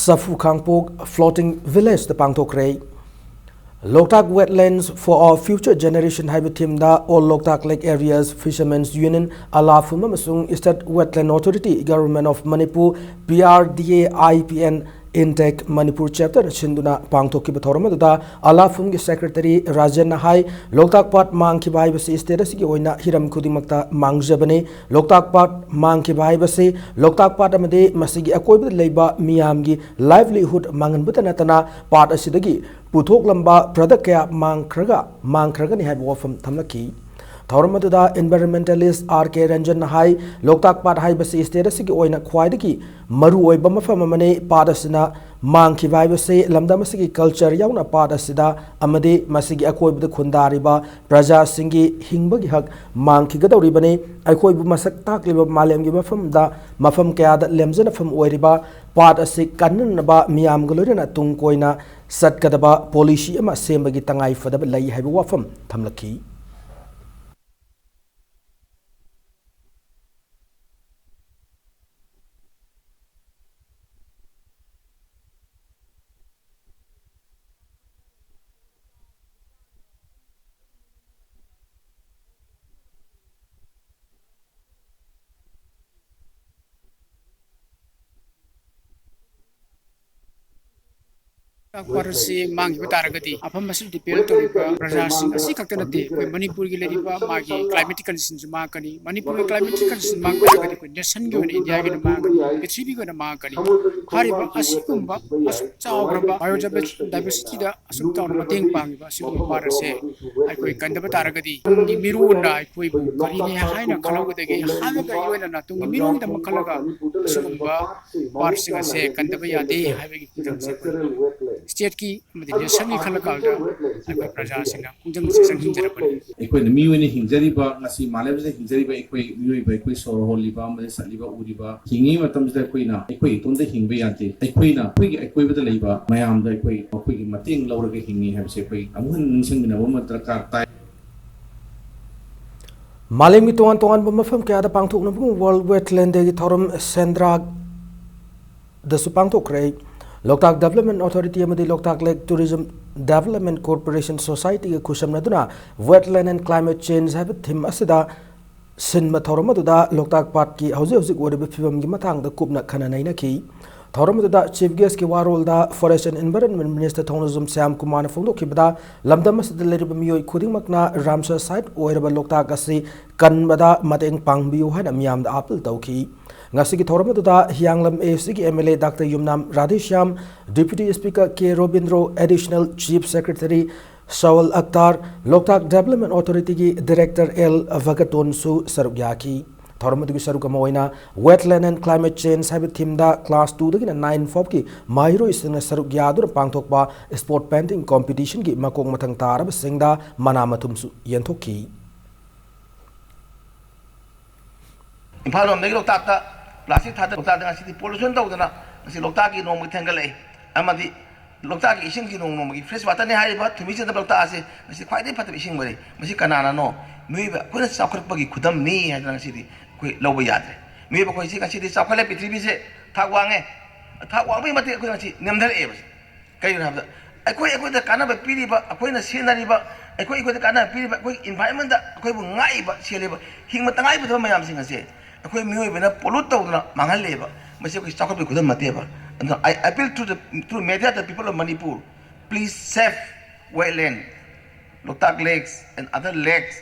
ꯁꯥꯐꯨ ꯈꯥꯡꯄꯣꯛ Floating Villageꯇ ꯄꯥꯡꯊꯣꯛꯈ꯭ꯔꯦ꯫ Loktak Wetlands for Our Future Generation ꯍꯥꯏꯕ ꯊꯤꯝꯗ All Loktak Lake Areas Fishermen's Union, ꯑꯂꯥꯐꯨꯝ ꯑꯃꯁꯨꯡ State Wetland Authority, Government of Manipur, P R D A I P N, INTACH Manipur Chapter ꯁꯤꯟꯗꯨꯅ ꯄꯥꯡꯊꯣꯛꯈꯤꯕ ꯊꯧꯔꯝ ꯑꯗꯨꯗ ꯑꯂꯥꯐꯨꯝꯒꯤ Secretary ꯔꯥꯖꯦꯟꯅ ꯍꯥꯏ, ꯂꯣꯛꯇꯥꯛ ꯄꯥꯠ ꯃꯥꯡꯈꯤꯕ ꯍꯥꯏꯕꯁꯤ state ꯑꯁꯤꯒꯤ ꯑꯣꯏꯅ ꯍꯤꯔꯝ ꯈꯨꯗꯤꯡꯃꯛꯇ ꯃꯥꯡꯖꯕꯅꯤ꯫ ꯂꯣꯛꯇꯥꯛ ꯄꯥꯠ ꯃꯥꯡꯈꯤꯕ ꯍꯥꯏꯕꯁꯤ ꯂꯣꯛꯇꯥꯛ ꯄꯥꯠ ꯑꯃꯗꯤ ꯃꯁꯤꯒꯤ ꯑꯀꯣꯏꯕꯗ ꯂꯩꯕ ꯃꯤꯌꯥꯝꯒꯤ livelihood ꯃꯥꯡꯍꯟꯕꯇ ꯅꯠꯇꯅ ꯄꯥꯠ ꯑꯁꯤꯗꯒꯤ ꯄꯨꯊꯣꯛꯂꯝꯕ product ꯀꯌꯥ ꯃꯥꯡꯈ꯭ꯔꯒ, ꯃꯥꯡꯈ꯭ꯔꯒꯅꯤ ꯍꯥꯏꯕ ꯋꯥꯐꯝ ꯊꯝꯂꯛꯈꯤ꯫ ꯊꯧꯔꯝ ꯑꯗꯨꯗ environmentalist R K ꯔꯟꯖꯟꯅ ꯍꯥꯏ, ꯂꯣꯛꯇꯥꯛ ꯄꯥꯠ ꯍꯥꯏꯕꯁꯤ state ꯑꯁꯤꯒꯤ ꯑꯣꯏꯅ ꯈ꯭ꯋꯥꯏꯗꯒꯤ ꯃꯔꯨꯑꯣꯏꯕ ꯃꯐꯝ ꯑꯃꯅꯤ꯫ ꯄꯥꯠ ꯑꯁꯤꯅ ꯃꯥꯡꯈꯤꯕ ꯍꯥꯏꯕꯁꯤ ꯂꯝꯗꯝ ꯑꯁꯤꯒꯤ culture ꯌꯥꯎꯅ ꯄꯥꯠ ꯑꯁꯤꯗ ꯑꯃꯗꯤ ꯃꯁꯤꯒꯤ ꯑꯀꯣꯏꯕꯗ ꯈꯨꯟꯗꯥꯔꯤꯕ ꯄ꯭ꯔꯖꯥꯁꯤꯡꯒꯤ ꯍꯤꯡꯕꯒꯤ ꯍꯛ ꯃꯥꯡꯈꯤꯒꯗꯧꯔꯤꯕꯅꯤ꯫ ꯑꯩꯈꯣꯏꯕꯨ ꯃꯁꯛ ꯇꯥꯛꯂꯤꯕ ꯃꯥꯂꯦꯝꯒꯤ ꯃꯐꯝꯗ, ꯃꯐꯝ ꯀꯌꯥꯗ ꯂꯦꯝꯖꯅꯐꯝ ꯑꯣꯏꯔꯤꯕ ꯄꯥꯠ ꯑꯁꯤ ꯀꯟꯅꯅꯕ ꯃꯤꯌꯥꯝꯒ ꯂꯣꯏꯅꯅ ꯇꯨꯡ ꯀꯣꯏꯅ ꯆꯠꯀꯗꯕ policy ꯑꯃ ꯁꯦꯝꯕꯒꯤ ꯇꯉꯥꯏ ꯐꯗꯕ ꯂꯩ ꯍꯥꯏꯕ ꯋꯥꯐꯝ ꯊꯝꯂꯛꯈꯤ꯫ ꯂꯣꯛꯇꯥꯛ ꯄꯥꯠ ꯑꯁꯤ ꯃꯥꯡꯈꯤꯕ ꯇꯥꯔꯒꯗꯤ ꯃꯐꯝ ꯑꯁꯤꯗ depend ꯇꯧꯔꯤꯕ ꯄ꯭ꯔꯖꯥꯁꯤꯡ ꯑꯁꯤ ꯈꯛꯇ ꯅꯠꯇꯦ, ꯑꯩꯈꯣꯏ ꯃꯅꯤꯄꯨꯔꯒꯤ ꯂꯩꯔꯤꯕ ꯃꯥꯒꯤ climatic condition ꯁꯨ ꯃꯥꯡꯉꯛꯀꯅꯤ꯫ ꯃꯅꯤꯄꯨꯔꯒꯤ climatic condition ꯃꯥꯡ ꯇꯥꯔꯒꯗꯤ ꯑꯩꯈꯣꯏ nation ꯒꯤ ꯑꯣꯏꯅ, ꯏꯟꯗꯤꯌꯥꯒꯤ ꯑꯣꯏꯅ ꯃꯥꯡꯉꯛꯀꯅꯤ, ꯄ꯭ꯔꯤꯊꯤꯕꯤꯒꯤ ꯑꯣꯏꯅ ꯃꯥꯡꯉꯛꯀꯅꯤ꯫ ꯍꯥꯏꯔꯤꯕ ꯑꯁꯤꯒꯨꯝꯕ ꯑꯁꯨꯛ ꯆꯥꯎꯈ꯭ꯔꯕ biodiversity ꯗ ꯑꯁꯨꯛ ꯆꯥꯎꯅ ꯃꯇꯦꯡ ꯄꯥꯡꯉꯤꯕ ꯑꯁꯤꯒꯨꯝꯕ ꯄꯥꯠ ꯑꯁꯦ ꯑꯩꯈꯣꯏ ꯀꯟꯗꯕ ꯇꯥꯔꯒꯗꯤ ꯇꯨꯡꯒꯤ ꯃꯤꯔꯣꯟꯅ ꯑꯩꯈꯣꯏꯕꯨ ꯀꯔꯤꯅꯦ ꯍꯥꯏꯅ ꯈꯜꯍꯧꯒꯗꯒꯦ? ꯍꯥꯟꯅꯒ ꯏꯔꯣꯏꯅꯅ ꯇꯨꯡꯒꯤ ꯃꯤꯔꯣꯟꯒꯤꯗꯃꯛ ꯈꯜꯂꯒ ꯑꯁꯤꯒꯨꯝꯕ ꯄꯥꯠꯁꯤꯡ ꯑꯁꯦ ꯀꯟꯗꯕ ꯌꯥꯗꯦ ꯍꯥꯏꯕꯒꯤ ꯈꯣꯡꯊꯥꯡꯁꯦ ꯑꯩꯈꯣꯏ state ꯀꯤ ꯑꯃꯗꯤ nation ꯒꯤ ꯈꯜꯂꯀꯥꯟꯗ ꯑꯩꯈꯣꯏ ꯄ꯭ꯔꯖꯥꯁꯤꯡꯅ ꯈꯣꯡꯖꯪ ꯆꯦꯛꯁꯪ ꯍꯤꯡꯖꯔꯛꯄꯅꯤ꯫ ꯑꯩꯈꯣꯏꯅ ꯃꯤꯑꯣꯏꯅ ꯍꯤꯡꯖꯔꯤꯕ, ꯉꯁꯤ ꯃꯥꯂꯦꯝꯁꯤꯗ ꯍꯤꯡꯖꯔꯤꯕ ꯑꯩꯈꯣꯏ ꯃꯤꯑꯣꯏꯕ, ꯑꯩꯈꯣꯏ ꯁꯣꯔ ꯍꯣꯜꯂꯤꯕ ꯑꯃꯗꯤ ꯆꯠꯂꯤꯕ, ꯎꯔꯤꯕ, ꯍꯤꯡꯉꯤꯉꯩ ꯃꯇꯝꯁꯤꯗ ꯑꯩꯈꯣꯏꯅ ꯑꯩꯈꯣꯏ ꯏꯇꯣꯝꯇ ꯍꯤꯡꯕ ꯌꯥꯗꯦ꯫ ꯑꯩꯈꯣꯏꯅ ꯑꯩꯈꯣꯏꯒꯤ ꯑꯀꯣꯏꯕꯗ ꯂꯩꯕ ꯃꯌꯥꯝꯗ ꯑꯩꯈꯣꯏ ꯃꯈꯣꯏꯒꯤ ꯃꯇꯦꯡ ꯂꯧꯔꯒ ꯍꯤꯡꯉꯤ ꯍꯥꯏꯕꯁꯦ ꯑꯩꯈꯣꯏ ꯑꯃꯨꯛ ꯍꯟꯅ ꯅꯤꯡꯁꯤꯡꯃꯤꯟꯅꯕ ꯑꯃ ꯗꯔꯀꯥꯔ ꯇꯥꯏ꯫ ꯃꯥꯂꯦꯝꯒꯤ ꯇꯣꯉꯥꯟ ꯇꯣꯉꯥꯟꯕ ꯃꯐꯝ ꯀꯌꯥꯗ ꯄꯥꯡꯊꯣꯛꯅꯕꯒꯨꯝ World Wetland Day ꯒꯤ ꯊꯧꯔꯝ ꯁꯦꯟꯗ꯭ꯔꯥꯗꯁꯨ ꯄꯥꯡꯊꯣꯛꯈ꯭ꯔꯦ꯫ ꯂꯣꯛꯇꯥꯛ ꯗꯦꯕꯂꯞꯃꯦꯟ ꯑꯣꯊꯣꯔꯤꯇꯤ ꯑꯃꯗꯤ Loktak lake tourism development corporation ꯁꯣꯁꯥꯏꯇꯤꯒ ꯈꯨꯠꯁꯝꯅꯗꯨꯅ ꯋꯦꯠꯂꯦꯟ ꯑꯦꯟ ꯀ꯭ꯂꯥꯏꯃꯦꯠ ꯆꯦꯟꯖ ꯍꯥꯏꯕ ꯊꯤꯝ ꯑꯁꯤꯗ ꯁꯤꯟꯕ ꯊꯧꯔꯝ ꯑꯗꯨꯗ ꯂꯣꯛꯇꯥꯛ ꯄꯥꯠꯀꯤ ꯍꯧꯖꯤꯛ ꯍꯧꯖꯤꯛ ꯑꯣꯏꯔꯤꯕ ꯐꯤꯕꯝꯒꯤ ꯃꯇꯥꯡꯗ ꯀꯨꯞꯅ ꯈꯟꯅ ꯅꯩꯅꯈꯤ꯫ ꯊꯧꯔꯝ ꯑꯗꯨꯗ ꯆꯤꯐ ꯒꯦꯁꯀꯤ ꯋꯥꯔꯣꯜꯗ forest and environment minister Thounaojam Shyam ꯀꯨꯃꯥꯔꯅ ꯐꯣꯡꯗꯣꯛꯈꯤꯕꯗ, ꯂꯝꯗꯝ ꯑꯁꯤꯗ ꯂꯩꯔꯤꯕ ꯃꯤꯑꯣꯏ ꯈꯨꯗꯤꯡꯃꯛꯅ ꯔꯥꯝꯁꯔ ꯁꯥꯏꯠ ꯑꯣꯏꯔꯕ ꯂꯣꯛꯇꯥꯛ ꯑꯁꯤ ꯀꯟꯕꯗ ꯃꯇꯦꯡ ꯄꯥꯡꯕꯤꯌꯨ ꯍꯥꯏꯅ ꯃꯤꯌꯥꯝꯗ ꯑꯥꯄꯤꯜ ꯇꯧꯈꯤ꯫ ꯉꯁꯤꯒꯤ ꯊꯧꯔꯝ ꯑꯗꯨꯗ ꯍꯤꯌꯥꯡꯂꯝ ꯑꯦ ꯁꯤꯒꯤ M L A doctor Yumnam Radheshyam, deputy speaker K Robindro, additional chief secretary Sawal Akhtar, Loktak development ꯑꯣꯊꯣꯔꯤꯇꯤꯒꯤ ꯗꯤꯔꯦꯛꯇꯔ ꯑꯦꯜ ꯚꯒꯇꯣꯟꯁꯨ ꯁꯔꯨꯛ ꯌꯥꯈꯤ꯫ ꯊꯧꯔꯝ ꯑꯗꯨꯒꯤ ꯁꯔꯨꯛ ꯑꯃ ꯑꯣꯏꯅ ꯋꯦꯠꯂꯦꯟ ꯑꯦꯟ ꯀ꯭ꯂꯥꯏꯃꯦꯠ ꯆꯦꯟꯖ ꯍꯥꯏꯕ ꯊꯤꯝꯗ ꯀ꯭ꯂꯥꯁ ꯇꯨꯗꯒꯤꯅ ꯅꯥꯏꯟ ꯐꯥꯎꯕꯒꯤ ꯃꯍꯩꯔꯣꯏꯁꯤꯡꯅ ꯁꯔꯨꯛ ꯌꯥꯗꯨꯅ ꯄꯥꯡꯊꯣꯛꯄ ꯁ꯭ꯄꯣꯠ ꯄꯦꯟꯇꯤꯡ ꯀꯣꯝꯄꯤꯇꯤꯁꯟꯒꯤ ꯃꯀꯣꯛ ꯃꯊꯪ ꯇꯥꯔꯕꯁꯤꯡꯗ ꯃꯅꯥ ꯃꯊꯨꯝꯁꯨ ꯌꯦꯟꯊꯣꯛꯈꯤ꯫ ꯏꯝꯐꯥꯜ ꯂꯣꯝꯗꯒꯤ ꯂꯣꯛꯇꯥꯛꯇ ꯄ꯭ꯂꯥꯁꯇꯤꯛ ꯊꯥꯗ ꯂꯣꯛꯇꯥꯛꯇ ꯉꯁꯤꯗꯤ ꯄꯣꯂꯨꯁꯟ ꯇꯧꯗꯅ ꯉꯁꯤ ꯂꯣꯛꯇꯥꯛꯀꯤ ꯅꯣꯡꯃꯒꯤ ꯊꯦꯡꯒꯠꯂꯛꯏ꯫ ꯑꯃꯗꯤ ꯂꯣꯛꯇꯥꯛꯀꯤ ꯏꯁꯤꯡꯁꯤ ꯅꯣꯡ ꯅꯣꯡꯃꯒꯤ ꯐ꯭ꯔꯦꯁ ꯋꯥꯇꯔꯅꯤ ꯍꯥꯏꯔꯤꯕ ꯊꯨꯝꯖꯤ ꯆꯦꯟꯗꯕ ꯂꯣꯛꯇꯥꯛ ꯑꯁꯤ ꯉꯁꯤ ꯈ꯭ꯋꯥꯏꯗꯒꯤ ꯐꯠꯇꯕ ꯏꯁꯤꯡ ꯑꯣꯏꯔꯦ꯫ ꯃꯁꯤ ꯀꯅꯥꯅꯅꯣ? ꯃꯤꯑꯣꯏꯕ ꯑꯩꯈꯣꯏꯅ ꯆꯥꯎꯈꯠꯂꯛꯄꯒꯤ ꯈꯨꯗꯝꯅꯤ ꯍꯥꯏꯗꯅ ꯉꯁꯤꯗꯤ ꯑꯩꯈꯣꯏ ꯂꯧꯕ ꯌꯥꯗ꯭ꯔꯦ꯫ ꯃꯤꯑꯣꯏꯕ ꯑꯩꯈꯣꯏꯁꯤ ꯉꯁꯤꯗꯤ ꯆꯥꯎꯈꯠꯂꯦ, ꯄ꯭ꯔꯤꯊꯤꯕꯤꯁꯦ ꯊꯥꯛ ꯋꯥꯡꯉꯦ꯫ ꯊꯥꯛ ꯋꯥꯡꯕꯒꯤ ꯃꯇꯤꯛ ꯑꯩꯈꯣꯏ ꯉꯁꯤ ꯅꯦꯝꯊꯔꯛꯑꯦꯕ꯫ ꯀꯩꯒꯤꯅꯣ ꯍꯥꯏꯕꯗ ꯑꯩꯈꯣꯏ ꯑꯩꯈꯣꯏꯗ ꯀꯥꯟꯅꯕ ꯄꯤꯔꯤꯕ, ꯑꯩꯈꯣꯏꯅ ꯁꯤꯖꯤꯟꯅꯔꯤꯕ, ꯑꯩꯈꯣꯏ ꯑꯩꯈꯣꯏꯗ ꯀꯥꯟꯅꯕ ꯄꯤꯔꯤꯕ, ꯑꯩꯈꯣꯏ ꯏꯟꯚꯥꯏꯔꯣꯟꯃꯦꯟꯗ ꯑꯩꯈꯣꯏꯕꯨ ꯉꯥꯛꯏꯕ, ꯁꯦꯜꯂꯤꯕ, ꯍꯤꯡꯕ ꯇꯉꯥꯏ ꯐꯗꯕ ꯃꯌꯥꯝꯁꯤꯡ ꯑꯁꯦ ꯑꯩꯈꯣꯏ ꯃꯤꯑꯣꯏꯕꯅ ꯄꯣꯂꯨꯠ ꯇꯧꯗꯅ ꯃꯥꯡꯍꯜꯂꯦꯕ꯫ ꯃꯁꯤ ꯑꯩꯈꯣꯏ ꯆꯥꯎꯈꯠꯄꯒꯤ ꯈꯨꯗꯝ ꯅꯠꯇꯦꯕ꯫ ꯑꯗꯨꯅ I appeal to the, through media, the people of Manipur, please save wetland, Loktak lakes and other lakes,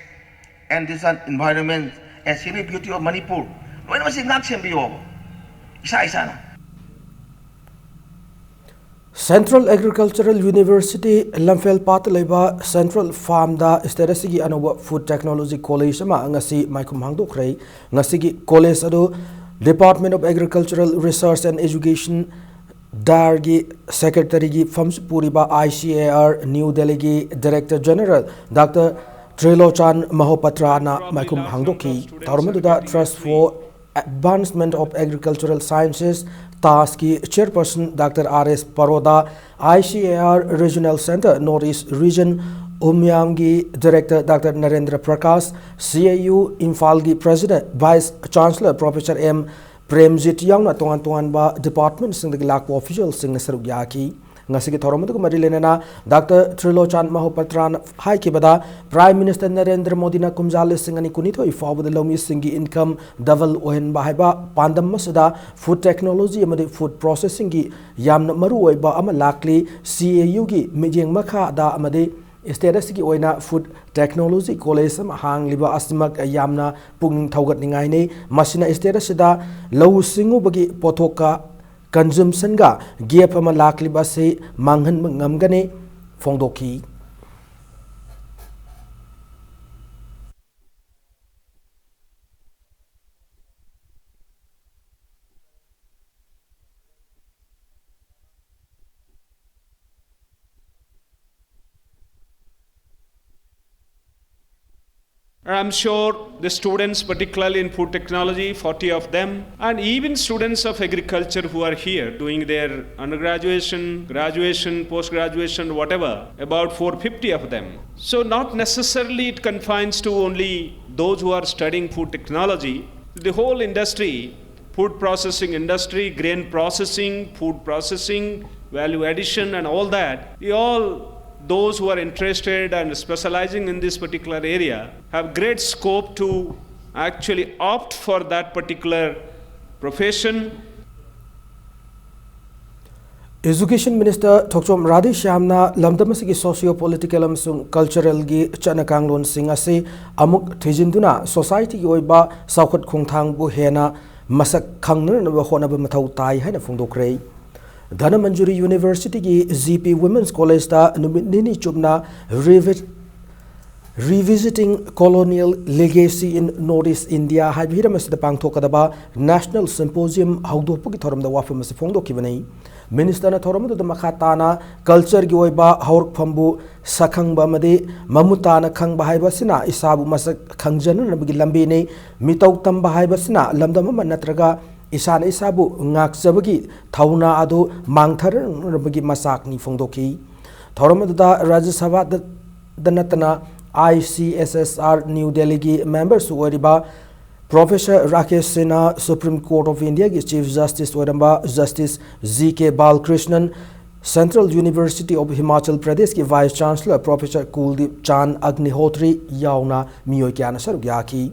and this one environment and scenic beauty of Manipur꯫ ꯂꯣꯏꯅꯃꯛꯁꯤ ꯉꯥꯛ ꯁꯦꯟꯕꯤꯌꯣꯕ ꯏꯁꯥ ꯏꯁꯥꯅ꯫ Central Agricultural University ꯂꯝꯐꯦꯜ ꯄꯥꯠꯇ ꯂꯩꯕ ꯁꯦꯟꯇ꯭ꯔꯦꯜ ꯐꯥꯔꯝꯗ state ꯑꯁꯤꯒꯤ ꯑꯅꯧꯕ food technology college ꯑꯃ ꯉꯁꯤ ꯃꯥꯏꯈꯨꯝ ꯍꯥꯡꯗꯣꯛꯈ꯭ꯔꯦ꯫ ꯉꯁꯤꯒꯤ ꯀꯣꯂꯦꯖ ꯑꯗꯨ Department of Agricultural Research and Education, ꯗꯥꯔꯒꯤ ꯁꯦꯀ꯭ꯔꯦꯇꯔꯤꯒꯤ ꯐꯝꯁꯨ ꯄꯨꯔꯤꯕ I C A R New Delhiꯒꯤ ꯗꯥꯏꯔꯦꯛꯇꯔ ꯖꯦꯅꯔꯦꯜ ꯗꯥꯛꯇꯔ ꯇ꯭ꯔꯤꯂꯣꯆꯥꯟ ꯃꯍꯣꯄꯇ꯭ꯔꯥꯅ ꯃꯥꯏꯈꯨꯝ ꯍꯥꯡꯗꯣꯛꯈꯤ꯫ ꯊꯧꯔꯝ ꯑꯗꯨꯗ Trust for Advancement of Agricultural Sciences, ꯇꯥꯁꯀꯤ chairperson doctor R S Paroda, I C A R Regional Centre North East Region ꯎꯃꯤꯌꯥꯝꯒꯤ director doctor Narendra Prakash, C A U ꯏꯝꯐꯥꯜꯒꯤ president vice chancellor professor M Premjit ꯌꯥꯎꯅ ꯇꯣꯉꯥꯟ ꯇꯣꯉꯥꯟꯕ departmentꯁꯤꯡꯗꯒꯤ ꯂꯥꯛꯄ officialꯁꯤꯡꯅ ꯁꯔꯨꯛ ꯌꯥꯈꯤ꯫ ꯉꯁꯤꯒꯤ ꯊꯧꯔꯝ ꯑꯗꯨꯒ ꯃꯔꯤ ꯂꯩꯅꯅ Doctor Trilochan Mahopatran ꯍꯥꯏꯈꯤꯕꯗ, Prime Minister Narendra ꯃꯣꯗꯤꯅ ꯀꯨꯝꯖꯥ ꯂꯤꯁꯤꯡ ꯑꯅꯤ ꯀꯨꯟꯅꯤꯊꯣꯏ ꯐꯥꯎꯕꯗ ꯂꯧꯃꯤꯁꯤꯡꯒꯤ income double ꯑꯣꯏꯍꯟꯕ ꯍꯥꯏꯕ ꯄꯥꯟꯗꯝ ꯑꯁꯤꯗ food technology ꯑꯃꯗꯤ food processingꯒꯤ ꯌꯥꯝꯅ ꯃꯔꯨꯑꯣꯏꯕ ꯑꯃ ꯂꯥꯛꯂꯤ꯫ CAUꯒꯤ ꯃꯤꯠꯌꯦꯡ ꯃꯈꯥꯗ ꯑꯃꯗꯤ state ꯑꯁꯤꯒꯤ ꯑꯣꯏꯅ food technology college ꯑꯃ ꯍꯥꯡꯂꯤꯕ ꯑꯁꯤꯃꯛ ꯌꯥꯝꯅ ꯄꯨꯛꯅꯤꯡ ꯊꯧꯒꯠꯅꯤꯡꯉꯥꯏꯅꯤ꯫ ꯃꯁꯤꯅ state ꯑꯁꯤꯗ ꯂꯧꯎ ꯁꯤꯡꯎꯕꯒꯤ ꯄꯣꯠꯊꯣꯛꯀ consumptionꯒ gap ꯑꯃ ꯂꯥꯛꯂꯤꯕ ꯑꯁꯤ ꯃꯥꯡꯍꯟꯕ ꯉꯝꯒꯅꯤ ꯐꯣꯡꯗꯣꯛꯈꯤ꯫ I'm sure the students, particularly in food technology, forty of them, and even students of agriculture who are here doing their undergraduation, graduation, post-graduation, whatever, about four fifty of them. So not necessarily it confines to only those who are studying food technology. The whole industry, food processing industry, grain processing, food processing, value addition, and all that, we all, those who are interested and specializing in this particular area, have great scope to actually opt for that particular profession. Education Minister ꯊꯣꯛꯆꯣꯝ ꯔꯥꯙꯦꯁ꯭ꯌꯥꯝꯅ ꯂꯝꯗꯝ ꯑꯁꯤꯒꯤ socio-political ꯑꯃꯁꯨꯡ culturalꯒꯤ ꯆꯠꯅ ꯀꯥꯡꯂꯣꯟꯁꯤꯡ ꯑꯁꯤ ꯑꯃꯨꯛ ꯊꯤꯖꯤꯟꯗꯨꯅ societyꯒꯤ ꯑꯣꯏꯕ ꯆꯥꯎꯈꯠ ꯈꯣꯡꯊꯥꯡꯕꯨ ꯍꯦꯟꯅ ꯃꯁꯛ ꯈꯪꯅꯅꯕ ꯍꯣꯠꯅꯕ ꯃꯊꯧ ꯇꯥꯏ ꯍꯥꯏꯅ ꯐꯣꯡꯗꯣꯛꯈ꯭ꯔꯦ꯫ ꯙꯅꯃꯟꯖꯨꯔꯤ Universityꯒꯤ G P Women's Collegeꯇ ꯅꯨꯃꯤꯠ ꯅꯤꯅꯤ ꯆꯨꯞꯅ Revi-, Revisiting Colonial Legacy in North East India ꯍꯥꯏꯕ ꯍꯤꯔꯝ ꯑꯁꯤꯗ ꯄꯥꯡꯊꯣꯛꯀꯗꯕ National Symposium ꯍꯧꯗꯣꯛꯄꯒꯤ ꯊꯧꯔꯝꯗ ꯋꯥꯐꯝ ꯑꯁꯤ ꯐꯣꯡꯗꯣꯛꯈꯤꯕꯅꯤ꯫ Ministerꯅ ꯊꯧꯔꯝ ꯑꯗꯨꯗ ꯃꯈꯥ ꯇꯥꯅ cultureꯒꯤ ꯑꯣꯏꯕ ꯍꯧꯔꯛꯐꯝꯕꯨ ꯁꯛꯈꯪꯕ ꯑꯃꯗꯤ ꯃꯃꯨꯠ ꯇꯥꯅ ꯈꯪꯕ ꯍꯥꯏꯕ ꯑꯁꯤꯅ ꯏꯁꯥꯕꯨ ꯃꯁꯛ ꯈꯪꯖꯅꯅꯕꯒꯤ ꯂꯝꯕꯤꯅꯤ꯫ ꯃꯤꯇꯧ ꯇꯝꯕ ꯍꯥꯏꯕꯁꯤꯅ ꯂꯝꯗꯝ ꯑꯃ ꯅꯠꯇ꯭ꯔꯒ ꯏꯁꯥꯅ ꯏꯁꯥꯕꯨ ꯉꯥꯛꯆꯕꯒꯤ ꯊꯧꯅꯥ ꯑꯗꯨ ꯃꯥꯡꯊꯔꯛꯅꯕꯒꯤ ꯃꯆꯥꯛꯅꯤ ꯐꯣꯡꯗꯣꯛꯈꯤ꯫ ꯊꯧꯔꯝ ꯑꯗꯨꯗ ꯔꯥꯖ꯭ꯌ ꯁꯚꯥꯗ ꯅꯠꯇꯅ I C S S R New Delhiꯒꯤ memberꯁꯨ ꯑꯣꯏꯔꯤꯕ Professor Rakesh Sinha, Supreme Court of Indiaꯒꯤ Chief Justice ꯑꯣꯏꯔꯝꯕ Justice G K Balakrishnan, Central University of Himachal Pradeshꯀꯤ Vice Chancellor Professor Kuldeep Chand Agnihotri ꯌꯥꯎꯅ ꯃꯤꯑꯣꯏ ꯀꯌꯥꯅ ꯁꯔꯨꯛ ꯌꯥꯈꯤ꯫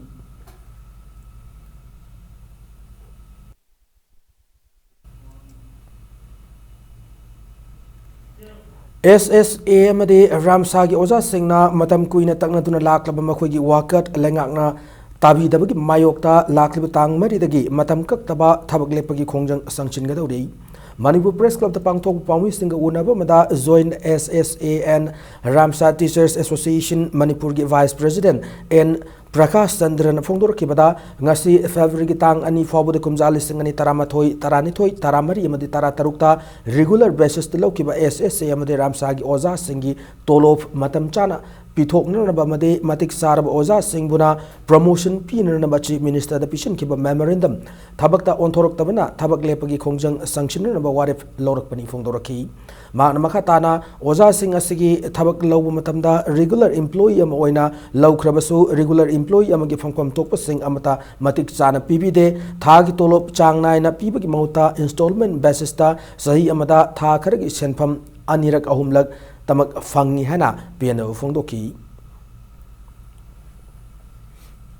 ꯑꯦꯁ ꯑꯦꯁ ꯑꯦ ꯑꯃꯗꯤ ꯔꯥꯝꯁꯥꯒꯤ ꯑꯣꯖꯥꯁꯤꯡꯅ ꯃꯇꯝ ꯀꯨꯏꯅ ꯇꯛꯅꯗꯨꯅ ꯂꯥꯛꯂꯕ ꯃꯈꯣꯏꯒꯤ ꯋꯥꯀꯠ ꯂꯩꯉꯥꯛꯅ ꯇꯥꯕꯤꯗꯕꯒꯤ ꯃꯥꯌꯣꯛꯇ ꯂꯥꯛꯂꯤꯕ ꯇꯥꯡ ꯃꯔꯤꯗꯒꯤ ꯃꯇꯝ ꯀꯛꯇꯕ ꯊꯕꯛ ꯂꯦꯞꯄꯒꯤ ꯈꯣꯡꯖꯪ ꯆꯪꯁꯤꯟꯒꯗꯧꯔꯤ꯫ ꯃꯅꯤꯄꯨꯔ Press Clubꯇ ꯄꯥꯡꯊꯣꯛꯄ ꯄꯥꯎꯃꯤꯁꯤꯡꯒ ꯎꯅꯕ ꯑꯃꯗ Joint S S A and Ramsa Teachers Association ꯃꯅꯤꯄꯨꯔꯒꯤ Vice President N ꯄ꯭ꯔꯀꯥꯁ ꯆꯟꯗ꯭ꯔꯅ ꯐꯣꯡꯗꯣꯔꯛꯈꯤꯕꯗ, ꯉꯁꯤ Februaryꯒꯤ ꯇꯥꯡ ꯑꯅꯤ ꯐꯥꯎꯕꯗ ꯀꯨꯝꯖꯥ ꯂꯤꯁꯤꯡ ꯑꯅꯤ ꯇꯔꯥꯃꯥꯊꯣꯏ, ꯇꯔꯥꯅꯤꯊꯣꯏ, ꯇꯔꯥꯃꯔꯤ ꯑꯃꯗꯤ ꯇꯔꯥꯇꯔꯨꯛꯇ regular basisꯇ ꯂꯧꯈꯤꯕ ꯑꯦꯁ ꯑꯦꯁ ꯑꯦ ꯑꯃꯗꯤ ꯔꯥꯝꯁꯥꯒꯤ ꯑꯣꯖꯥꯁꯤꯡꯒꯤ ꯇꯣꯂꯣꯞ ꯃꯇꯝ ꯆꯥꯅ ꯄꯤꯊꯣꯛꯅꯅꯕ ꯑꯃꯗꯤ ꯃꯇꯤꯛ ꯆꯥꯔꯕ ꯑꯣꯖꯥꯁꯤꯡꯕꯨꯅ promotion ꯄꯤꯅꯅꯕ Chief Ministerꯗ ꯄꯤꯁꯤꯟꯈꯤꯕ memorandum ꯊꯕꯛꯇ ꯑꯣꯟꯊꯣꯔꯛꯇꯕꯅ ꯊꯕꯛ ꯂꯦꯞꯄꯒꯤ ꯈꯣꯡꯖꯪ ꯆꯪꯁꯤꯟꯅꯅꯕ ꯋꯥꯔꯦꯞ ꯂꯧꯔꯛꯄꯅꯤ ꯐꯣꯡꯗꯣꯔꯛꯈꯤ꯫ ꯃꯍꯥꯛꯅ ꯃꯈꯥ ꯇꯥꯅ ꯑꯣꯖꯥꯁꯤꯡ ꯑꯁꯤꯒꯤ ꯊꯕꯛ ꯂꯧꯕ ꯃꯇꯝꯗ regular employee ꯑꯃ ꯑꯣꯏꯅ ꯂꯧꯈ꯭ꯔꯕꯁꯨ, regular employee ꯑꯃꯒꯤ ꯐꯪꯐꯝ ꯊꯣꯛꯄꯁꯤꯡ ꯑꯃꯠꯇ ꯃꯇꯤꯛ ꯆꯥꯅ ꯄꯤꯕꯤꯗꯦ꯫ ꯊꯥꯒꯤ ꯇꯣꯂꯣꯞ ꯆꯥꯡ ꯅꯥꯏꯅ ꯄꯤꯕꯒꯤ ꯃꯍꯨꯠꯇ installment basisꯇ ꯆꯍꯤ ꯑꯃꯗ ꯊꯥ ꯈꯔꯒꯤ ꯁꯦꯟꯐꯝ ꯑꯅꯤꯔꯛ ꯑꯍꯨꯝꯂꯛ ꯇꯃꯛ ꯐꯪꯏ ꯍꯥꯏꯅ ꯄꯦꯟꯗꯕ ꯐꯣꯡꯗꯣꯛꯈꯤ꯫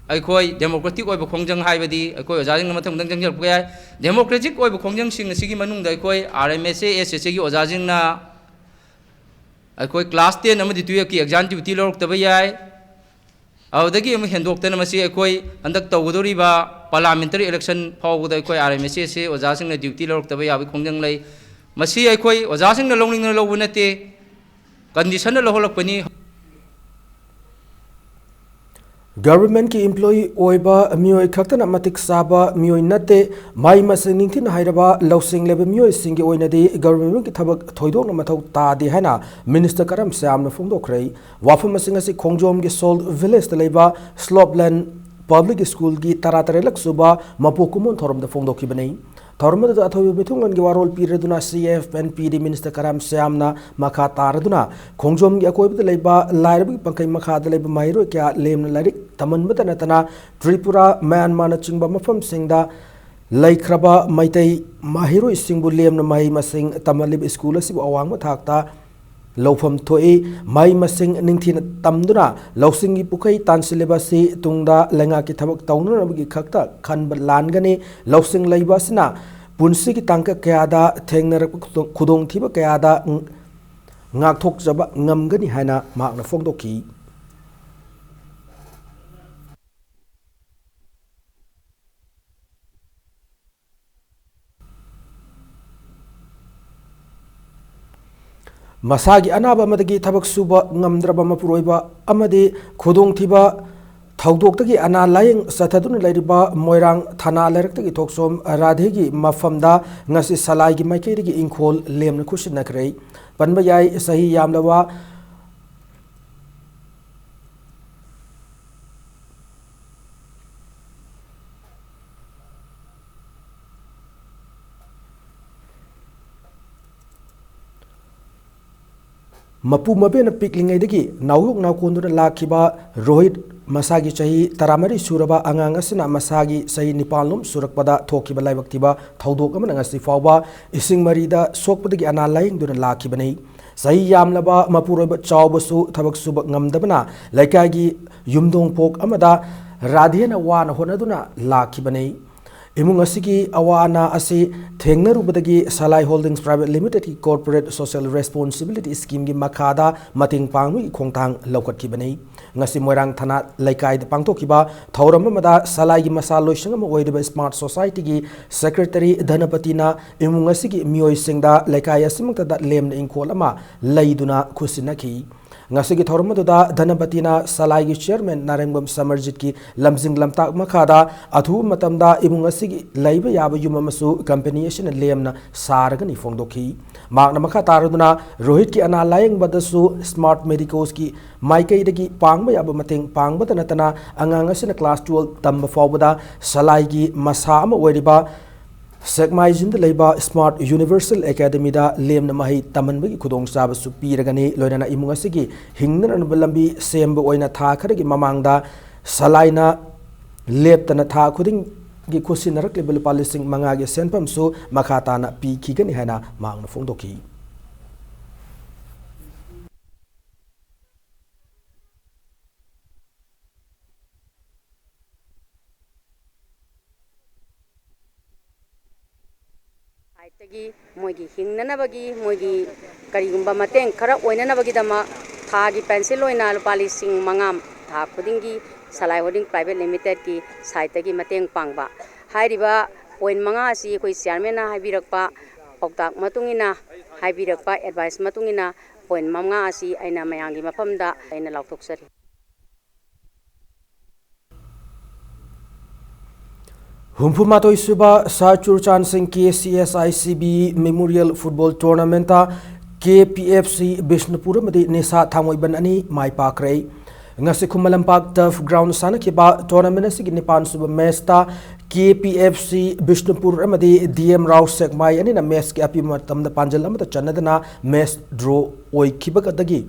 ꯑꯩꯈꯣꯏ democratic ꯑꯣꯏꯕ ꯈꯣꯡꯖꯪ ꯍꯥꯏꯕꯗꯤ ꯑꯩꯈꯣꯏ ꯑꯣꯖꯥꯁꯤꯡꯅ ꯃꯊꯪ ꯃꯊꯪ ꯆꯪꯁꯤꯜꯂꯛꯄ ꯌꯥꯏ꯫ Democratic ꯑꯣꯏꯕ ꯈꯣꯡꯖꯪꯁꯤꯡ ꯑꯁꯤꯒꯤ ꯃꯅꯨꯡꯗ ꯑꯩꯈꯣꯏ R M S A, S S Aꯒꯤ ꯑꯣꯖꯥꯁꯤꯡꯅ ꯑꯩꯈꯣꯏ class ten ꯑꯃꯗꯤ twelveꯀꯤ exam duty ꯂꯧꯔꯛꯇꯕ ꯌꯥꯏ꯫ ꯑꯗꯨꯗꯒꯤ ꯑꯃꯨꯛ ꯍꯦꯟꯗꯣꯛꯇꯅ ꯃꯁꯤ ꯑꯩꯈꯣꯏ ꯍꯟꯗꯛ ꯇꯧꯒꯗꯧꯔꯤꯕ parliamentary election ꯐꯥꯎꯕꯗ ꯑꯩꯈꯣꯏ R M S A ꯑꯣꯖꯥꯁꯤꯡꯅ duty ꯂꯧꯔꯛꯇꯕ ꯌꯥꯕꯒꯤ ꯈꯣꯡꯖꯪ ꯂꯩ꯫ ꯃꯁꯤ ꯑꯩꯈꯣꯏ ꯑꯣꯖꯥꯁꯤꯡꯅ ꯂꯧꯅꯤꯡꯗꯅ ꯂꯧꯕ ꯅꯠꯇꯦ, conditionꯅ ꯂꯧꯍꯜꯂꯛꯄꯅꯤ꯫ Governmentꯀꯤ employee ꯑꯣꯏꯕ ꯃꯤꯑꯣꯏ ꯈꯛꯇꯅ ꯃꯇꯤꯛ ꯆꯥꯕ ꯃꯤꯑꯣꯏ ꯅꯠꯇꯦ꯫ ꯃꯍꯩ ꯃꯁꯤꯡ ꯅꯤꯡꯊꯤꯅ ꯍꯩꯔꯕ ꯂꯧꯁꯤꯡ ꯂꯩꯕ ꯃꯤꯑꯣꯏꯁꯤꯡꯒꯤ ꯑꯣꯏꯅꯗꯤ governmentꯀꯤ ꯊꯕꯛ ꯊꯣꯏꯗꯣꯛꯅ ꯃꯊꯧ ꯇꯥꯗꯦ ꯍꯥꯏꯅ Minister ꯀꯔꯝ ꯁ꯭ꯌꯥꯝꯅ ꯐꯣꯡꯗꯣꯛꯈ꯭ꯔꯦ꯫ ꯋꯥꯐꯝ ꯑꯁꯤꯡ ꯑꯁꯤ ꯈꯣꯡꯖꯣꯝꯒꯤ Salt Villageꯇ ꯂꯩꯕ Slopeland Public Schoolꯒꯤ ꯇꯔꯥꯇꯔꯦꯠꯂꯛ ꯁꯨꯕ ꯃꯄꯣꯛ ꯀꯨꯝꯑꯣꯟ ꯊꯧꯔꯝꯗ ꯐꯣꯡꯗꯣꯛꯈꯤꯕꯅꯤ꯫ ꯊꯧꯔꯝ ꯑꯗꯨꯗ ꯑꯊꯣꯏꯕ ꯃꯤꯊꯨꯡꯂꯦꯟꯒꯤ ꯋꯥꯔꯣꯜ ꯄꯤꯔꯗꯨꯅ C F and P D Minister ꯀꯔꯥꯝ ꯁ꯭ꯌꯥꯝꯅ ꯃꯈꯥ ꯇꯥꯔꯗꯨꯅ ꯈꯣꯡꯖꯣꯝꯒꯤ ꯑꯀꯣꯏꯕꯗ ꯂꯩꯕ ꯂꯥꯏꯔꯕꯒꯤ ꯄꯪꯈꯩ ꯃꯈꯥꯗ ꯂꯩꯕ ꯃꯍꯩꯔꯣꯏ ꯀꯌꯥ ꯂꯦꯝꯅ ꯂꯥꯏꯔꯤꯛ ꯇꯝꯍꯟꯕꯇ ꯅꯠꯇꯅ ꯇ꯭ꯔꯤꯄꯨꯔꯥ, ꯃ꯭ꯌꯥꯟꯃꯥꯔꯅꯆꯤꯡꯕ ꯃꯐꯝꯁꯤꯡꯗ ꯂꯩꯈ꯭ꯔꯕ ꯃꯩꯇꯩ ꯃꯍꯩꯔꯣꯏꯁꯤꯡꯕꯨ ꯂꯦꯝꯅ ꯃꯍꯩ ꯃꯁꯤꯡ ꯇꯝꯍꯜꯂꯤꯕ ꯁ꯭ꯀꯨꯜ ꯑꯁꯤꯕꯨ ꯑꯋꯥꯡꯕ ꯊꯥꯛꯇ ꯂꯧꯐꯝ ꯊꯣꯛꯏ꯫ ꯃꯍꯩ ꯃꯁꯤꯡ ꯅꯤꯡꯊꯤꯅ ꯇꯝꯗꯨꯅ ꯂꯧꯁꯤꯡꯒꯤ ꯄꯨꯈꯩ ꯇꯥꯟꯁꯤꯜꯂꯤꯕ ꯑꯁꯤ ꯇꯨꯡꯗ ꯂꯩꯉꯥꯛꯀꯤ ꯊꯕꯛ ꯇꯧꯅꯅꯕꯒꯤ ꯈꯛꯇ ꯈꯟꯕ ꯂꯥꯟꯒꯅꯤ꯫ ꯂꯧꯁꯤꯡ ꯂꯩꯕ ꯑꯁꯤꯅ ꯄꯨꯟꯁꯤꯒꯤ ꯇꯥꯡꯀꯛ ꯀꯌꯥꯗ ꯊꯦꯡꯅꯔꯛꯄ ꯈꯨꯗꯣꯡ-, ꯈꯨꯗꯣꯡꯊꯤꯕ ꯀꯌꯥꯗ ꯉ-, ꯉꯥꯛꯊꯣꯛꯆꯕ ꯉꯝꯒꯅꯤ ꯍꯥꯏꯅ ꯃꯍꯥꯛꯅ ꯐꯣꯡꯗꯣꯛꯈꯤ꯫ ꯃꯁꯥꯒꯤ ꯑꯅꯥꯕ ꯑꯃꯗꯒꯤ ꯊꯕꯛ ꯁꯨꯕ ꯉꯝꯗ꯭ꯔꯕ ꯃꯄꯨꯔꯣꯏꯕ ꯑꯃꯗꯤ ꯈꯨꯗꯣꯡꯊꯤꯕ ꯊꯧꯗꯣꯛꯇꯒꯤ ꯑꯅꯥ ꯂꯥꯌꯦꯡ ꯆꯠꯊꯗꯨꯅ ꯂꯩꯔꯤꯕ ꯃꯣꯏꯔꯥꯡ ꯊꯅꯥ ꯂꯩꯔꯛꯇꯒꯤ ꯊꯣꯛꯆꯣꯝ ꯔꯥꯙꯦꯒꯤ ꯃꯐꯝꯗ ꯉꯁꯤ ꯁꯂꯥꯏꯒꯤ ꯃꯥꯏꯀꯩꯗꯒꯤ ꯏꯪꯈꯣꯜ ꯂꯦꯝꯅ ꯈꯨꯠꯁꯤꯟꯅꯈ꯭ꯔꯦ꯫ ꯄꯟꯕ ꯌꯥꯏ, ꯆꯍꯤ ꯌꯥꯝꯂꯕ ꯃꯄꯨ ꯃꯕꯦꯅ ꯄꯤꯛꯂꯤꯉꯩꯗꯒꯤ ꯅꯥꯎꯌꯣꯛ ꯅꯥꯎꯀꯣꯟꯗꯨꯅ ꯂꯥꯛꯈꯤꯕ ꯔꯣꯍꯤꯠ, ꯃꯁꯥꯒꯤ ꯆꯍꯤ ꯇꯔꯥꯃꯔꯤ ꯁꯨꯔꯕ ꯑꯉꯥꯡ ꯑꯁꯤꯅ ꯃꯁꯥꯒꯤ ꯆꯍꯤ ꯅꯤꯄꯥꯟꯂꯣꯝ ꯁꯨꯔꯛꯄꯗ ꯊꯣꯛꯈꯤꯕ ꯂꯥꯏꯕꯛ ꯊꯤꯕ ꯊꯧꯗꯣꯛ ꯑꯃꯅ ꯉꯁꯤ ꯐꯥꯎꯕ ꯏꯁꯤꯡ ꯃꯔꯤꯗ ꯁꯣꯛꯄꯗꯒꯤ ꯑꯅꯥ ꯂꯥꯌꯦꯡꯗꯨꯅ ꯂꯥꯛꯈꯤꯕꯅꯤ꯫ ꯆꯍꯤ ꯌꯥꯝꯂꯕ ꯃꯄꯨꯔꯣꯏꯕ ꯆꯥꯎꯕꯁꯨ ꯊꯕꯛ ꯁꯨꯕ ꯉꯝꯗꯕꯅ ꯂꯩꯀꯥꯏꯒꯤ ꯌꯨꯝꯊꯣꯡꯄꯣꯛ ꯑꯃꯗ ꯔꯥꯙꯦꯅ ꯋꯥꯅ ꯍꯣꯠꯅꯗꯨꯅ ꯂꯥꯛꯈꯤꯕꯅꯤ꯫ ꯏꯃꯨꯡ ꯑꯁꯤꯒꯤ ꯑꯋꯥ ꯑꯅꯥ ꯑꯁꯤ ꯊꯦꯡꯅꯔꯨꯕꯗꯒꯤ ꯁꯂꯥꯏ Holdings Private Limited ꯀꯤ Corporate Social Responsibility Scheme ꯒꯤ ꯃꯈꯥꯗ ꯃꯇꯦꯡ ꯄꯥꯡꯕꯒꯤ ꯈꯣꯡꯊꯥꯡ ꯂꯧꯈꯠꯈꯤꯕꯅꯤ꯫ ꯉꯁꯤ ꯃꯣꯏꯔꯥꯡ ꯊꯅꯥ ꯂꯩꯀꯥꯏꯗ ꯄꯥꯡꯊꯣꯛꯈꯤꯕ ꯊꯧꯔꯝ ꯑꯃꯗ ꯁꯂꯥꯏꯒꯤ ꯃꯁꯥ ꯂꯣꯏꯁꯪ ꯑꯃ ꯑꯣꯏꯔꯤꯕ Smart Society ꯒꯤ Secretary ꯙꯅꯄꯇꯤꯅ ꯏꯃꯨꯡ ꯑꯁꯤꯒꯤ ꯃꯤꯑꯣꯏꯁꯤꯡꯗ ꯂꯩꯀꯥꯏ ꯑꯁꯤꯃꯛꯇꯗ ꯂꯦꯝꯅ ꯏꯪꯈꯣꯜ ꯑꯃ ꯂꯩꯗꯨꯅ ꯈꯨꯠꯁꯤꯟꯅꯈꯤ꯫ ꯉꯁꯤꯒꯤ ꯊꯧꯔꯝ ꯑꯗꯨꯗ ꯙꯅꯄꯇꯤꯅ ꯁꯂꯥꯏꯒꯤ Chairman ꯅꯥꯔꯦꯡꯕꯝ ꯁꯃꯔꯖꯤꯠꯀꯤ ꯂꯝꯖꯤꯡ ꯂꯝꯇꯥꯛ ꯃꯈꯥꯗ ꯑꯊꯨꯕ ꯃꯇꯝꯗ ꯏꯃꯨꯡ ꯑꯁꯤꯒꯤ ꯂꯩꯕ ꯌꯥꯕ ꯌꯨꯝ ꯑꯃꯁꯨ company ꯑꯁꯤꯅ ꯂꯦꯝꯅ ꯁꯥꯔꯒꯅꯤ ꯐꯣꯡꯗꯣꯛꯈꯤ꯫ ꯃꯍꯥꯛꯅ ꯃꯈꯥ ꯇꯥꯔꯗꯨꯅ ꯔꯣꯍꯤꯠꯀꯤ ꯑꯅꯥ ꯂꯥꯌꯦꯡꯕꯗꯁꯨ Smart Medicos ꯀꯤ ꯃꯥꯏꯀꯩꯗꯒꯤ ꯄꯥꯡꯕ ꯌꯥꯕ ꯃꯇꯦꯡ ꯄꯥꯡꯕꯇ ꯅꯠꯇꯅ ꯑꯉꯥꯡ ꯑꯁꯤꯅ class twelve ꯇꯝꯕ ꯐꯥꯎꯕꯗ ꯁꯂꯥꯏꯒꯤ ꯃꯁꯥ ꯑꯃ ꯑꯣꯏꯔꯤꯕ ꯁꯦꯛꯃꯥꯏꯖꯤꯟꯗ ꯂꯩꯕ Smart Universal Academyꯗ ꯂꯦꯝꯅ ꯃꯍꯩ ꯇꯝꯍꯟꯕꯒꯤ ꯈꯨꯗꯣꯡꯆꯥꯕꯁꯨ ꯄꯤꯔꯒꯅꯤ꯫ ꯂꯣꯏꯅꯅ ꯏꯃꯨꯡ ꯑꯁꯤꯒꯤ ꯍꯤꯡꯅꯅꯕ ꯂꯝꯕꯤ ꯁꯦꯝꯕ ꯑꯣꯏꯅ ꯊꯥ ꯈꯔꯒꯤ ꯃꯃꯥꯡꯗ ꯁꯂꯥꯏꯅ ꯂꯦꯞꯇꯅ ꯊꯥ ꯈꯨꯗꯤꯡꯒꯤ ꯈꯨꯠꯁꯤꯟꯅꯔꯛꯂꯤꯕ ꯂꯨꯄꯥ ꯂꯤꯁꯤꯡ ꯃꯉꯥꯒꯤ ꯁꯦꯟꯐꯝꯁꯨ ꯃꯈꯥ ꯇꯥꯅ ꯄꯤꯈꯤꯒꯅꯤ ꯍꯥꯏꯅ ꯃꯍꯥꯛꯅ ꯐꯣꯡꯗꯣꯛꯈꯤ꯫ ꯁꯥꯏꯠꯇꯒꯤ ꯃꯣꯏꯒꯤ ꯍꯤꯡꯅꯅꯕꯒꯤ, ꯃꯣꯏꯒꯤ ꯀꯔꯤꯒꯨꯝꯕ ꯃꯇꯦꯡ ꯈꯔ ꯑꯣꯏꯅꯅꯕꯒꯤꯗꯃꯛ ꯊꯥꯒꯤ ꯄꯦꯟꯁꯤꯜ ꯑꯣꯏꯅ ꯂꯨꯄꯥ ꯂꯤꯁꯤꯡ ꯃꯉꯥ ꯊꯥ ꯈꯨꯗꯤꯡꯒꯤ ꯁꯂꯥꯏ ꯍꯣꯜꯗꯤꯡ ꯄ꯭ꯔꯥꯏꯚꯦꯠ ꯂꯤꯃꯤꯇꯦꯠꯀꯤ ꯁꯥꯏꯠꯇꯒꯤ ꯃꯇꯦꯡ ꯄꯥꯡꯕ꯫ ꯍꯥꯏꯔꯤꯕ ꯄꯣꯏꯟ ꯃꯉꯥ ꯑꯁꯤ ꯑꯩꯈꯣꯏ ꯆꯤꯌꯥꯔꯃꯦꯟꯅ ꯍꯥꯏꯕꯤꯔꯛꯄ ꯄꯥꯎꯇꯥꯛ ꯃꯇꯨꯡ ꯏꯟꯅ, ꯍꯥꯏꯕꯤꯔꯛꯄ ꯑꯦꯗꯚꯥꯏꯁ ꯃꯇꯨꯡ ꯏꯟꯅ ꯄꯣꯏꯟ ꯃꯉꯥ ꯑꯁꯤ ꯑꯩꯅ ꯃꯌꯥꯝꯒꯤ ꯃꯐꯝꯗ ꯑꯩꯅ ꯂꯥꯎꯊꯣꯛꯆꯔꯤ꯫ ꯍꯨꯝꯐꯨ ꯃꯥꯊꯣꯏ ꯁꯨꯕ ꯁꯥꯔ ꯆꯨꯔꯆꯥꯟ ꯁꯤꯡ K C S I C B memorial football ꯇꯣꯔꯅꯥꯃꯦꯟꯠꯇ K P F C Bishnupur ꯑꯃꯗꯤ ꯅꯤꯁꯥ ꯊꯥꯡꯃꯩꯕꯟ ꯑꯅꯤ ꯃꯥꯏ ꯄꯥꯛꯈ꯭ꯔꯦ꯫ ꯉꯁꯤ ꯈꯨꯃꯟ ꯂꯝꯄꯥꯛ ꯇꯔꯐ ꯒ꯭ꯔꯥꯎꯟꯗ ꯁꯥꯟꯅꯈꯤꯕ ꯇꯣꯔꯅꯥꯃꯦꯟꯠ ꯑꯁꯤꯒꯤ ꯅꯤꯄꯥꯟ ꯁꯨꯕ ꯃꯦꯆꯇ ꯀꯦ ꯄꯤ ꯑꯦꯐ ꯁꯤ ꯕꯤꯁꯅꯨꯄꯨꯔ ꯑꯃꯗꯤ ꯗꯤ ꯑꯦꯝ ꯔꯥꯎ ꯁꯦꯛꯃꯥꯏ ꯑꯅꯤꯅ ꯃꯦꯆꯀꯤ ꯑꯄꯤꯕ ꯃꯇꯝꯗ ꯄꯥꯟꯖꯜ ꯑꯃꯠꯇ ꯆꯟꯅꯗꯅ ꯃꯦꯆ ꯗ꯭ꯔꯣ ꯑꯣꯏꯈꯤꯕꯗꯒꯤ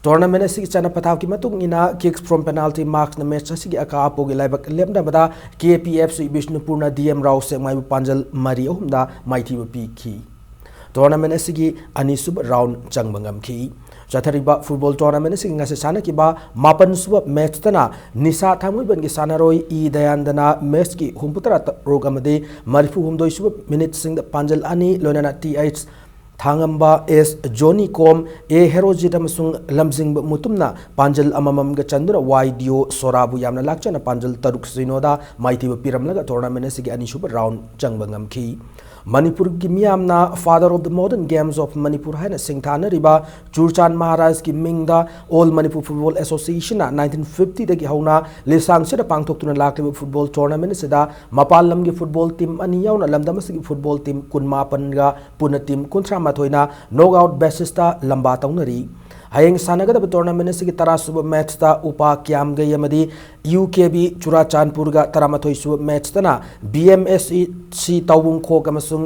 ꯇꯣꯔꯅꯥꯃꯦꯟꯠ ꯑꯁꯤꯒꯤ ꯆꯠꯅ ꯄꯊꯥꯞꯀꯤ ꯃꯇꯨꯡ ꯏꯟꯅ kicks from penalty marksꯅ ꯃꯦꯆ ꯑꯁꯤꯒꯤ ꯑꯀꯥ ꯑꯄꯣꯒꯤ ꯂꯥꯏꯕꯛ ꯂꯦꯞꯅꯕꯗ ꯀꯦ ꯄꯤ ꯑꯦꯐ ꯁꯤ ꯕꯤꯁꯅꯨꯄꯨꯔꯅ ꯗꯤ ꯑꯦꯝ ꯔꯥꯎ ꯁꯦꯛꯃꯥꯏꯕꯨ ꯄꯥꯟꯖꯜ ꯃꯔꯤ ꯑꯍꯨꯝꯗ ꯃꯥꯏꯊꯤꯕ ꯄꯤꯈꯤ꯫ ꯇꯣꯔꯅꯥꯃꯦꯟꯠ ꯑꯁꯤꯒꯤ ꯑꯅꯤꯁꯨꯕ ꯔꯥꯎꯟ ꯆꯪꯕ ꯉꯝꯈꯤ꯫ ꯆꯠꯊꯔꯤꯕ ꯐꯨꯠꯕꯣꯜ ꯇꯣꯔꯅꯥꯃꯦꯟꯠ ꯑꯁꯤꯒꯤ ꯉꯁꯤ ꯁꯥꯟꯅꯈꯤꯕ ꯃꯥꯄꯟ ꯁꯨꯕ ꯃꯦꯆꯇꯅ ꯅꯤꯁꯥ ꯊꯥꯡꯃꯩꯕꯟꯒꯤ ꯁꯥꯟꯅꯔꯣꯏ ꯏ ꯗꯌꯥꯟꯗꯅ ꯃꯦꯆꯀꯤ ꯍꯨꯝꯐꯨ ꯇꯔꯥ ꯇꯔꯨꯛ ꯑꯃꯗꯤ ꯃꯔꯤꯐꯨ ꯍꯨꯝꯗꯣꯏ ꯁꯨꯕ ꯃꯤꯅꯤꯠꯁꯤꯡꯗ ꯄꯥꯟꯖꯜ ꯑꯅꯤ, ꯂꯣꯏꯅꯅ ꯇꯤ ꯑꯩꯆ ꯊꯥꯡꯉꯝꯕ, ꯑꯦꯁ ꯖꯣꯅꯤ ꯀꯣꯝ, ꯑꯦ ꯍꯦꯔꯣꯖꯤꯠ ꯑꯃꯁꯨꯡ ꯂꯝꯖꯤꯡꯕ ꯃꯨꯇꯨꯝꯅ ꯄꯥꯟꯖꯜ ꯑꯃꯃꯝꯒ ꯆꯟꯗꯨꯅ ꯋꯥꯏ ꯗꯤ ꯑꯣ ꯁꯣꯔꯥꯕꯨ ꯌꯥꯝꯅ ꯂꯥꯛꯆꯅ ꯄꯥꯟꯖꯜ ꯇꯔꯨꯛ ꯁꯤꯅꯣꯗ ꯃꯥꯏꯊꯤꯕ ꯄꯤꯔꯝꯂꯒ ꯇꯣꯔꯅꯥꯃꯦꯟꯠ ꯑꯁꯤꯒꯤ ꯑꯅꯤꯁꯨꯕ ꯔꯥꯎꯟ ꯆꯪꯕ ꯉꯝꯈꯤ꯫ ꯃꯅꯤꯄꯨꯔꯒꯤ ꯃꯤꯌꯥꯝꯅ Father of the Modern Games of Manipur ꯍꯥꯏꯅ ꯁꯤꯡꯊꯥꯅꯔꯤꯕ ꯆꯨꯔꯆꯥꯟ ꯃꯍꯥꯔꯥꯖꯀꯤ ꯃꯤꯡꯗ All Manipur Football Associationꯅ nineteen fiftyꯗꯒꯤ ꯍꯧꯅ ꯂꯤꯁꯥꯡꯁꯤꯗ ꯄꯥꯡꯊꯣꯛꯇꯨꯅ ꯂꯥꯛꯂꯤꯕ ꯐꯨꯠꯕꯣꯜ ꯇꯣꯔꯅꯥꯃꯦꯟꯠ ꯑꯁꯤꯗ ꯃꯄꯥꯟ ꯂꯝꯒꯤ ꯐꯨꯠꯕꯣꯜ ꯇꯤꯝ ꯑꯅꯤ ꯌꯥꯎꯅ ꯂꯝꯗꯝ ꯑꯁꯤꯒꯤ ꯐꯨꯠꯕꯣꯜ ꯇꯤꯝ ꯀꯨꯟꯃꯥꯄꯟꯒ ꯄꯨꯟꯅ ꯇꯤꯝ ꯀꯨꯟꯊ꯭ꯔꯥ ꯃꯥꯊꯣꯏꯅ ꯅꯣꯛ ꯑꯥꯎꯠ ꯕꯦꯁꯤꯁꯇ ꯂꯝꯕꯥ ꯇꯧꯅꯔꯤ꯫ ꯍꯌꯦꯡ ꯁꯥꯟꯅꯒꯗꯕ tournament ꯑꯁꯤꯒꯤ ꯇꯔꯥꯁꯨꯕ matchꯇ ꯎꯄꯥ ꯀ꯭ꯌꯥꯝꯒꯩ ꯑꯃꯗꯤ ꯌꯨ ꯀꯦ ꯕꯤ ꯆꯨꯔꯥꯆꯥꯟꯄꯨꯔꯒ, ꯇꯔꯥꯃꯥꯊꯣꯏꯁꯨꯕ matchꯇꯅ ꯕꯤ ꯑꯦꯝ ꯑꯦꯁ ꯁꯤ ꯇꯧꯕꯨꯡꯈꯣꯛ ꯑꯃꯁꯨꯡ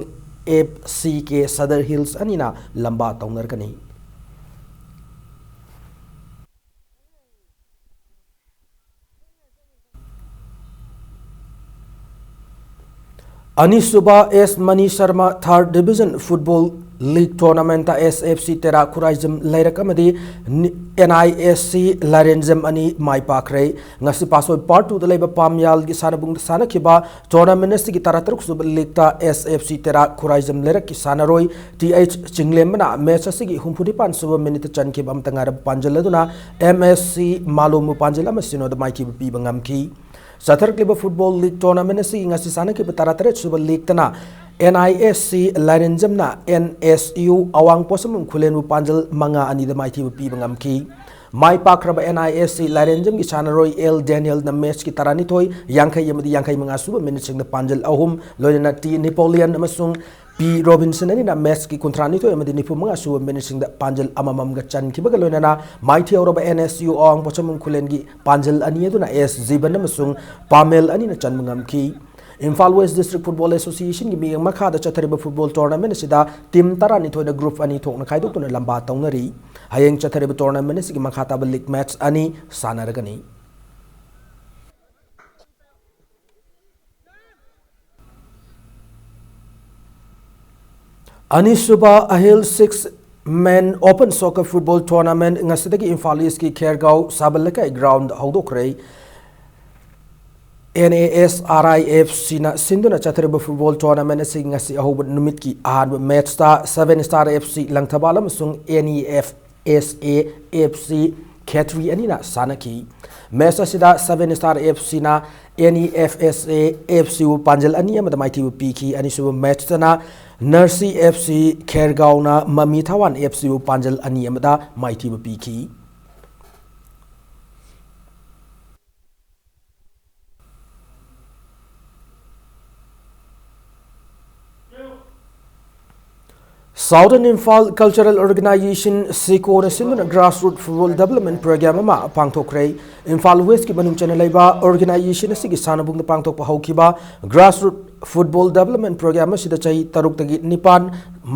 ꯑꯦꯐ ꯁꯤ ꯀꯦ ꯁꯗꯔ ꯍꯤꯜꯁ ꯑꯅꯤꯅ ꯂꯝꯕꯥ ꯇꯧꯅꯔꯒꯅꯤ꯫ ꯑꯅꯤꯁꯨꯕ S Mani Sharma third division football league tournamentꯇ S F C Tera Khuraijam ꯂꯩꯔꯛ ꯑꯃꯗꯤ ꯅꯤ-, ꯑꯦꯟ ꯑꯥꯏ ꯑꯦꯁ ꯁꯤ ꯂꯥꯏꯔꯦꯟꯖꯝ ꯑꯅꯤ ꯃꯥꯏ ꯄꯥꯛꯈ꯭ꯔꯦ꯫ ꯉꯁꯤ ꯄꯥꯁꯣꯏ part twoꯗ ꯂꯩꯕ ꯄꯥꯝꯌꯥꯜꯒꯤ ꯁꯥꯟꯅꯕꯨꯡꯗ ꯁꯥꯟꯅꯈꯤꯕ tournament ꯑꯁꯤꯒꯤ ꯇꯔꯥꯇꯔꯨꯛꯁꯨꯕ leagueꯇ ꯑꯦꯁ ꯑꯦꯐ ꯁꯤ ꯇꯦꯔꯥ ꯈꯨꯔꯥꯏꯖꯝ ꯂꯩꯔꯛꯀꯤ ꯁꯥꯟꯅꯔꯣꯏ ꯇꯤ ꯑꯩꯆ ꯆꯤꯡꯂꯦꯝꯕꯅ match ꯑꯁꯤꯒꯤ ꯍꯨꯝꯐꯨꯅꯤꯄꯥꯟꯁꯨꯕ minuteꯇ ꯆꯟꯈꯤꯕ ꯑꯃꯠꯇ ꯉꯥꯏꯔꯕ ꯄꯥꯟꯖꯜ ꯑꯗꯨꯅ ꯑꯦꯝ ꯑꯦꯁ ꯁꯤ ꯃꯥꯂꯣꯝꯕꯨ ꯄꯥꯟꯖꯜ ꯑꯃ ꯁꯤꯅꯣꯗ ꯃꯥꯏꯊꯤꯕ ꯄꯤꯕ ꯉꯝꯈꯤ꯫ ꯆꯠꯊꯔꯛꯂꯤꯕ football league tournament ꯑꯁꯤꯒꯤ ꯉꯁꯤ ꯁꯥꯟꯅꯈꯤꯕ ꯇꯔꯥꯇꯔꯦꯠꯁꯨꯕ leagueꯇꯅ and I S C ꯂꯥꯏꯔꯦꯟꯖꯝꯅ and S U ꯑꯋꯥꯡ ꯄꯣꯠꯁꯪꯕꯝ ꯈꯨꯂꯦꯟꯕꯨ ꯄꯥꯟꯖꯜ ꯃꯉꯥ ꯑꯅꯤꯗ ꯃꯥꯏꯊꯤꯕ ꯄꯤꯕ ꯉꯝꯈꯤ꯫ ꯃꯥꯏ ꯄꯥꯛꯈ꯭ꯔꯕ ꯑꯦꯟ ꯑꯥꯏ ꯑꯦꯁ ꯁꯤ ꯂꯥꯏꯔꯦꯟꯖꯝꯒꯤ ꯁꯥꯟꯅꯔꯣꯏ ꯑꯦꯜ ꯗꯦꯅꯤꯌꯦꯜꯅ matchꯀꯤ ꯇꯔꯥꯅꯤꯊꯣꯏ, ꯌꯥꯡꯈꯩ ꯑꯃꯗꯤ ꯌꯥꯡꯈꯩ ꯃꯉꯥ ꯁꯨꯕ minuteꯁꯤꯡꯗ ꯄꯥꯟꯖꯜ ꯑꯍꯨꯝ, ꯂꯣꯏꯅꯅ ꯇꯤ ꯅꯦꯄꯣꯂꯤꯌꯟ ꯑꯃꯁꯨꯡ ꯄꯤ ꯔꯣꯕꯤꯟꯁꯟ ꯑꯅꯤꯅ matchꯀꯤ ꯀꯨꯟꯊ꯭ꯔꯥꯅꯤꯊꯣꯏ ꯑꯃꯗꯤ ꯅꯤꯐꯨꯃꯉꯥ ꯁꯨꯕ minuteꯁꯤꯡꯗ ꯄꯥꯟꯖꯜ ꯑꯃꯃꯝꯒ ꯆꯟꯈꯤꯕꯒ ꯂꯣꯏꯅꯅ ꯃꯥꯏꯊꯤꯍꯧꯔꯕ ꯑꯦꯟ ꯑꯦꯁ ꯌꯨ ꯑꯋꯥꯡ ꯄꯣꯠꯁꯪꯕꯝ ꯈꯨꯂꯦꯟꯒꯤ ꯄꯥꯟꯖꯜ ꯑꯅꯤ ꯑꯗꯨꯅ ꯑꯦꯁ ꯖꯤꯕꯟ ꯑꯃꯁꯨꯡ ꯄꯥꯃꯦꯜ ꯑꯅꯤꯅ ꯆꯟꯕ ꯉꯝꯈꯤ꯫ ꯏꯝꯐꯥꯜ West District Football Associationꯒꯤ ꯃꯤꯠꯌꯦꯡ ꯃꯈꯥꯗ ꯆꯠꯊꯔꯤꯕ football tournament ꯑꯁꯤꯗ team ꯇꯔꯥꯅꯤꯊꯣꯏꯅ group ꯑꯅꯤ ꯊꯣꯛꯅ ꯈꯥꯏꯗꯣꯛꯇꯨꯅ ꯂꯝꯕꯥ ꯇꯧꯅꯔꯤ꯫ ꯍꯌꯦꯡ ꯆꯠꯊꯔꯤꯕ tournament ꯑꯁꯤꯒꯤ ꯃꯈꯥ ꯇꯥꯕ league match ꯑꯅꯤ ꯁꯥꯟꯅꯔꯒꯅꯤ꯫ ꯑꯅꯤꯁꯨꯕ ꯑꯍꯤꯜ six men open soccer football tournament ꯉꯁꯤꯗꯒꯤ ꯏꯝꯐꯥꯜ Eastꯀꯤ ꯈꯦꯔꯒꯥꯎ ꯁꯥꯕꯜ ꯂꯩꯀꯥꯏ ground ꯍꯧꯗꯣꯛꯈ꯭ꯔꯦ꯫ N A S R I F ꯁꯤꯅ ꯁꯤꯟꯗꯨꯅ ꯆꯠꯊꯔꯤꯕ football tournament ꯑꯁꯤ ꯉꯁꯤ ꯑꯍꯧꯕ ꯅꯨꯃꯤꯠꯀꯤ ꯑꯍꯥꯟꯕ matchꯇ Seven Star F C Langthabal ꯑꯃꯁꯨꯡ N E F S A F C ꯈꯦꯇ꯭ꯔꯤ ꯑꯅꯤꯅ ꯁꯥꯟꯅꯈꯤ꯫ Match ꯑꯁꯤꯗ Seven Star F Cꯅ N E F S A F Cꯕꯨ ꯄꯥꯟꯖꯜ ꯑꯅꯤ ꯑꯃꯗ ꯃꯥꯏꯊꯤꯕ ꯄꯤꯈꯤ꯫ ꯑꯅꯤꯁꯨꯕ matchꯇꯅ Nursi F C ꯈꯦꯔꯒꯥꯎꯅ ꯃꯃꯤ ꯊꯋꯥꯟ F Cꯕꯨ ꯄꯥꯟꯖꯜ ꯑꯅꯤ ꯑꯃꯗ ꯃꯥꯏꯊꯤꯕ ꯄꯤꯈꯤ꯫ Southern Imphal Cultural Organization, SICO, ꯅ ꯁꯤꯟꯗꯨꯅ Grassroot Football Development Program ꯑꯃ ꯄꯥꯡꯊꯣꯛꯈ꯭ꯔꯦ꯫ ꯏꯝꯐꯥꯜ West ꯀꯤ ꯃꯅꯨꯡ ꯆꯟꯅ ꯂꯩꯕ organization ꯑꯁꯤꯒꯤ ꯁꯥꯟꯅꯕꯨꯡꯗ ꯄꯥꯡꯊꯣꯛꯄ ꯍꯧꯈꯤꯕ Grassroot Football Development Program ꯑꯁꯤꯗ ꯆꯍꯤ ꯇꯔꯨꯛꯇꯒꯤ ꯅꯤꯄꯥꯟ,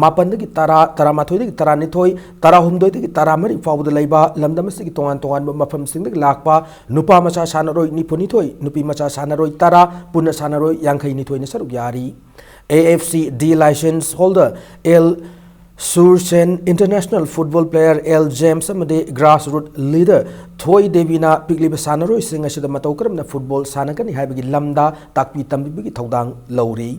ꯃꯥꯄꯟꯗꯒꯤ ꯇꯔꯥ, ꯇꯔꯥꯃꯥꯊꯣꯏꯗꯒꯤ ꯇꯔꯥꯅꯤꯊꯣꯏ, ꯇꯔꯥꯍꯨꯝꯗꯣꯏꯗꯒꯤ ꯇꯔꯥꯃꯔꯤ ꯐꯥꯎꯕꯗ ꯂꯩꯕ ꯂꯝꯗꯝ ꯑꯁꯤꯒꯤ ꯇꯣꯉꯥꯟ ꯇꯣꯉꯥꯟꯕ ꯃꯐꯝꯁꯤꯡꯗꯒꯤ ꯂꯥꯛꯄ ꯅꯨꯄꯥ ꯃꯆꯥ ꯁꯥꯟꯅꯔꯣꯏ ꯅꯤꯐꯨꯅꯤꯊꯣꯏ, ꯅꯨꯄꯤ ꯃꯆꯥ ꯁꯥꯟꯅꯔꯣꯏ ꯇꯔꯥ, ꯄꯨꯟꯅ ꯁꯥꯟꯅꯔꯣꯏ ꯌꯥꯡꯈꯩꯅꯤꯊꯣꯏꯅ ꯁꯔꯨꯛ ꯌꯥꯔꯤ꯫ A F C D license holder L Sursen, international football player L James ꯑꯃꯗꯤ grassroot leader ꯊꯣꯏ ꯗꯦꯕꯤꯅ ꯄꯤꯛꯂꯤꯕ ꯁꯥꯟꯅꯔꯣꯏꯁꯤꯡ ꯑꯁꯤꯗ ꯃꯇꯧ ꯀꯔꯝꯅ football ꯁꯥꯟꯅꯒꯅꯤ ꯍꯥꯏꯕꯒꯤ ꯂꯝꯗ ꯇꯥꯛꯄꯤ ꯇꯝꯕꯤꯕꯒꯤ ꯊꯧꯗꯥꯡ ꯂꯧꯔꯤ꯫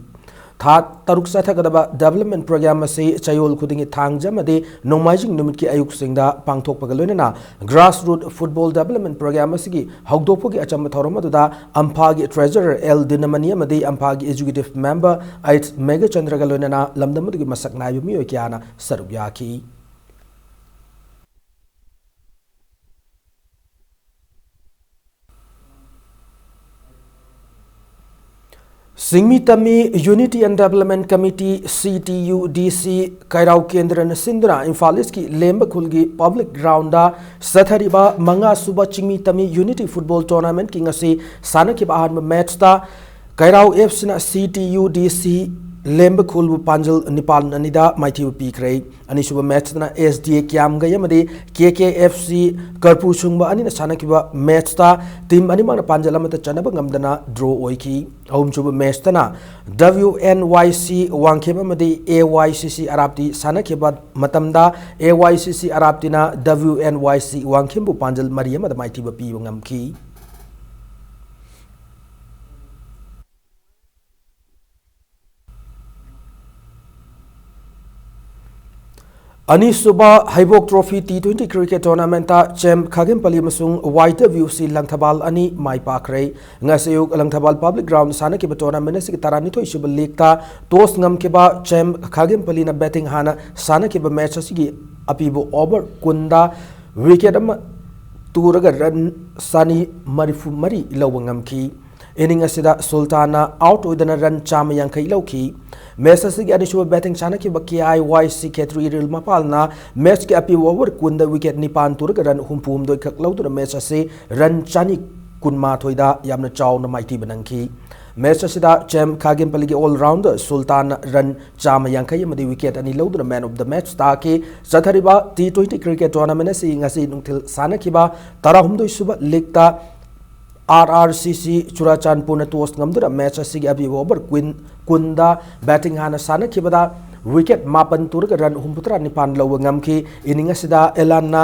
ꯊꯥ ꯇꯔꯨꯛ ꯆꯠꯊꯒꯗꯕ development program ꯑꯁꯤ ꯆꯌꯣꯜ ꯈꯨꯗꯤꯡꯒꯤ ꯊꯥꯡꯖ ꯑꯃꯗꯤ ꯅꯣꯡꯃꯥꯏꯖꯤꯡ ꯅꯨꯃꯤꯠꯀꯤ ꯑꯌꯨꯛꯁꯤꯡꯗ ꯄꯥꯡꯊꯣꯛꯄꯒ ꯂꯣꯏꯅꯅ Grassroot Football Development Program ꯑꯁꯤꯒꯤ ꯍꯧꯗꯣꯛꯄꯒꯤ ꯑꯆꯝꯕ ꯊꯧꯔꯝ ꯑꯗꯨꯗ ꯑꯝꯐꯥꯒꯤ Treasurer L ꯗꯤꯅꯃꯅꯤ ꯑꯃꯗꯤ ꯑꯝꯐꯥꯒꯤ Executive Member H ꯃꯦꯘꯆꯟꯗ꯭ꯔꯒ ꯂꯣꯏꯅꯅ ꯂꯝꯗꯝ ꯑꯗꯨꯒꯤ ꯃꯁꯛ ꯅꯥꯏꯕ ꯃꯤꯑꯣꯏ ꯀꯌꯥꯅ ꯁꯔꯨꯛ ꯌꯥꯈꯤ꯫ ꯁꯤꯡꯃꯤ ꯇꯝꯃꯤ Unity and Development Committee, C T U D C, ꯀꯩꯔꯥꯎ ꯀꯦꯟꯗ꯭ꯔꯅ ꯁꯤꯟꯗꯨꯅ ꯏꯝꯐꯥꯜ East ꯀꯤ ꯂꯦꯝꯕ ꯈꯨꯜꯒꯤ public ground ꯗ ꯆꯠꯊꯔꯤꯕ ꯃꯉꯥ ꯁꯨꯕ ꯆꯤꯡꯃꯤ ꯇꯝꯃꯤ Unity Football Tournament ꯀꯤ ꯉꯁꯤ ꯁꯥꯟꯅꯈꯤꯕ ꯑꯍꯥꯟꯕ match ꯇ ꯀꯩꯔꯥꯎ F C ꯅ C T U D C ꯂꯦꯝꯕ ꯈꯨꯜꯕꯨ ꯄꯥꯟꯖꯜ ꯅꯤꯄꯥꯟ ꯑꯅꯤꯗ ꯃꯥꯏꯊꯤꯕ ꯄꯤꯈ꯭ꯔꯦ꯫ ꯑꯅꯤꯁꯨꯕ match ꯇꯅ S D A ꯀ꯭ꯌꯥꯝꯒꯩ ꯑꯃꯗꯤ K K F C ꯀꯔꯄꯨ ꯁꯨꯡꯕ ꯑꯅꯤꯅ ꯁꯥꯟꯅꯈꯤꯕ match ꯇ team ꯑꯅꯤꯃꯛꯅ ꯄꯥꯟꯖꯜ ꯑꯃꯠꯇ ꯆꯟꯅꯕ ꯉꯝꯗꯅ draw ꯑꯣꯏꯈꯤ꯫ ꯑꯍꯨꯝꯁꯨꯕ match ꯇꯅ W N Y C Wangkhem ꯑꯃꯗꯤ A Y C C ꯑꯔꯥꯞꯇꯤ ꯁꯥꯟꯅꯈꯤꯕ ꯃꯇꯝꯗ A Y C C ꯑꯔꯥꯞꯇꯤꯅ W N Y C ꯋꯥꯡꯈꯦꯝꯕꯨ ꯄꯥꯟꯖꯜ ꯃꯔꯤ ꯑꯃꯗ ꯃꯥꯏꯊꯤꯕ ꯄꯤꯕ ꯉꯝꯈꯤ꯫ ꯑꯅꯤꯁꯨꯕ ꯍꯩꯕꯣꯛ Trophy T twenty cricket tournament ꯇ ꯆꯦꯝ ꯈꯥꯒꯦꯝꯄꯜꯂꯤ ꯑꯃꯁꯨꯡ Y W C ꯂꯪꯊꯕꯥꯜ ꯑꯅꯤ ꯃꯥꯏ ꯄꯥꯛꯈ꯭ꯔꯦ꯫ ꯉꯁꯤ ꯑꯌꯨꯛ ꯂꯪꯊꯕꯥꯜ public ground ꯗ ꯁꯥꯟꯅꯈꯤꯕ tournament ꯑꯁꯤꯒꯤ ꯇꯔꯥꯅꯤꯊꯣꯏ ꯁꯨꯕ league ꯇ toss ꯉꯝꯈꯤꯕ ꯆꯦꯝ ꯈꯥꯒꯦꯝꯄꯜꯂꯤꯅ batting ꯍꯥꯟꯅ ꯁꯥꯟꯅꯈꯤꯕ match ꯑꯁꯤꯒꯤ ꯑꯄꯤꯕ over ꯀꯨꯟꯗ wicket ꯑꯃ ꯇꯨꯔꯒ run ꯆꯅꯤ ꯃꯔꯤꯐꯨ ꯃꯔꯤ ꯂꯧꯕ ꯉꯝꯈꯤ꯫ Inning ꯑꯁꯤꯗ ꯁꯨꯜꯇꯥꯟꯅ ꯑꯥꯎꯠ ꯑꯣꯏꯗꯅ ꯔꯟ ꯆꯥꯝꯃ ꯌꯥꯡꯈꯩ ꯂꯧꯈꯤ꯫ ꯃꯦꯆ ꯑꯁꯤꯒꯤ ꯑꯅꯤꯁꯨꯕ ꯕꯦꯇꯤꯡ ꯁꯥꯟꯅꯈꯤꯕ ꯀꯦ ꯑꯥꯏ ꯋꯥꯏ ꯁꯤ ꯈꯦꯇ꯭ꯔꯤ ꯏꯔꯤꯜ ꯃꯄꯥꯜꯅ ꯃꯦꯆꯀꯤ ꯑꯄꯤꯕ ꯑꯣꯚꯔ ꯀꯨꯟꯗ ꯋꯤꯀꯦꯠ ꯅꯤꯄꯥꯟ ꯇꯨꯔꯒ ꯔꯟ ꯍꯨꯝꯐꯨ ꯍꯨꯝꯗꯣꯏ ꯈꯛ ꯂꯧꯗꯨꯅ ꯃꯦꯆ ꯑꯁꯤ ꯔꯟ ꯆꯅꯤ ꯀꯨꯟꯃꯥꯊꯣꯏꯗ ꯌꯥꯝꯅ ꯆꯥꯎꯅ ꯃꯥꯏꯊꯤꯕ ꯅꯪꯈꯤ꯫ ꯃꯦꯆ ꯑꯁꯤꯗ ꯆꯦꯝ ꯈꯥꯒꯦꯝꯄꯜꯂꯤꯒꯤ ꯑꯣꯜ ꯔꯥꯎꯟꯗꯔ ꯁꯨꯜꯇꯥꯟꯅ ꯔꯟ ꯆꯥꯝꯃ ꯌꯥꯡꯈꯩ ꯑꯃꯗꯤ ꯋꯤꯀꯦꯠ ꯑꯅꯤ ꯂꯧꯗꯨꯅ ꯃꯦꯟ ꯑꯣꯐ ꯗ ꯃꯦꯆ ꯇꯥꯈꯤ꯫ ꯆꯠꯊꯔꯤꯕ ꯇꯤ ꯇ꯭ꯋꯦꯟꯇꯤ ꯀ꯭ꯔꯤꯀꯦꯠ ꯇꯣꯔꯅꯥꯃꯦꯟ ꯑꯁꯤ ꯉꯁꯤ ꯅꯨꯡꯊꯤꯜ ꯁꯥꯟꯅꯈꯤꯕ ꯇꯔꯥꯍꯨꯝꯗꯣꯏ ꯁꯨꯕ ꯂꯤꯒꯇ ꯑꯥꯔ ꯑꯥꯔ ꯁꯤ ꯁꯤ ꯆꯨꯔꯥꯆꯥꯟꯄꯨꯔꯅ ꯇꯣꯁ ꯉꯝꯗꯨꯅ ꯃꯦꯆ ꯑꯁꯤꯒꯤ ꯑꯄꯤꯕ ꯑꯣꯚꯔ ꯀꯨꯟ, ꯀꯨꯟꯗ ꯕꯦꯇꯤꯡ ꯍꯥꯟꯅ ꯁꯥꯟꯅꯈꯤꯕꯗ ꯋꯤꯀꯦꯠ ꯃꯥꯄꯟ ꯇꯨꯔꯒ ꯔꯟ ꯍꯨꯝꯐꯨꯇꯔꯥ ꯅꯤꯄꯥꯟ ꯂꯧꯕ ꯉꯝꯈꯤ꯫ ꯏꯅꯤꯡ ꯑꯁꯤꯗ ꯑꯦꯂꯥꯟꯅ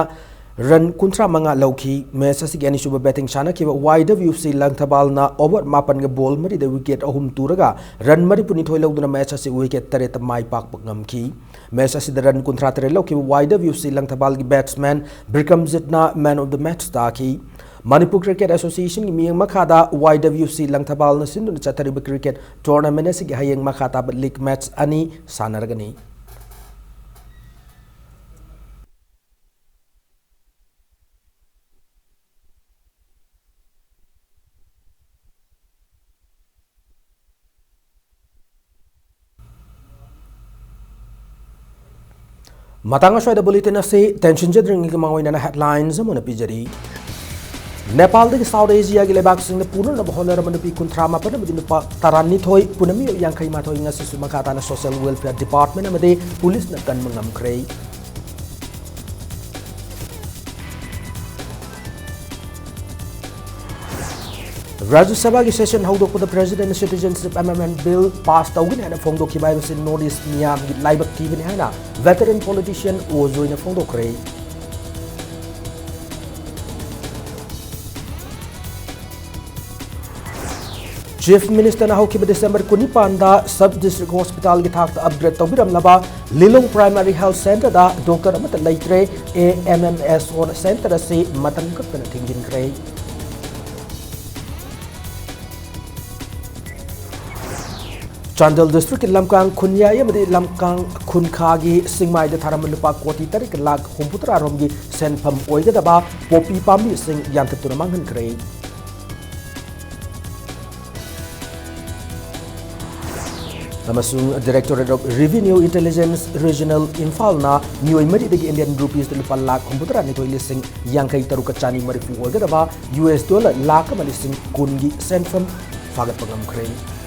ꯔꯟ ꯀꯨꯟꯊ꯭ꯔꯥ ꯃꯉꯥ ꯂꯧꯈꯤ꯫ ꯃꯦꯆ ꯑꯁꯤꯒꯤ ꯑꯅꯤꯁꯨꯕ ꯕꯦꯇꯤꯡ ꯁꯥꯟꯅꯈꯤꯕ ꯋꯥꯏ ꯗꯕ꯭ꯂꯤꯌꯨ ꯁꯤ ꯂꯪꯊꯕꯥꯜꯅ ꯑꯣꯚꯔ ꯃꯥꯄꯟꯒ ꯕꯣꯜ ꯃꯔꯤꯗ ꯋꯤꯀꯦꯠ ꯑꯍꯨꯝ ꯇꯨꯔꯒ ꯔꯟ ꯃꯔꯤꯐꯨꯅꯤꯊꯣꯏ ꯂꯧꯗꯨꯅ ꯃꯦꯆ ꯑꯁꯤ ꯋꯤꯀꯦꯠ ꯇꯔꯦꯠꯇ ꯃꯥꯏ ꯄꯥꯛꯄ ꯉꯝꯈꯤ꯫ ꯃꯦꯆ ꯑꯁꯤꯗ ꯔꯟ ꯀꯨꯟꯊ꯭ꯔꯥ ꯇꯔꯦꯠ ꯂꯧꯈꯤꯕ ꯋꯥꯏ ꯗꯕ꯭ꯂꯤꯌꯨ ꯁꯤ ꯂꯪꯊꯕꯥꯜꯒꯤ ꯕꯦꯠꯁꯃꯦꯟ ꯕꯤꯀ꯭ꯔꯝꯖꯤꯠꯅ ꯃꯦꯟ ꯑꯣꯐ ꯗ ꯃꯦꯆ ꯇꯥꯈꯤ꯫ ꯃꯅꯤꯄꯨꯔ ꯀ꯭ꯔꯤꯀꯦꯠ ꯑꯦꯁꯣꯁꯤꯌꯦꯁꯟꯒꯤ ꯃꯤꯠꯌꯦꯡ ꯃꯈꯥꯗ ꯋꯥꯏ ꯗꯕ꯭ꯂꯤꯌꯨ ꯁꯤ ꯂꯪꯊꯕꯥꯜꯅ ꯁꯤꯟꯗꯨꯅ ꯆꯠꯊꯔꯤꯕ ꯀ꯭ꯔꯤꯀꯦꯠ ꯇꯣꯔꯅꯥꯃꯦꯟ ꯑꯁꯤꯒꯤ ꯍꯌꯦꯡ ꯃꯈꯥ ꯇꯥꯕ ꯂꯤꯒ ꯃꯦꯆ ꯑꯅꯤ ꯁꯥꯟꯅꯔꯒꯅꯤ꯫ ꯃꯇꯥꯡ ꯑꯁ꯭ꯋꯥꯏꯗ ꯕꯨꯂꯦꯇꯤꯟ ꯑꯁꯤ ꯇꯦꯟꯁꯤꯟꯖꯗ꯭ꯔꯤꯉꯩꯒꯤ ꯃꯥꯡꯑꯣꯏꯅꯅ ꯍꯦꯗꯂꯥꯏꯟꯁ ꯑꯃ ꯑꯣꯏꯅ ꯄꯤꯖꯔꯤ꯫ ꯅꯦꯄꯥꯜꯗꯒꯤ ꯁꯥꯎꯠ ꯑꯦꯁꯤꯌꯥꯒꯤ ꯂꯩꯕꯥꯛꯁꯤꯡꯗ ꯄꯨꯅꯅꯕ ꯍꯣꯠꯅꯔꯕ ꯅꯨꯄꯤ ꯀꯨꯟꯊ꯭ꯔꯥ ꯃꯥꯄꯟ ꯑꯃꯗꯤ ꯅꯨꯄꯥ ꯇꯔꯥꯅꯤꯊꯣꯏ, ꯄꯨꯟꯅ ꯃꯤꯑꯣꯏ ꯌꯥꯡꯈꯩ ꯃꯥꯊꯣꯏ ꯉꯁꯤꯁꯨ ꯃꯈꯥ ꯇꯥꯅ ꯁꯣꯁꯤꯌꯦꯜ ꯋꯦꯜꯐꯤꯌꯔ ꯗꯤꯄꯥꯔꯠꯃꯦꯟ ꯑꯃꯗꯤ ꯄꯨꯂꯤꯁꯅ ꯀꯟꯕ ꯉꯝꯈ꯭ꯔꯦ꯫ ꯔꯥꯖ꯭ꯌ ꯁꯚꯥꯒꯤ ꯁꯦꯁꯟ ꯍꯧꯗꯣꯛꯄꯗ president citizenship amendment bill pass ꯇꯧꯒꯅꯤ ꯍꯥꯏꯅ ꯐꯣꯡꯗꯣꯛꯈꯤꯕ ꯍꯥꯏꯕꯁꯤ ꯅꯣꯔꯠ ꯏꯁ꯭ꯠ ꯃꯤꯌꯥꯝꯒꯤ ꯂꯥꯏꯕꯛ ꯊꯤꯕꯅꯤ ꯍꯥꯏꯅ ꯚꯦꯇꯔꯟ ꯄꯣꯂꯤꯇꯤꯁꯤꯌꯟ ꯑꯣ ꯖꯣꯏꯅ ꯐꯣꯡꯗꯣꯛꯈ꯭ꯔꯦ꯫ ꯆꯤꯐ ꯃꯤꯅꯤꯁꯇꯔꯅ ꯍꯧꯈꯤꯕ ꯗꯤꯁꯦꯝꯕꯔ ꯀꯨꯟꯅꯤꯄꯥꯟꯗ ꯁꯕ ꯗꯤꯁꯇ꯭ꯔꯤꯛ ꯍꯣꯁꯄꯤꯇꯥꯜꯒꯤ ꯊꯥꯛꯇ ꯑꯞꯒ꯭ꯔꯦꯗ ꯇꯧꯕꯤꯔꯝꯂꯕ ꯂꯤꯂꯣꯡ ꯄ꯭ꯔꯥꯏꯃꯥꯔꯤ ꯍꯦꯜꯊ ꯁꯦꯟꯇꯔꯗ ꯗꯣꯛꯇꯔ ꯑꯃꯠꯇ ꯂꯩꯇ꯭ꯔꯦ, A M M S O centre ꯑꯁꯤ ꯃꯇꯝ ꯀꯛꯇꯅ ꯊꯤꯡꯖꯤꯟꯈ꯭ꯔꯦ꯫ ꯆꯥꯟꯗꯦꯜ ꯗꯤꯁꯇ꯭ꯔꯤꯛꯀꯤ ꯂꯝꯀꯥꯡ ꯈꯨꯟꯌꯥꯏ ꯑꯃꯗꯤ ꯂꯝꯀꯥꯡ ꯈꯨꯟꯈꯥꯒꯤ ꯁꯤꯡꯃꯥꯏꯗ ꯊꯥꯔꯝꯕ ꯂꯨꯄꯥ ꯀꯣꯇꯤ ꯇꯔꯦꯠꯀ ꯂꯥꯈ ꯍꯨꯝꯐꯨꯇꯔꯥ ꯔꯣꯝꯒꯤ ꯁꯦꯟꯐꯝ ꯑꯣꯏꯒꯗꯕ ꯄꯣꯄꯤ ꯄꯥꯝꯕꯤꯁꯤꯡ ꯌꯥꯟꯊꯠꯇꯨꯅ ꯃꯥꯡꯍꯟꯈ꯭ꯔꯦ꯫ ꯑꯃꯁꯨꯡ Directorate of Revenue Intelligence Regional ꯏꯝꯐꯥꯜꯅ ꯃꯤꯑꯣꯏ ꯃꯔꯤꯗꯒꯤ Indian rupees ꯂꯨꯄꯥ ꯂꯥꯈ ꯍꯨꯝꯐꯨꯇꯔꯥꯅꯤꯊꯣꯏ ꯂꯤꯁꯤꯡ ꯌꯥꯡꯈꯩ ꯇꯔꯨꯛꯀ ꯆꯥꯅꯤ ꯃꯔꯤꯐꯨ ꯑꯣꯏꯒꯗꯕ U S dollar ꯂꯥꯈ ꯑꯃ ꯂꯤꯁꯤꯡ ꯀꯨꯟꯒꯤ ꯁꯦꯟꯐꯝ ꯐꯥꯒꯠꯄ ꯉꯝꯈ꯭ꯔꯦ꯫